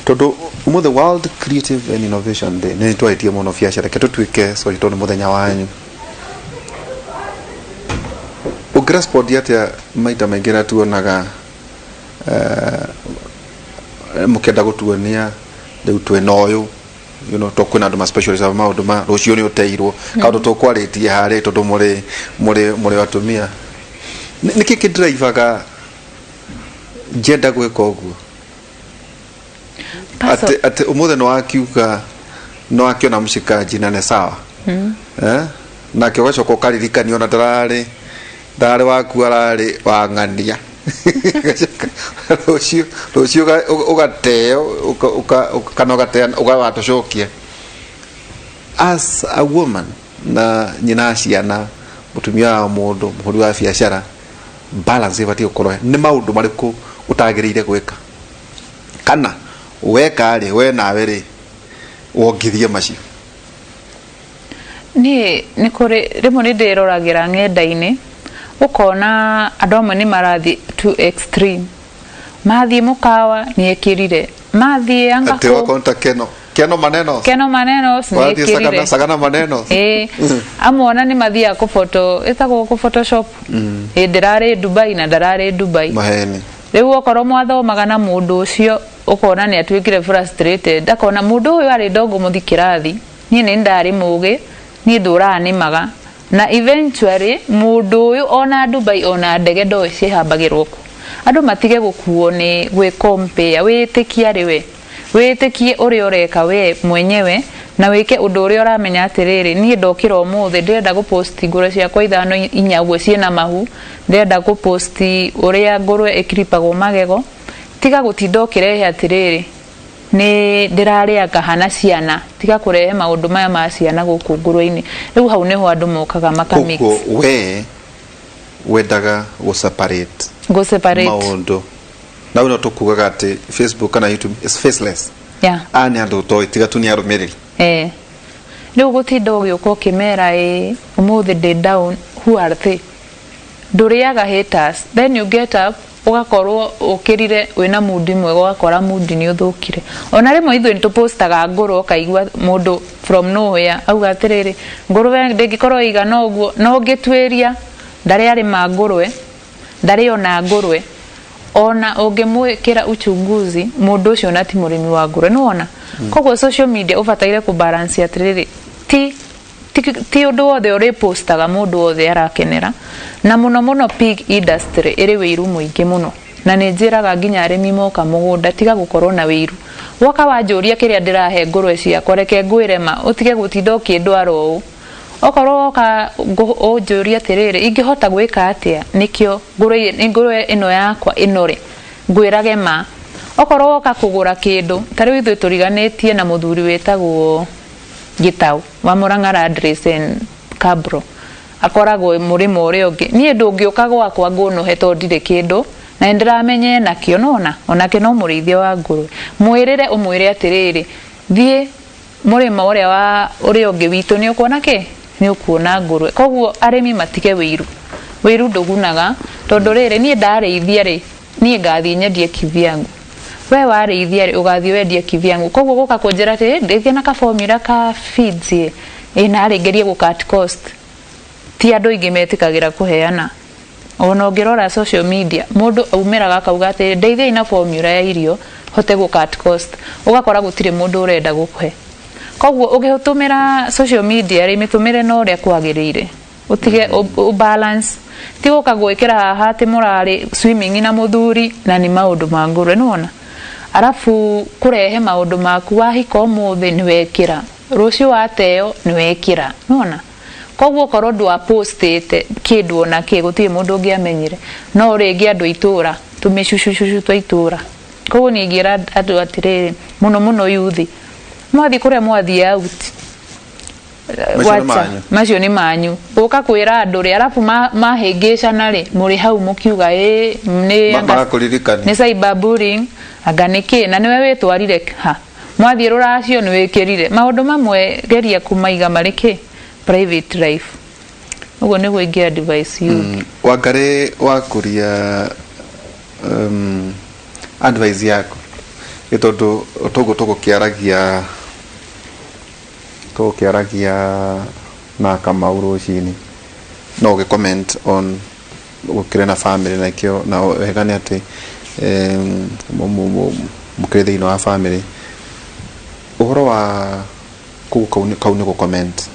Tondũ ũmũthĩ World Creative and Innovation Day nĩ twarĩtie mũno biacara, reke tũtuĩke sorry tondũ nĩ mũthenya wanyu. Ũngĩrespond atĩa maita maingĩ rĩrĩa tuonaga mũkĩenda gũtuonia rĩu twĩna ũyũ, to kwĩna andũ ma specialist a maũndũ ma rũciũ nĩ ũteirwo kaũndũ tũkwarĩtie harĩ tondũ mũrĩ atumia. Nĩkĩ kĩndrivaga njenda gwĩka ũguo? Atĩ ũmũthĩ nĩ wakiuga nĩ wakiona mshikaji na nĩ sawa, eh? Nake ũgacoka ũkaririkanio ona ndararĩ waku, ararĩ wang'ania. Rũciũ ũgateo kana ũgatea ũgawatũcokia as a woman na nyina wa ciana, mũtumia wa mũndũ, mũhũri wa biacara, balance ĩbatiĩ gũkorwo nĩ maũndũ marĩkũ ũtagĩrĩire gwĩka, kana weka rĩ, we nawe rĩ wongithie macio? Niĩ nĩ kũrĩ rĩmwe nĩ ndĩroragĩra ng'enda-inĩ, ũkona andũ amwe nĩ marathiĩ too extreme, mathiĩ mũkawa nĩ ekĩrire, mathiĩ anga atĩ wakonta keno keno maneno keno maneno nĩ wathiĩ ekĩrire. Sagana sagana maneno. Ĩĩ, amwe ona nĩ mathiaga kũboto, ĩtagwo kũ photoshop, ĩ ndĩrarĩ Dubai na ndararĩ Dubai. Maheni. Rĩu okorwo mwathomaga na mũndũ ũcio, ũkona nĩ atuĩkire frustrated, akona mũndũ ũyũ arĩ ndongũmũthi kĩrathi, niĩ nĩ ndarĩ mũgĩ, niĩ ndũraga nĩmaga, na eventually mũndũ ũyũ ona Dubai ona ndege ndoĩ cihambagĩrwo kũ. Andũ matige gũkuo nĩ gwĩ compare. Wĩĩtĩkie arĩ we, wĩĩtĩkie ũrĩa ũreka we mwenyewe, na wĩke ũndũ ũrĩa ũramenya atĩrĩrĩ, niĩ ndokĩra ũmũthĩ ndĩrenda gũpost ngũrwe ciakwa ithano inya ũguo ciĩna mahu, ndĩrenda gũpost ũrĩa ngũrwe ĩkiripagwo magego. Tiga gũtinda ũkĩrehe atĩrĩrĩ nĩ ndĩrarĩa ngaha na ciana. Tiga kũrehe maũndũ maya ma ciana gũkũ ngũrwe-inĩ. Rĩu hau nĩho andũ mokaga makamix. Koguo we wendaga gũ separate Gũ separate maũndũ, na no tũkugaga atĩ Facebook kana YouTube is faceless. Aya nĩ andũ toĩ tiga tu nĩ arũmĩrĩri. Eh, rĩu gũtinda ũgĩũka ũkĩmera ĩ ũmũthĩ ndĩ down, who are they? Ndũrĩaga haters, then you get up ũgakorwo ũkĩrire wĩna mood mwega, ũgakora mood nĩ ũthũkire. Ona rĩmwe ithuĩ nĩ tũpostaga ngũrwe, ũkaigua mũndũ from nowhere auga atĩrĩrĩ, ngũrwe ndĩngĩkorwo ĩigana ũguo, na ũngĩtuĩria ndarĩ arĩma ngũrwe, ndarĩ ona ngũrwe. Ona ũngĩmwĩkĩra uchunguzi, mũndũ ũcio ona ti mũrĩmi wa ngũrwe, nĩwona? Koguo social media ũbataire kũbalance atĩrĩrĩ, ti ũndũ wothe ũrĩpostaga mũndũ wothe arakenera. Na mũno mũno pig industry ĩrĩ wĩiru mũingĩ mũno, na nĩ njĩraga nginya arĩmi moka mũgũnda, tiga gũkorwo na wĩiru. Woka wanjũria kĩrĩa ndĩrahe ngũrwe ciakwa, reke ngwĩre ma, ũtige gũtinda ũkĩndwara ũũ. Okorwo woka ũnjũrie atĩrĩrĩ, ingĩhota gwĩka atĩa nĩkĩo ngũrwe ĩno yakwa ĩnore, ngwĩrage ma. Okorwo woka kũgũra kĩndũ, ta rĩu ithuĩ tũriganĩtie na mũthuri wĩtagwo Gĩtaũ wa Murang'a Landrace and Cabro, akoragwo mũrĩmo ũrĩa ũngĩ. Niĩ ndũngĩũka gwakwa ngũnũhe tondũ ndirĩ kĩndũ na nĩ ndĩramenya enakĩo, nĩwona? Onake no mũrĩithia wa ngũrwe. Mwĩrĩre ũmwĩre atĩrĩrĩ, thiĩ mũrĩmo ũrĩa wa ũrĩa ũngĩ witũ nĩ ũkuona kĩ, nĩ ũkuona ngũrwe. Koguo arĩmi matige wĩiru, wĩiru ndũgunaga, tondũ rĩrĩ, niĩ ndarĩithia rĩ, niĩ ngathiĩ nyendie kivyangu, we warĩithia rĩ, ũgathiĩ wendie kivyangu. Koguo gũka kũnjĩra atĩ ndeithia na ka formula ka feeds ĩ, ĩ narĩ ngerie gũ cut cost, ti andũ aingĩ metĩkagĩra kũheana. Ona ũngĩrora social media, mũndũ aumĩraga akauga atĩ ndeithiai na formula ya irio hote gũ cut cost, ũgakora gũtirĩ mũndũ ũrenda gũkũhe. Koguo ũgĩtũmĩra social media rĩ, mĩtũmĩre na ũrĩa kwagĩrĩire, ũtige balance, ti gũka gwĩkĩra haha atĩ mũrarĩ swimming na mũthuri na nĩ maũndũ ma ngũrwe, nĩwona? Arabu kũrehe maũndũ maku, wahika ũmũthĩ nĩ wekĩra, rũciũ wateo nĩ wekĩra, nĩwona? Koguo okorwo ndwapostĩte kĩndũ ona kĩ, gũtirĩ mũndũ ũngĩamenyire, no rĩngĩ andũ a itũra, tũmĩcucucucu twa itũra. Koguo niĩ ingĩra andũ atĩrĩrĩ, mũno mũno yuthi, mwathiĩ kũrĩa mwathiĩ out, Macio nĩ wacha manyu. Macio nĩ manyu. Ũka kwĩra andũ rĩ, arabu mahĩngĩcana rĩ, mũrĩ hau mũkiuga ĩ nĩ Magakũririkania. Nĩ cyberbullying, anga nĩ kĩ, na nĩwe wĩtwarire ha mwathiĩ rũracio nĩ wĩkĩrire maũndũ mamwe. Geria kũmaiga marĩ kĩ private life. Ũguo nĩguo ingĩ advice youth. Wangarĩ Wakuria, advice yaku. Ĩ tondũ toguo tũgũkĩaragia na Kamau rũcinĩ, no ũgĩ comment on gũkĩrĩ na family na ikĩo, na wega nĩ atĩ mũkĩrĩ thĩinĩ wa family. Ũhoro wa kũu kau nĩ gũ comment,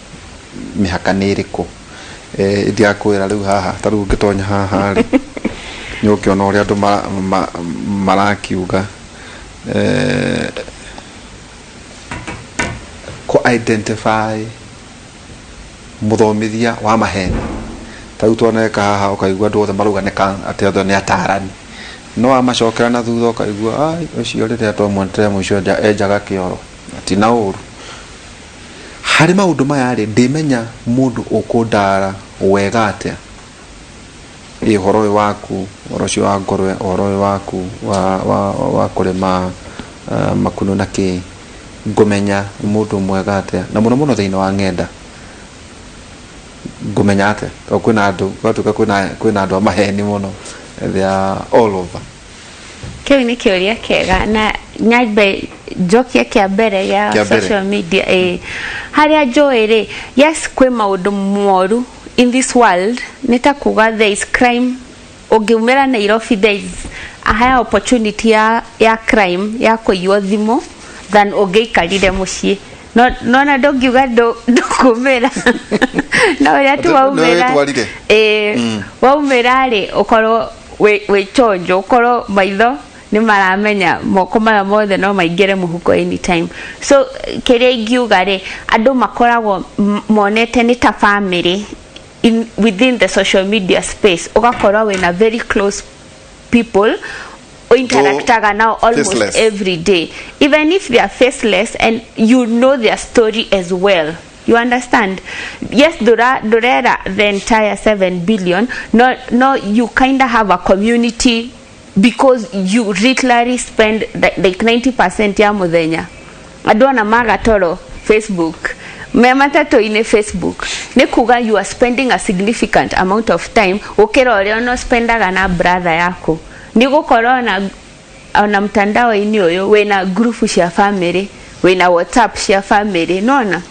mĩhaka nĩ ĩrĩkũ? Ndigakwĩra rĩu haha, ta rĩu ũngĩtonya haha rĩ, nĩ ũkĩona ũrĩa andũ marakiuga kũ identify mũthomithia wa maheni. Ta rĩu tuoneka haha, ũkaigua andũ othe marauga atĩ othe nĩ atarani, no wamacokera na thutha ũkaigua, "Ai, ũcio rĩrĩa twamuonete mũico enjaga kĩoro tina ũru." Harĩ maũndũ maya rĩ, ndĩmenya mũndũ ũkũndara wega atĩa ĩ ũhoro ũyũ waku, ũhoro ũcio wa ngũrwe, ũhoro ũyũ waku wa kũrĩma makunũ na kĩ, ngũmenya mũndũ mwega atĩa, na mũno mũno thĩinĩ wa ng'enda ngũmenya atĩa? Tondũ kwĩna andũ, gwatuĩka kwĩna andũ a maheni mũno, they are all over. Kĩu nĩ kĩũria kĩega, na nyambe njokie kĩa mbere gĩa Kĩa mbere. Social media. Ĩ harĩa njũĩ rĩ, yes, kwĩ maũndũ moru in this world, nĩ ta kuga there is crime. Ũngiumĩra Nairobi, there is a higher opportunity ya crime, ya kũiywo thimũ, than ũngĩikarire mũciĩ. No nona ndũngiuga ndũkumĩra, no ũrĩa tu Nĩ waumĩra wĩtwarire. Ĩĩ, waumĩra rĩ, ũkorwo wĩ chonjo, ũkorwo maitho nĩ maramenya moko maya mothe no maingĩre mũhuko anytime. So kĩrĩa ingiuga rĩ, andũ makoragwo monete nĩ ta family within the social media space. Ũgakorwo wĩna very close people interactaga now almost Faceless. every day, even if they are faceless, and you know their story as well, you understand? Yes, ndura ndurera the entire 7 billion, no, you kind of have a community because you literally spend like 90% ya muthenya. Andũ ona maga toro, Facebook, me matatũ-inĩ, Facebook. Nĩ kuga you are spending a significant amount of time gũkĩra ũrĩa ono spendaga na brother yaku. Nĩ gũkorwo ona mtandao-inĩ ũyũ wĩna group cia family, wĩna WhatsApp cia family, nona.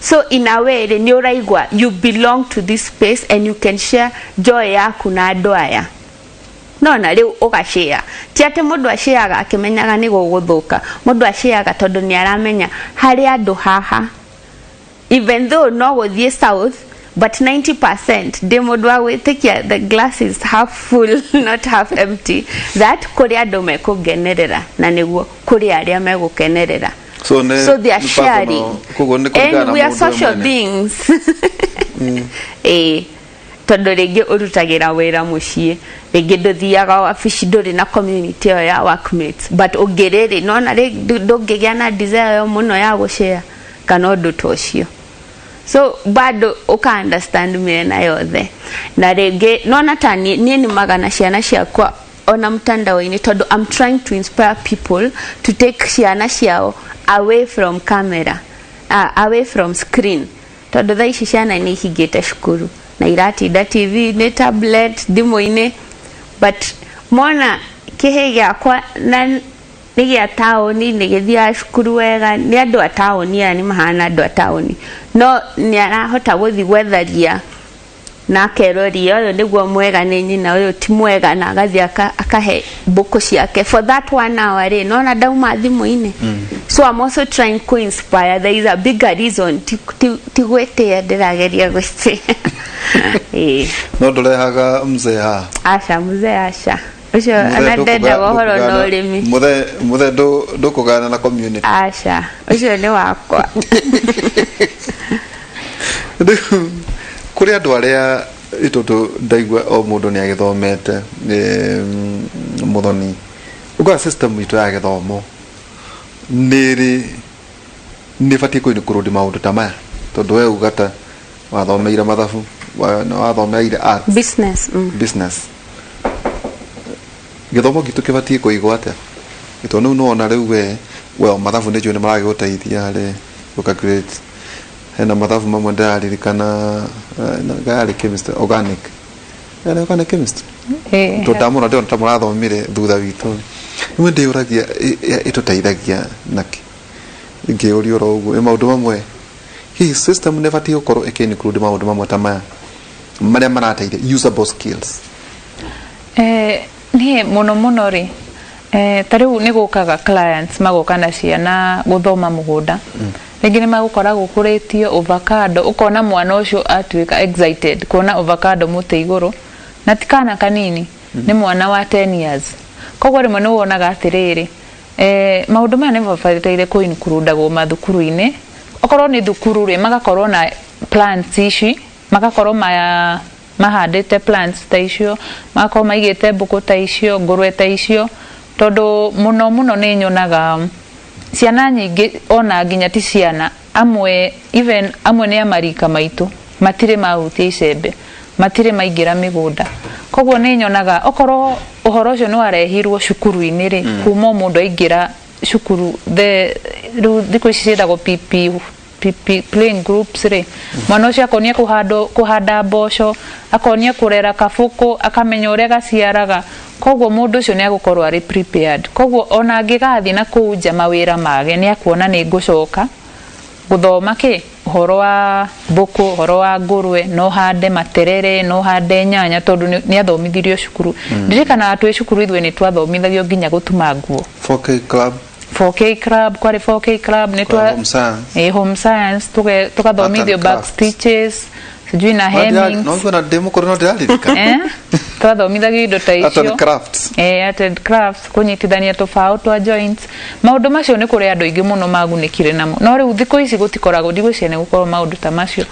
So in a way rĩ, nĩ ũraigua you belong to this space and you can share joy yaku na andũ aya. Nona rĩu ũgashare, ti atĩ mũndũ ashareaga akĩmenyaga nĩ gũgũthũka. Mũndũ ashareaga tondũ nĩ aramenya harĩ andũ haha, even though no gũthiĩ south, but 90% ndĩ mũndũ wa gwĩtĩkia the glass is half full, not half empty, that kũrĩ andũ mekũngenerera na nĩguo kũrĩ arĩa megũkenerera. So nĩ So they are nĩ personal- sharing. Koguo nĩ kũringana And na we are mũndũ we social mwene. beings. Ĩĩ, tondũ rĩngĩ ũrutagĩra wĩra mũciĩ, rĩngĩ ndũthiaga wabici, ndũrĩ na community ĩyo ya workmates, but ũngĩrĩrĩ nona ndũngĩgĩa na desire ĩyo mũno ya gũshare kana ũndũ ta ũcio. So bado uka understand mĩena yothe. Na rĩngĩ nona ta niĩ nĩ magana ciana ciakwa ona mtandao-inĩ, tondũ I'm trying to inspire people to take ciana ciao away from camera, away from screen, tondũ thaa ici ciana nĩ ihingĩte cukuru na iratinda TV nĩ tablet, thimũ-inĩ. But mona kĩhĩ gĩakwa na nĩ gĩa taũni, nĩ gĩthiaga cukuru wega, nĩ andũ a taũni aya, nĩ mahana andũ a taũni, no nĩ arahota gũthiĩ gwetharia na akeroria ũyũ nĩguo mwega nĩ nyina, ũyũ ti mwega, na agathiĩ akahe mbũkũ ciake for that one hour rĩ, nona ndauma thimũ-inĩ. So I'm also trying to inspire. There is a bigger reason, ti gwĩtĩa ndĩrageria gwĩtĩa. Ĩĩ. No ndũrehaga mzee haha? Aca, mzee aca, ũcio Mũthee ona ndendaga ũhoro na ũrĩmi. Mũthee ndũkũgayana na community? Aca, ũcio nĩ wakwa. Rĩu kũrĩ andũ arĩa, tondũ ndaigua o mũndũ nĩ agĩthomete, Mũthoni, ũkora system itũ ya gĩthomo nĩ ĩrĩ nĩ ĩbatiĩ kũ include maũndũ ta maya? Tondũ we uga ta wathomeire mathabu, wathomeire arts. Business. Business. Gĩthomo gitũ kĩbatiĩ kũigwo atĩa? Tondũ rĩu nĩwona rĩu we o mathabu nĩ njũĩ nĩ maragĩgũteithia harĩ gũ-calculate. Hena mathabu mamwe ndĩraririkana, yarĩ chemistry organic, yarĩ organic chemistry. Ĩĩ. Tondũ ndamũra ndĩrona ta mũrathomire thutha witũ. Rĩmwe ndĩyũragia ĩtũteithagia nakĩ ngĩũria oro ũguo ĩ maũndũ mamwe hihi system nĩ ĩbatiĩ gũkorwo ĩkĩ include maũndũ mamwe ta maya marĩa marateithia usable skills. Niĩ mũno mũno rĩ, ta rĩu nĩ gũkaga clients magoka na ciana gũthoma mũgũnda. Rĩngĩ nĩ magũkora gũkũrĩtio avocado, ũkona mwana ũcio atuĩka excited kuona avocado mũtĩ igũrũ, na ti kana kanini, nĩ mwana wa 10 years. Koguo rĩmwe nĩ wonaga atĩrĩrĩ, maũndũ maya nĩ mabataire kũ include-agwo mathukuru-inĩ. Okorwo nĩ thukuru rĩ, magakorwo na plants ici, magakorwo mahandĩte plants ta icio, magakorwo maigĩte mbũkũ ta icio, ngũrwe ta icio, tondũ mũno mũno nĩ nyonaga ciana nyingĩ, ona nginya ti ciana amwe, even amwe nĩ a marika maitũ, matirĩ mahutia icembe, matirĩ maingĩra mĩgũnda. Koguo nĩ nyonaga okorwo ũhoro ũcio nĩ warehirwo cukuru-inĩ rĩ, kuma o mũndũ aingĩra cukuru, the rĩu thikũ ici ciĩtagwo PP, PP playing groups rĩ, mwana ũcio akonia kũhanda mboco, akonia kũrera kabũkũ, akamenya ũrĩa gaciaraga. Koguo mũndũ ũcio nĩ agũkorwo arĩ prepared. Koguo ona angĩgathiĩ na kũu nja mawĩra mage, nĩ akuona nĩ ngũcoka gũthoma kĩ ũhoro wa mbũkũ, ũhoro wa ngũrwe, no hande materere, no hande nyanya, tondũ nĩ athomithirio cukuru. Ndirikanaga twĩ cukuru ithuĩ nĩ twathomithagio nginya gũtuma nguo. 4K club. 4K club, kwarĩ 4K club, nĩ Kwa home science. Home science, tugathomithio Art and back crafts. stitches, sijui na hemmings. No ngona ndĩ mũkũrũ no ndĩraririkana. Twathomithagio indo ta Art and icio. crafts. Art and crafts, kũnyitithania tũbaũ twa joints. Maũndũ macio nĩ kũrĩ andũ aingĩ mũno magunĩkire namo, no rĩu thikũ ici gũtikoragwo, ndigwĩciria nĩ gũkorwo maũndũ ta macio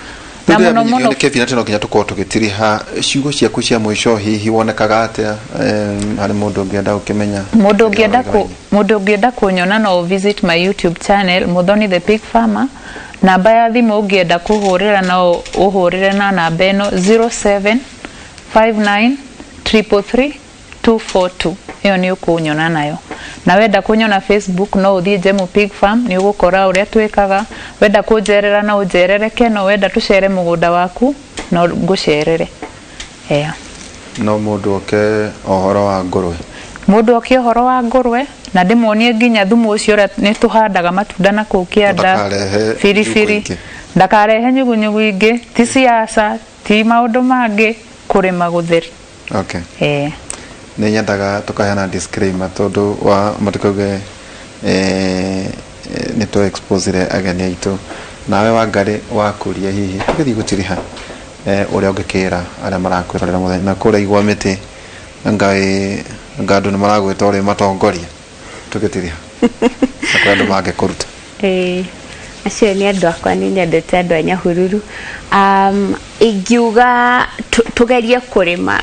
na mũno mũno. Nĩ Kevin atĩ no nginya tũkorwo tũgĩtiriha ciugo ciaku cia mũico. Hihi wonekaga atĩa, harĩ mũndũ ũngĩenda gũkĩmenya? Mũndũ ũngĩenda kũnyona no visit my YouTube channel, Muthoni the Pig Farmer. Namba ya thimũ ũngĩenda kũhũrĩra no ũhũrĩre na namba ĩno, 0759 333 242. Ĩyo nĩ ũkũnyona nayo. Na wenda kũnyona Facebook, no ũthiĩ Jemu Pig Farm, nĩ ũgũkora ũrĩa twĩkaga. Wenda kũnjerera no ũnjerere Keno, wenda tũcere mũgũnda waku no ngũcerere. Yeah. No mũndũ oke ũhoro wa ngũrwe. Mũndũ oke ũhoro wa ngũrwe na ndĩmuonie nginya thumu ũcio ũrĩa nĩ tũhandaga matunda na kũu kĩanda, Ndakarehe biribiri. nyugunyugu ingĩ. Ndakarehe nyugunyugu ingĩ, ti siasa, ti maũndũ mangĩ, kũrĩma gũtheri. Nĩ nyendaga tũkaheana disclaimer tondũ wa matikauge nĩ tũ exposire ageni aitũ. Nawe Wangarĩ wakũria, hihi tũgĩthiĩ gũtiriha, ũrĩa ũngĩkĩra arĩa marakwĩrorera mũthenya na kũrĩa igwa mĩtĩ ngai nga andũ nĩ maragwĩta ũrĩ matongoria, tũgĩtiriha na kũrĩa andũ mangĩkũruta? Acio nĩ andũ akwa, nĩ nyendete andũ a Nyahururu. Ingiuga tũgerie kũrĩma,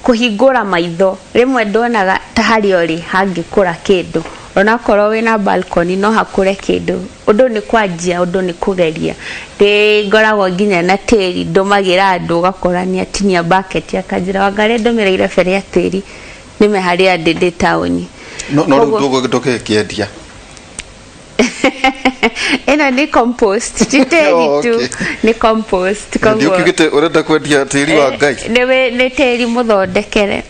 kũhingũra maitho. Rĩmwe ndonaga ta harĩa ũrĩ hangĩkũra kĩndũ, onakorwo wĩna balcony no hakũre kĩndũ. Ũndũ nĩ kwanjia, ũndũ nĩ kũgeria. Ndĩ ngoragwo nginya na tĩri ndũmagĩra andũ, ũgakora nĩ atinia bucket akanjĩra, "Wangarĩ, ndũmĩra irebe rĩa tĩri nĩme harĩa ndĩ taũni." No rĩu ndũgĩkĩendia? Ĩno nĩ compost, ti tĩri tu. Nĩ compost, koguo Ndiũkiugĩte ũrenda kwendia tĩri wa Ngai. Nĩ tĩri mũthondekere.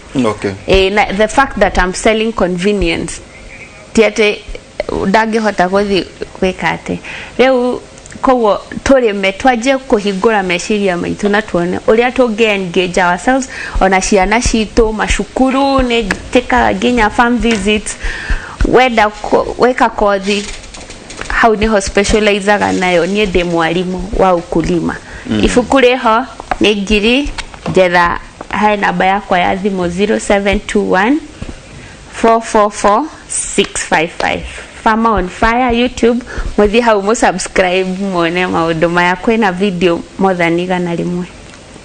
Na the fact that I'm selling convenience, ti atĩ ndangĩhota gũthiĩ gwĩka atĩ rĩu. Koguo tũrĩme, twanjie kũhingũra meciria maitũ na tuone ũrĩa tũngĩ engage ourselves, ona ciana citũ macukuru. Nĩ njĩkaga nginya farm visits. Wenda gwĩka kothi, hau niho specializaga nayo. Niĩ ndĩ mwarimũ wa ukulima. Ibuku rĩho nĩ ngiri. Njetha he namba yakwa ya thimũ, 0721 444 655. Farmer on Fire YouTube, mũthiĩ hau mũsubscribe muone maũndũ maya. Kwĩna video more than 100.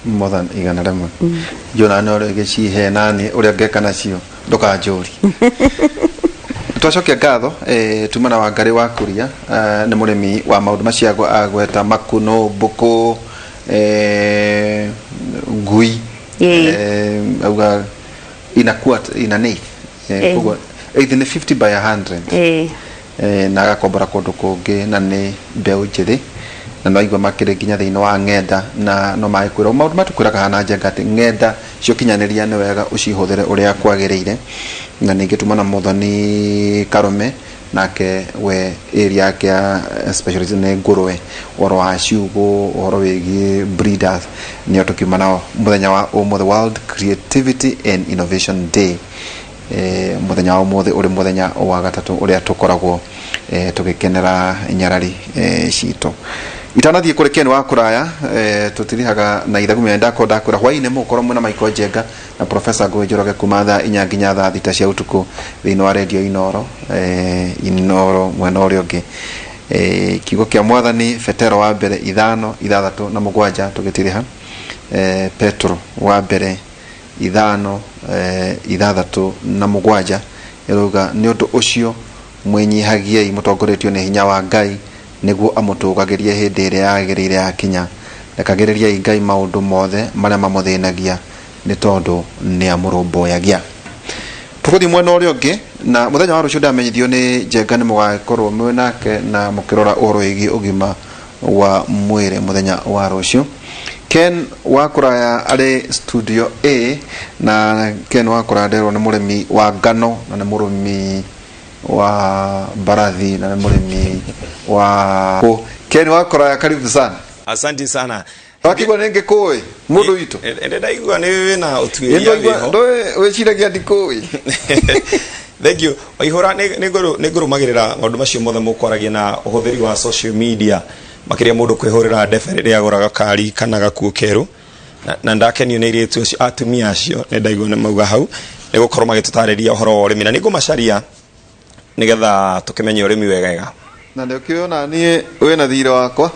More than 100. Njona no rĩgĩcihe nani ũrĩa ngeka nacio, ndũkanjũri. Twacokia ngatho, tuma na Wangarĩ wa Kuria, nĩ mũrĩmi wa maũndũ macio agweta, makuno, mbũkũ, ngui. Auga inakuwa ina nĩ koguo either nĩ 50 by 100, na agakombora kũndũ kũngĩ, na nĩ mbeũ njĩthĩ. Na no aigua makĩrĩ nginya thĩinĩ wa ng'enda, na no magĩkwĩra maũndũ matũkwĩraga hana Njenga atĩ ng'enda cia ũkinyanĩria nĩ wega ũcihũthĩre ũrĩa kwagĩrĩire. Na ningĩ tuma na Mũthoni Karũme, nake we area yake ya specialist nĩ ngũrwe, ũhoro wa ciugũ, ũhoro wĩgiĩ breeders, nĩo tũkiuma nao mũthenya wa ũmũthĩ, World Creativity and Innovation Day. Mũthenya wa ũmũthĩ ũrĩ mũthenya wa gatatũ ũrĩa tũkoragwo tũgĩkenera nyarari citũ. Itanathiĩ kũrĩ Ken wa kũraya, tũtirihaga na ithagumia. Ndakorwo ndakwĩra hwaĩ-inĩ mũgũkorwo mwĩna Michael Njenga na Professor Ngũgĩ Njoroge kuma thaa 4 nginya thaa 6 cia ũtukũ thĩinĩ wa redio Inoro, Inoro mwena ũrĩa ũngĩ. Kiugo kĩa Mwathani, Petero wa mbere 5 6 na 7, tũgĩtiriha Petro wa mbere 5 6 na 7, ĩrauga, nĩ ũndũ ũcio mwĩnyihagiei mũtongoretio nĩ hinya wa Ngai, nĩguo amũtũgagĩrie hĩndĩ ĩrĩa yagĩrĩire yakinya. Rekagĩrĩriai Ngai maũndũ mothe marĩa mamũthĩnagia, nĩ tondũ nĩ amũrũmbũyagia. Tũgũthiĩ mwena ũrĩa ũngĩ, na mũthenya wa rũciũ ndamenyithio nĩ Njenga nĩ mũgagĩkorwo mwĩ nake na mũkĩrora ũhoro wĩgiĩ ũgima wa mwĩrĩ mũthenya wa rũciũ. Ken wa kũraya arĩ studio A, na Ken wa kũraya nderwo nĩ mũrĩmi wa ngano, na nĩ mũrĩmi wa mbarathi, na nĩ mũrĩmi wa Ken wa kũraya, karibu sana. Asante sana. Wakigua nĩ ngĩkũĩ mũndũ witũ. Ende ndaigua nĩ wĩna ũtuĩria wĩho. Ndũĩ wĩciragia ndikũĩ. Thank you. Waihũra, nĩ ngũrũmagĩrĩra maũndũ macio mothe mũkwaragia na ũhũthĩri wa social media, makĩria mũndũ kwĩhũrĩra ndebe rĩrĩa agũra gakari kana gakuo kerũ, na ndakenio nĩ airĩtu acio, atumia acio nĩ ndaigua nĩ mauga hau nĩ gũkorwo magĩtũtarĩria ũhoro wa ũrĩmi, na nĩ ngũmacaria nĩgetha tũkĩmenye ũrĩmi wegega. Na nĩ ũkĩona niĩ wĩna thirĩ wakwa.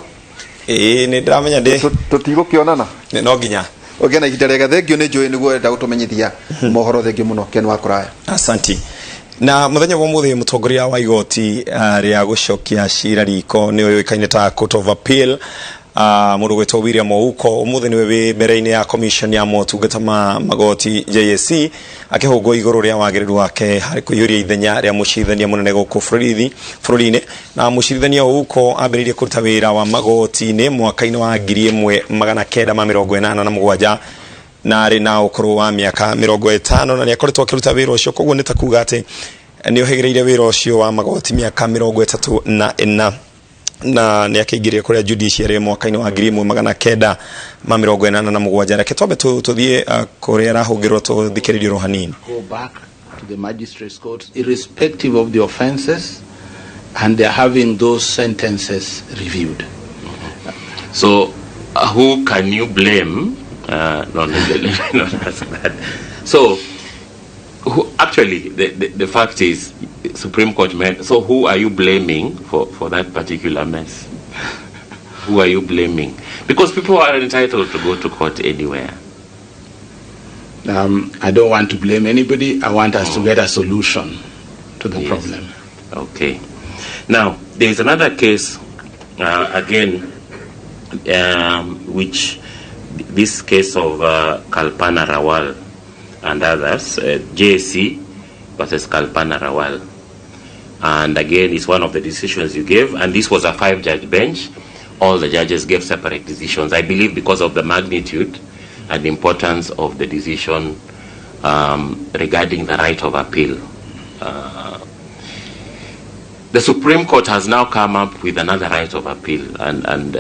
Ĩĩ, nĩ ndĩramenya ndĩ Tũtigũkĩonana. No nginya. Ũgĩe na ihinda rĩega. Thengiũ, nĩ njũĩ nĩguo ũrenda gũtũmenyithia mohoro. Thengiũ mũno, Ken wa kũraya. Asanti. Na mũthenya wa ũmũthĩ, mũtongoria wa igoti rĩa gũcokia cira riko, nĩ ũĩkaine ta Court of Appeal, mũndũ gwĩtwo William Ouko, ũmũthĩ nĩwe wĩ mbere-inĩ ya commission ya motungata ma magoti JSC, akĩhũngwo igũrũ rĩa wagĩrĩru wake harĩ kũiyũria ithenya rĩa mũcirithania mũnene gũkũ bũrũri-inĩ. Na mũcirithania Ouko ambĩrĩirie kũruta wĩra wa magoti-inĩ mwaka-inĩ wa 1987, na arĩ na ũkũrũ wa mĩaka 50, na nĩ akoretwo akĩruta wĩra ũcio. Koguo nĩ ta kuga atĩ nĩ ũhĩgĩrĩire wĩra ũcio wa magoti mĩaka 34, na nĩ akĩingĩrire kũrĩa judiciary mwaka-inĩ wa 1987. Reke twambe tũthiĩ kũrĩa arahũngĩrwo, tũthikĩrĩrie ro hanini. Go back to the magistrates' courts, irrespective of the offenses, and they're having those sentences reviewed. So, who can you blame? No, no, let me not ask that. So, who, actually, the fact is, Supreme Court men. So, who are you blaming for that particular mess? Who are you blaming? Because people are entitled to go to court anywhere. I don't want to blame anybody. I want us to get a solution to the problem. Okay. Now, there is another case, again, which this case of Kalpana Rawal and others, JSC versus Kalpana Rawal. And again, it's one of the decisions you gave, and this was a 5-judge bench. All the judges gave separate decisions, I believe because of the magnitude and importance of the decision regarding the right of appeal. The Supreme Court has now come up with another right of appeal, and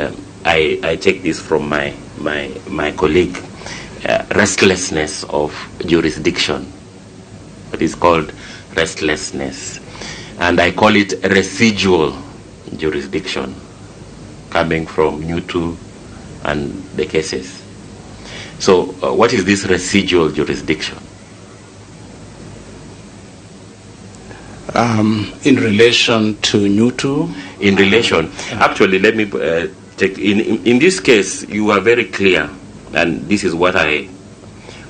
I take this from my colleague, restlessness of jurisdiction. It is called restlessness. And I call it residual jurisdiction, coming from Nyutu and the cases. So, what is this residual jurisdiction? In relation to Nyutu, In relation, actually, let me take in this case, you are very clear, and this is what I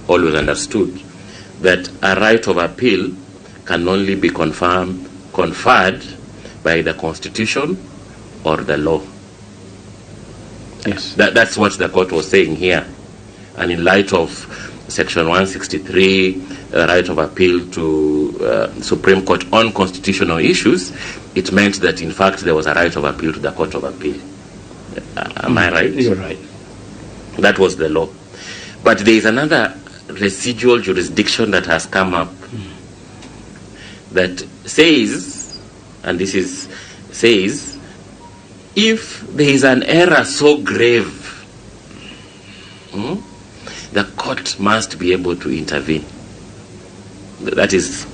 always understood, that a right of appeal can only be conferred by the Constitution or the law. Yes. That's what the court was saying here. And in light of Section 163, the right of appeal to Supreme Court on constitutional issues, it meant that in fact there was a right of appeal to the Court of Appeal. Am I right? You're right. That was the law. But there is another residual jurisdiction that has come up that says, and this is, says, if there is an error so grave, the court must be able to intervene. That is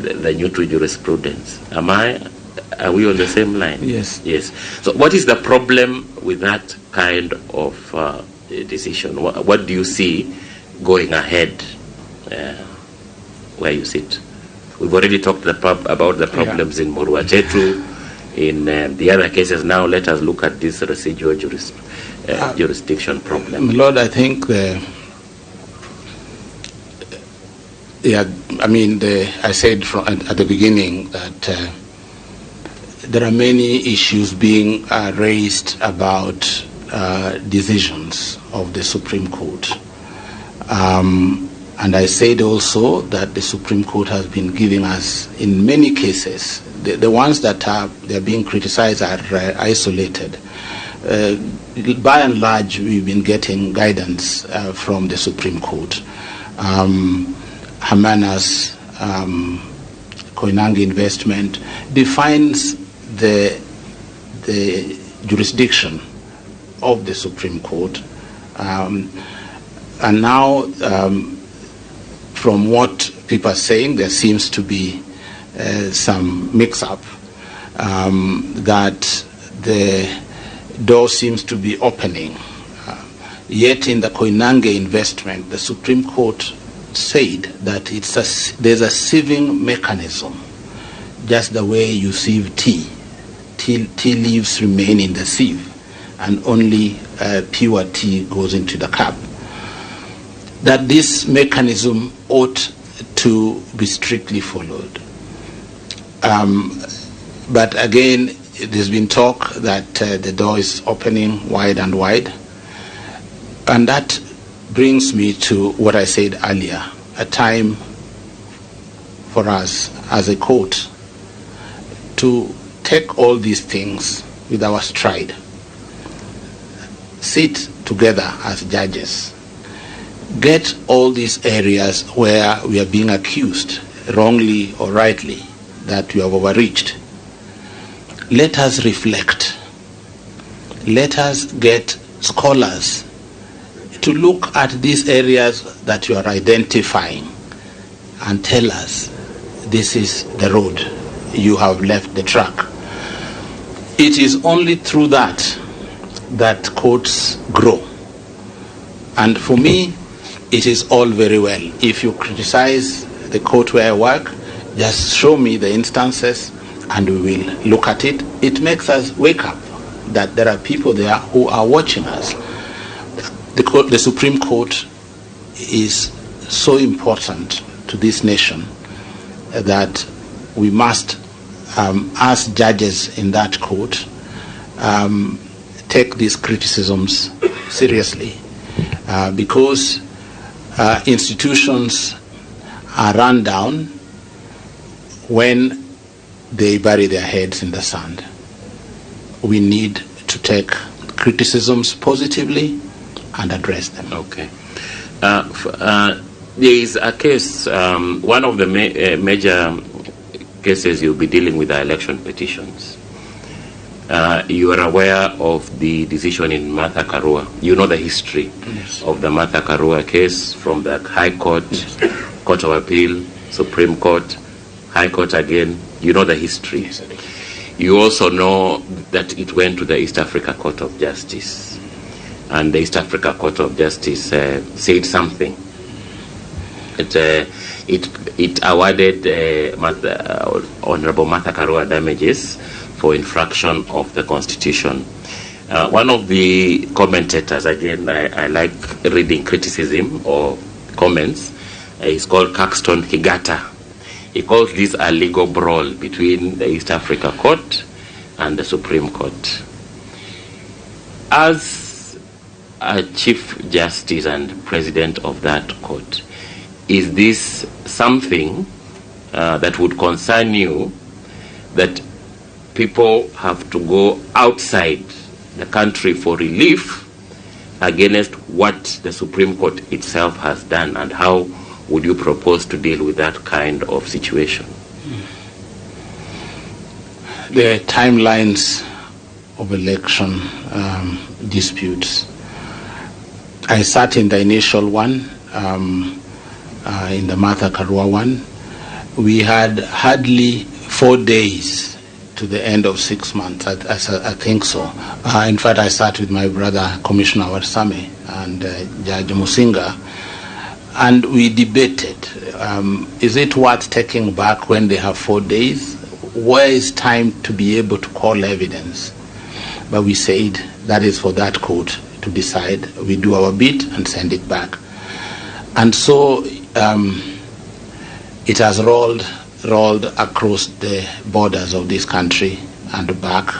the Nyutu jurisprudence. Are we on the same line? Yes. Yes. So what is the problem with that kind of decision? What do you see going ahead where you sit? We've already talked about the problems in Muruatetu, in the other cases. Now let us look at this residual jurisdiction problem. My Lord, I think I said from at the beginning that there are many issues being raised about decisions of the Supreme Court. And I said also that the Supreme Court has been giving us, in many cases, the ones that are they're being criticized are isolated. By and large, we've been getting guidance from the Supreme Court. Hermanus, Koinange Investment defines the jurisdiction of the Supreme Court. And now, from what people are saying, there seems to be some mix-up, that the door seems to be opening. Yet in the Koinange investment, the Supreme Court said that there's a sieving mechanism, just the way you sieve tea. Tea leaves remain in the sieve, and only pure tea goes into the cup. That this mechanism ought to be strictly followed. But again, there's been talk that the door is opening wide and wide. And that brings me to what I said earlier, a time for us as a court to take all these things with our stride, sit together as judges, get all these areas where we are being accused, wrongly or rightly, that we have overreached. Let us reflect. Let us get scholars to look at these areas that you are identifying and tell us this is the road, you have left the track. It is only through that that courts grow. And for me, it is all very well. If you criticize the court where I work, just show me the instances and we will look at it. It makes us wake up that there are people there who are watching us. The Supreme Court is so important to this nation that we must, as judges in that court, take these criticisms seriously, because institutions are run down when they bury their heads in the sand. We need to take criticisms positively and address them. Okay. There is a case, one of the major cases you'll be dealing with are election petitions. You are aware of the decision in Martha Karua. You know the history, yes, of the Martha Karua case from the High Court, yes, Court of Appeal, Supreme Court, High Court again. You know the history. Yes, I do. You also know that it went to the East Africa Court of Justice. And the East Africa Court of Justice said something. It awarded Honorable Martha Karua damages for infraction of the Constitution. One of the commentators, again, I like reading criticism or comments, is called Caxton Kigata. He calls this a legal brawl between the East Africa Court and the Supreme Court. As a Chief Justice and President of that court, is this something that would concern you, that people have to go outside the country for relief against what the Supreme Court itself has done, and how would you propose to deal with that kind of situation? The timelines of election disputes. I sat in the initial one, in the Martha Karua one. We had hardly 4 days to the end of 6 months, I think so. In fact, I sat with my brother, Commissioner Warsame, and Judge Musinga, and we debated, is it worth taking back when they have 4 days? Where is time to be able to call evidence? But we said that is for that court to decide. We do our bit and send it back. And so it has rolled across the borders of this country and back.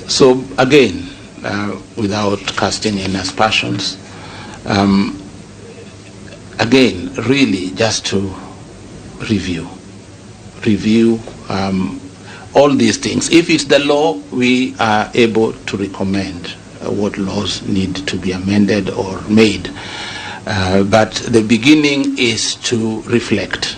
So again, without casting any aspersions, again, really just to review all these things. If it's the law, we are able to recommend what laws need to be amended or made. But the beginning is to reflect.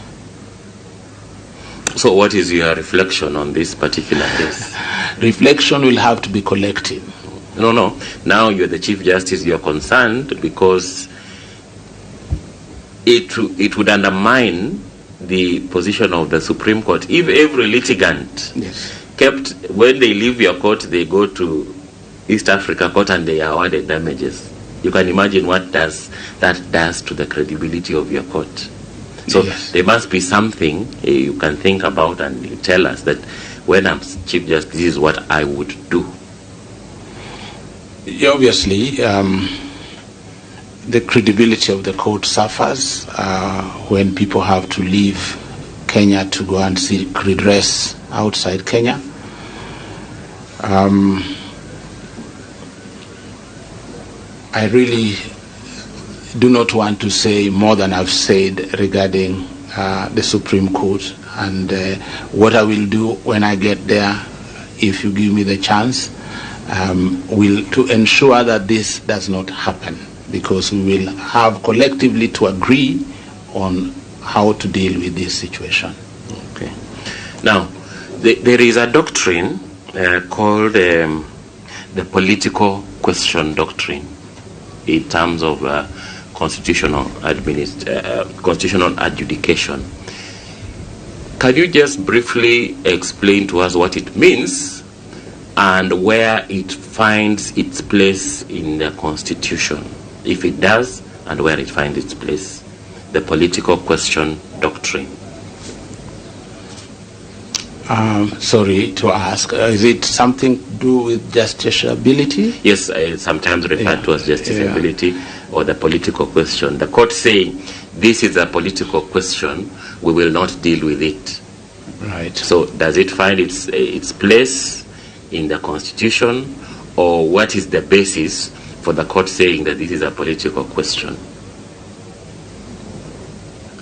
So what is your reflection on this particular case? Reflection will have to be collective. No. Now you're the Chief Justice, you're concerned because it would undermine the position of the Supreme Court. If every litigant kept, when they leave your court, they go to East Africa Court and they are awarded damages. You can imagine what that does to the credibility of your court. So there must be something you can think about and you tell us that when I'm Chief Justice, this is what I would do. Obviously, the credibility of the court suffers when people have to leave Kenya to go and seek redress outside Kenya. I really do not want to say more than I've said regarding the Supreme Court and what I will do when I get there, if you give me the chance, will to ensure that this does not happen, because we will have collectively to agree on how to deal with this situation. Okay. Now, there is a doctrine called the political question doctrine in terms of constitutional adjudication. Can you just briefly explain to us what it means and where it finds its place in the Constitution? If it does, and where it finds its place, the political question doctrine. Sorry to ask, is it something to do with justiciability? Yes, sometimes referred to as justiciability or the political question. The court saying, this is a political question, we will not deal with it. Right. So does it find its place in the Constitution, or what is the basis for the court saying that this is a political question?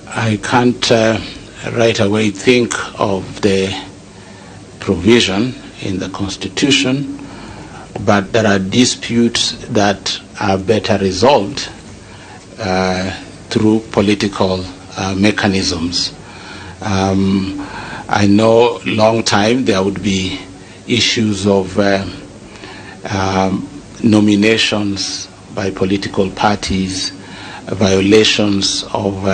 I can't right away think of the provision in the Constitution, but there are disputes that are better resolved through political mechanisms. I know long time there would be issues of nominations by political parties, violations of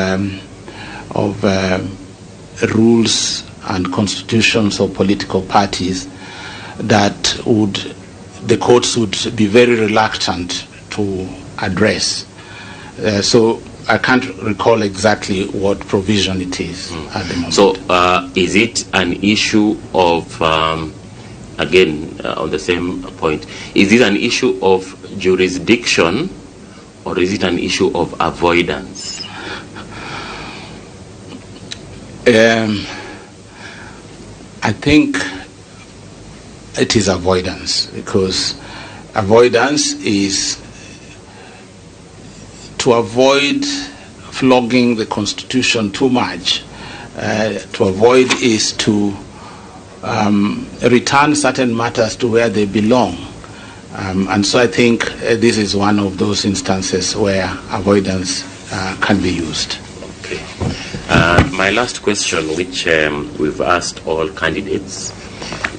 rules and constitutions of political parties that the courts would be very reluctant to address. So I can't recall exactly what provision it is at the moment. So is it an issue of, again, on the same point, is it an issue of jurisdiction or is it an issue of avoidance? I think it is avoidance, because avoidance is to avoid flogging the Constitution too much. To avoid is to return certain matters to where they belong. And so I think this is one of those instances where avoidance can be used. Okay. My last question, which we've asked all candidates,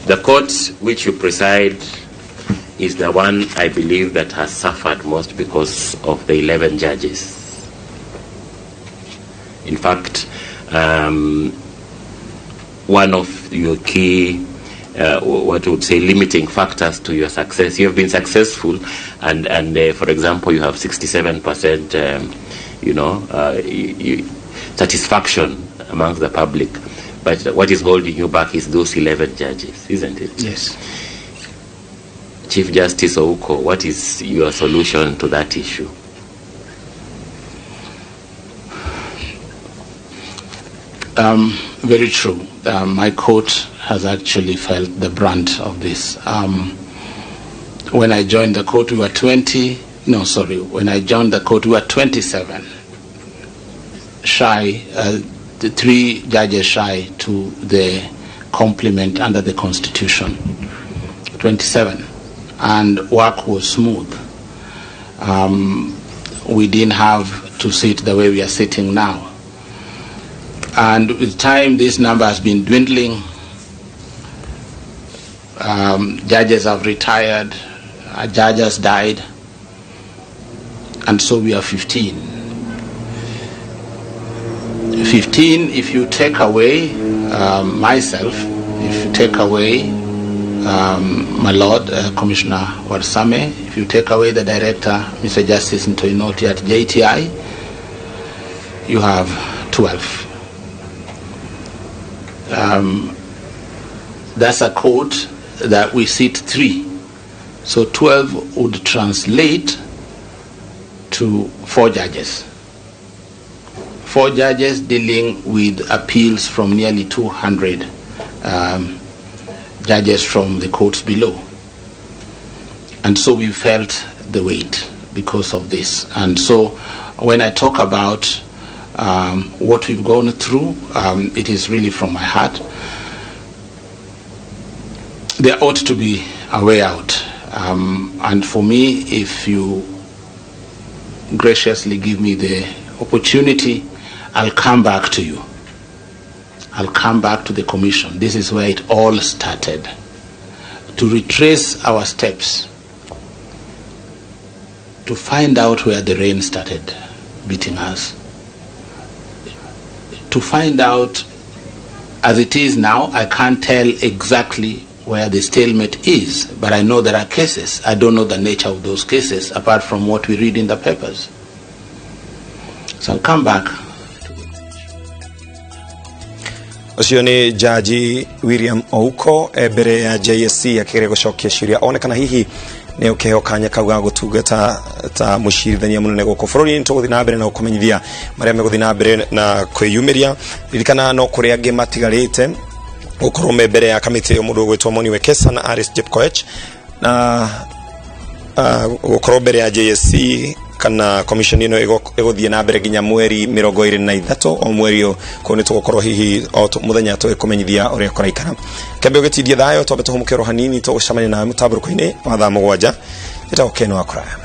the court which you preside is the one I believe that has suffered most because of the 11 judges. In fact, one of your key, what would say, limiting factors to your success. You have been successful, and for example, you have 67%, satisfaction amongst the public. But what is holding you back is those 11 judges, isn't it? Yes. Chief Justice Ouko, what is your solution to that issue? Very true. My court has actually felt the brunt of this. When I joined the court, we were 20. No, sorry. When I joined the court, we were 27. Shy, the 3 judges shy to the complement under the Constitution. 27. And work was smooth. We didn't have to sit the way we are sitting now. And with time, this number has been dwindling. Judges have retired, a judge has died, and so we are 15. 15, if you take away myself, if you take away my Lord, Commissioner Warsame, if you take away the Director, Mr. Justice Ntoinoti at JTI, you have 12. That's a court that we sit 3. So 12 would translate to 4 judges. 4 judges dealing with appeals from nearly 200 judges from the courts below. And so we felt the weight because of this. And so when I talk about what we've gone through, it is really from my heart. There ought to be a way out. And for me, if you graciously give me the opportunity, I'll come back to you. I'll come back to the Commission. This is where it all started. To retrace our steps, to find out where the rain started beating us, to find out, as it is now, I can't tell exactly where the stalemate is, but I know there are cases. I don't know the nature of those cases, apart from what we read in the papers. So I'll come back. Ũcio nĩ Jaji William Ouko mbere ya JSC akĩgeria gũcokia ciũria one kana hihi nĩ ũkĩheo kanya kau ga gũtungata ta mũcirithania mũnene gũkũ bũrũri-inĩ. Tũgũthiĩ na mbere na gũkũmenyithia marĩa megũthiĩ na mbere na kwĩyumĩria. Ririkana no kũrĩ angĩ matigarĩte gũkorwo me mbere ya kamĩtĩ ĩyo, mũndũ ũgwĩtwo Moni Wekesa na Alice Jepkoech, na gũkorwo mbere ya JSC kana commission ĩno ĩgũthiĩ na mbere nginya mweri 23 o mweri ũyũ. Kũu nĩ tũgũkorwo hihi o mũthenya tũgĩkũmenyithia ũrĩa kũraikara. Kembe ũgĩtindie thayũ, twambe tũhũmũke oro hanini, tũgũcemania nawe mũtambũrũko-inĩ wa thaa 7. Njĩtagwo Ken wa Kũraya.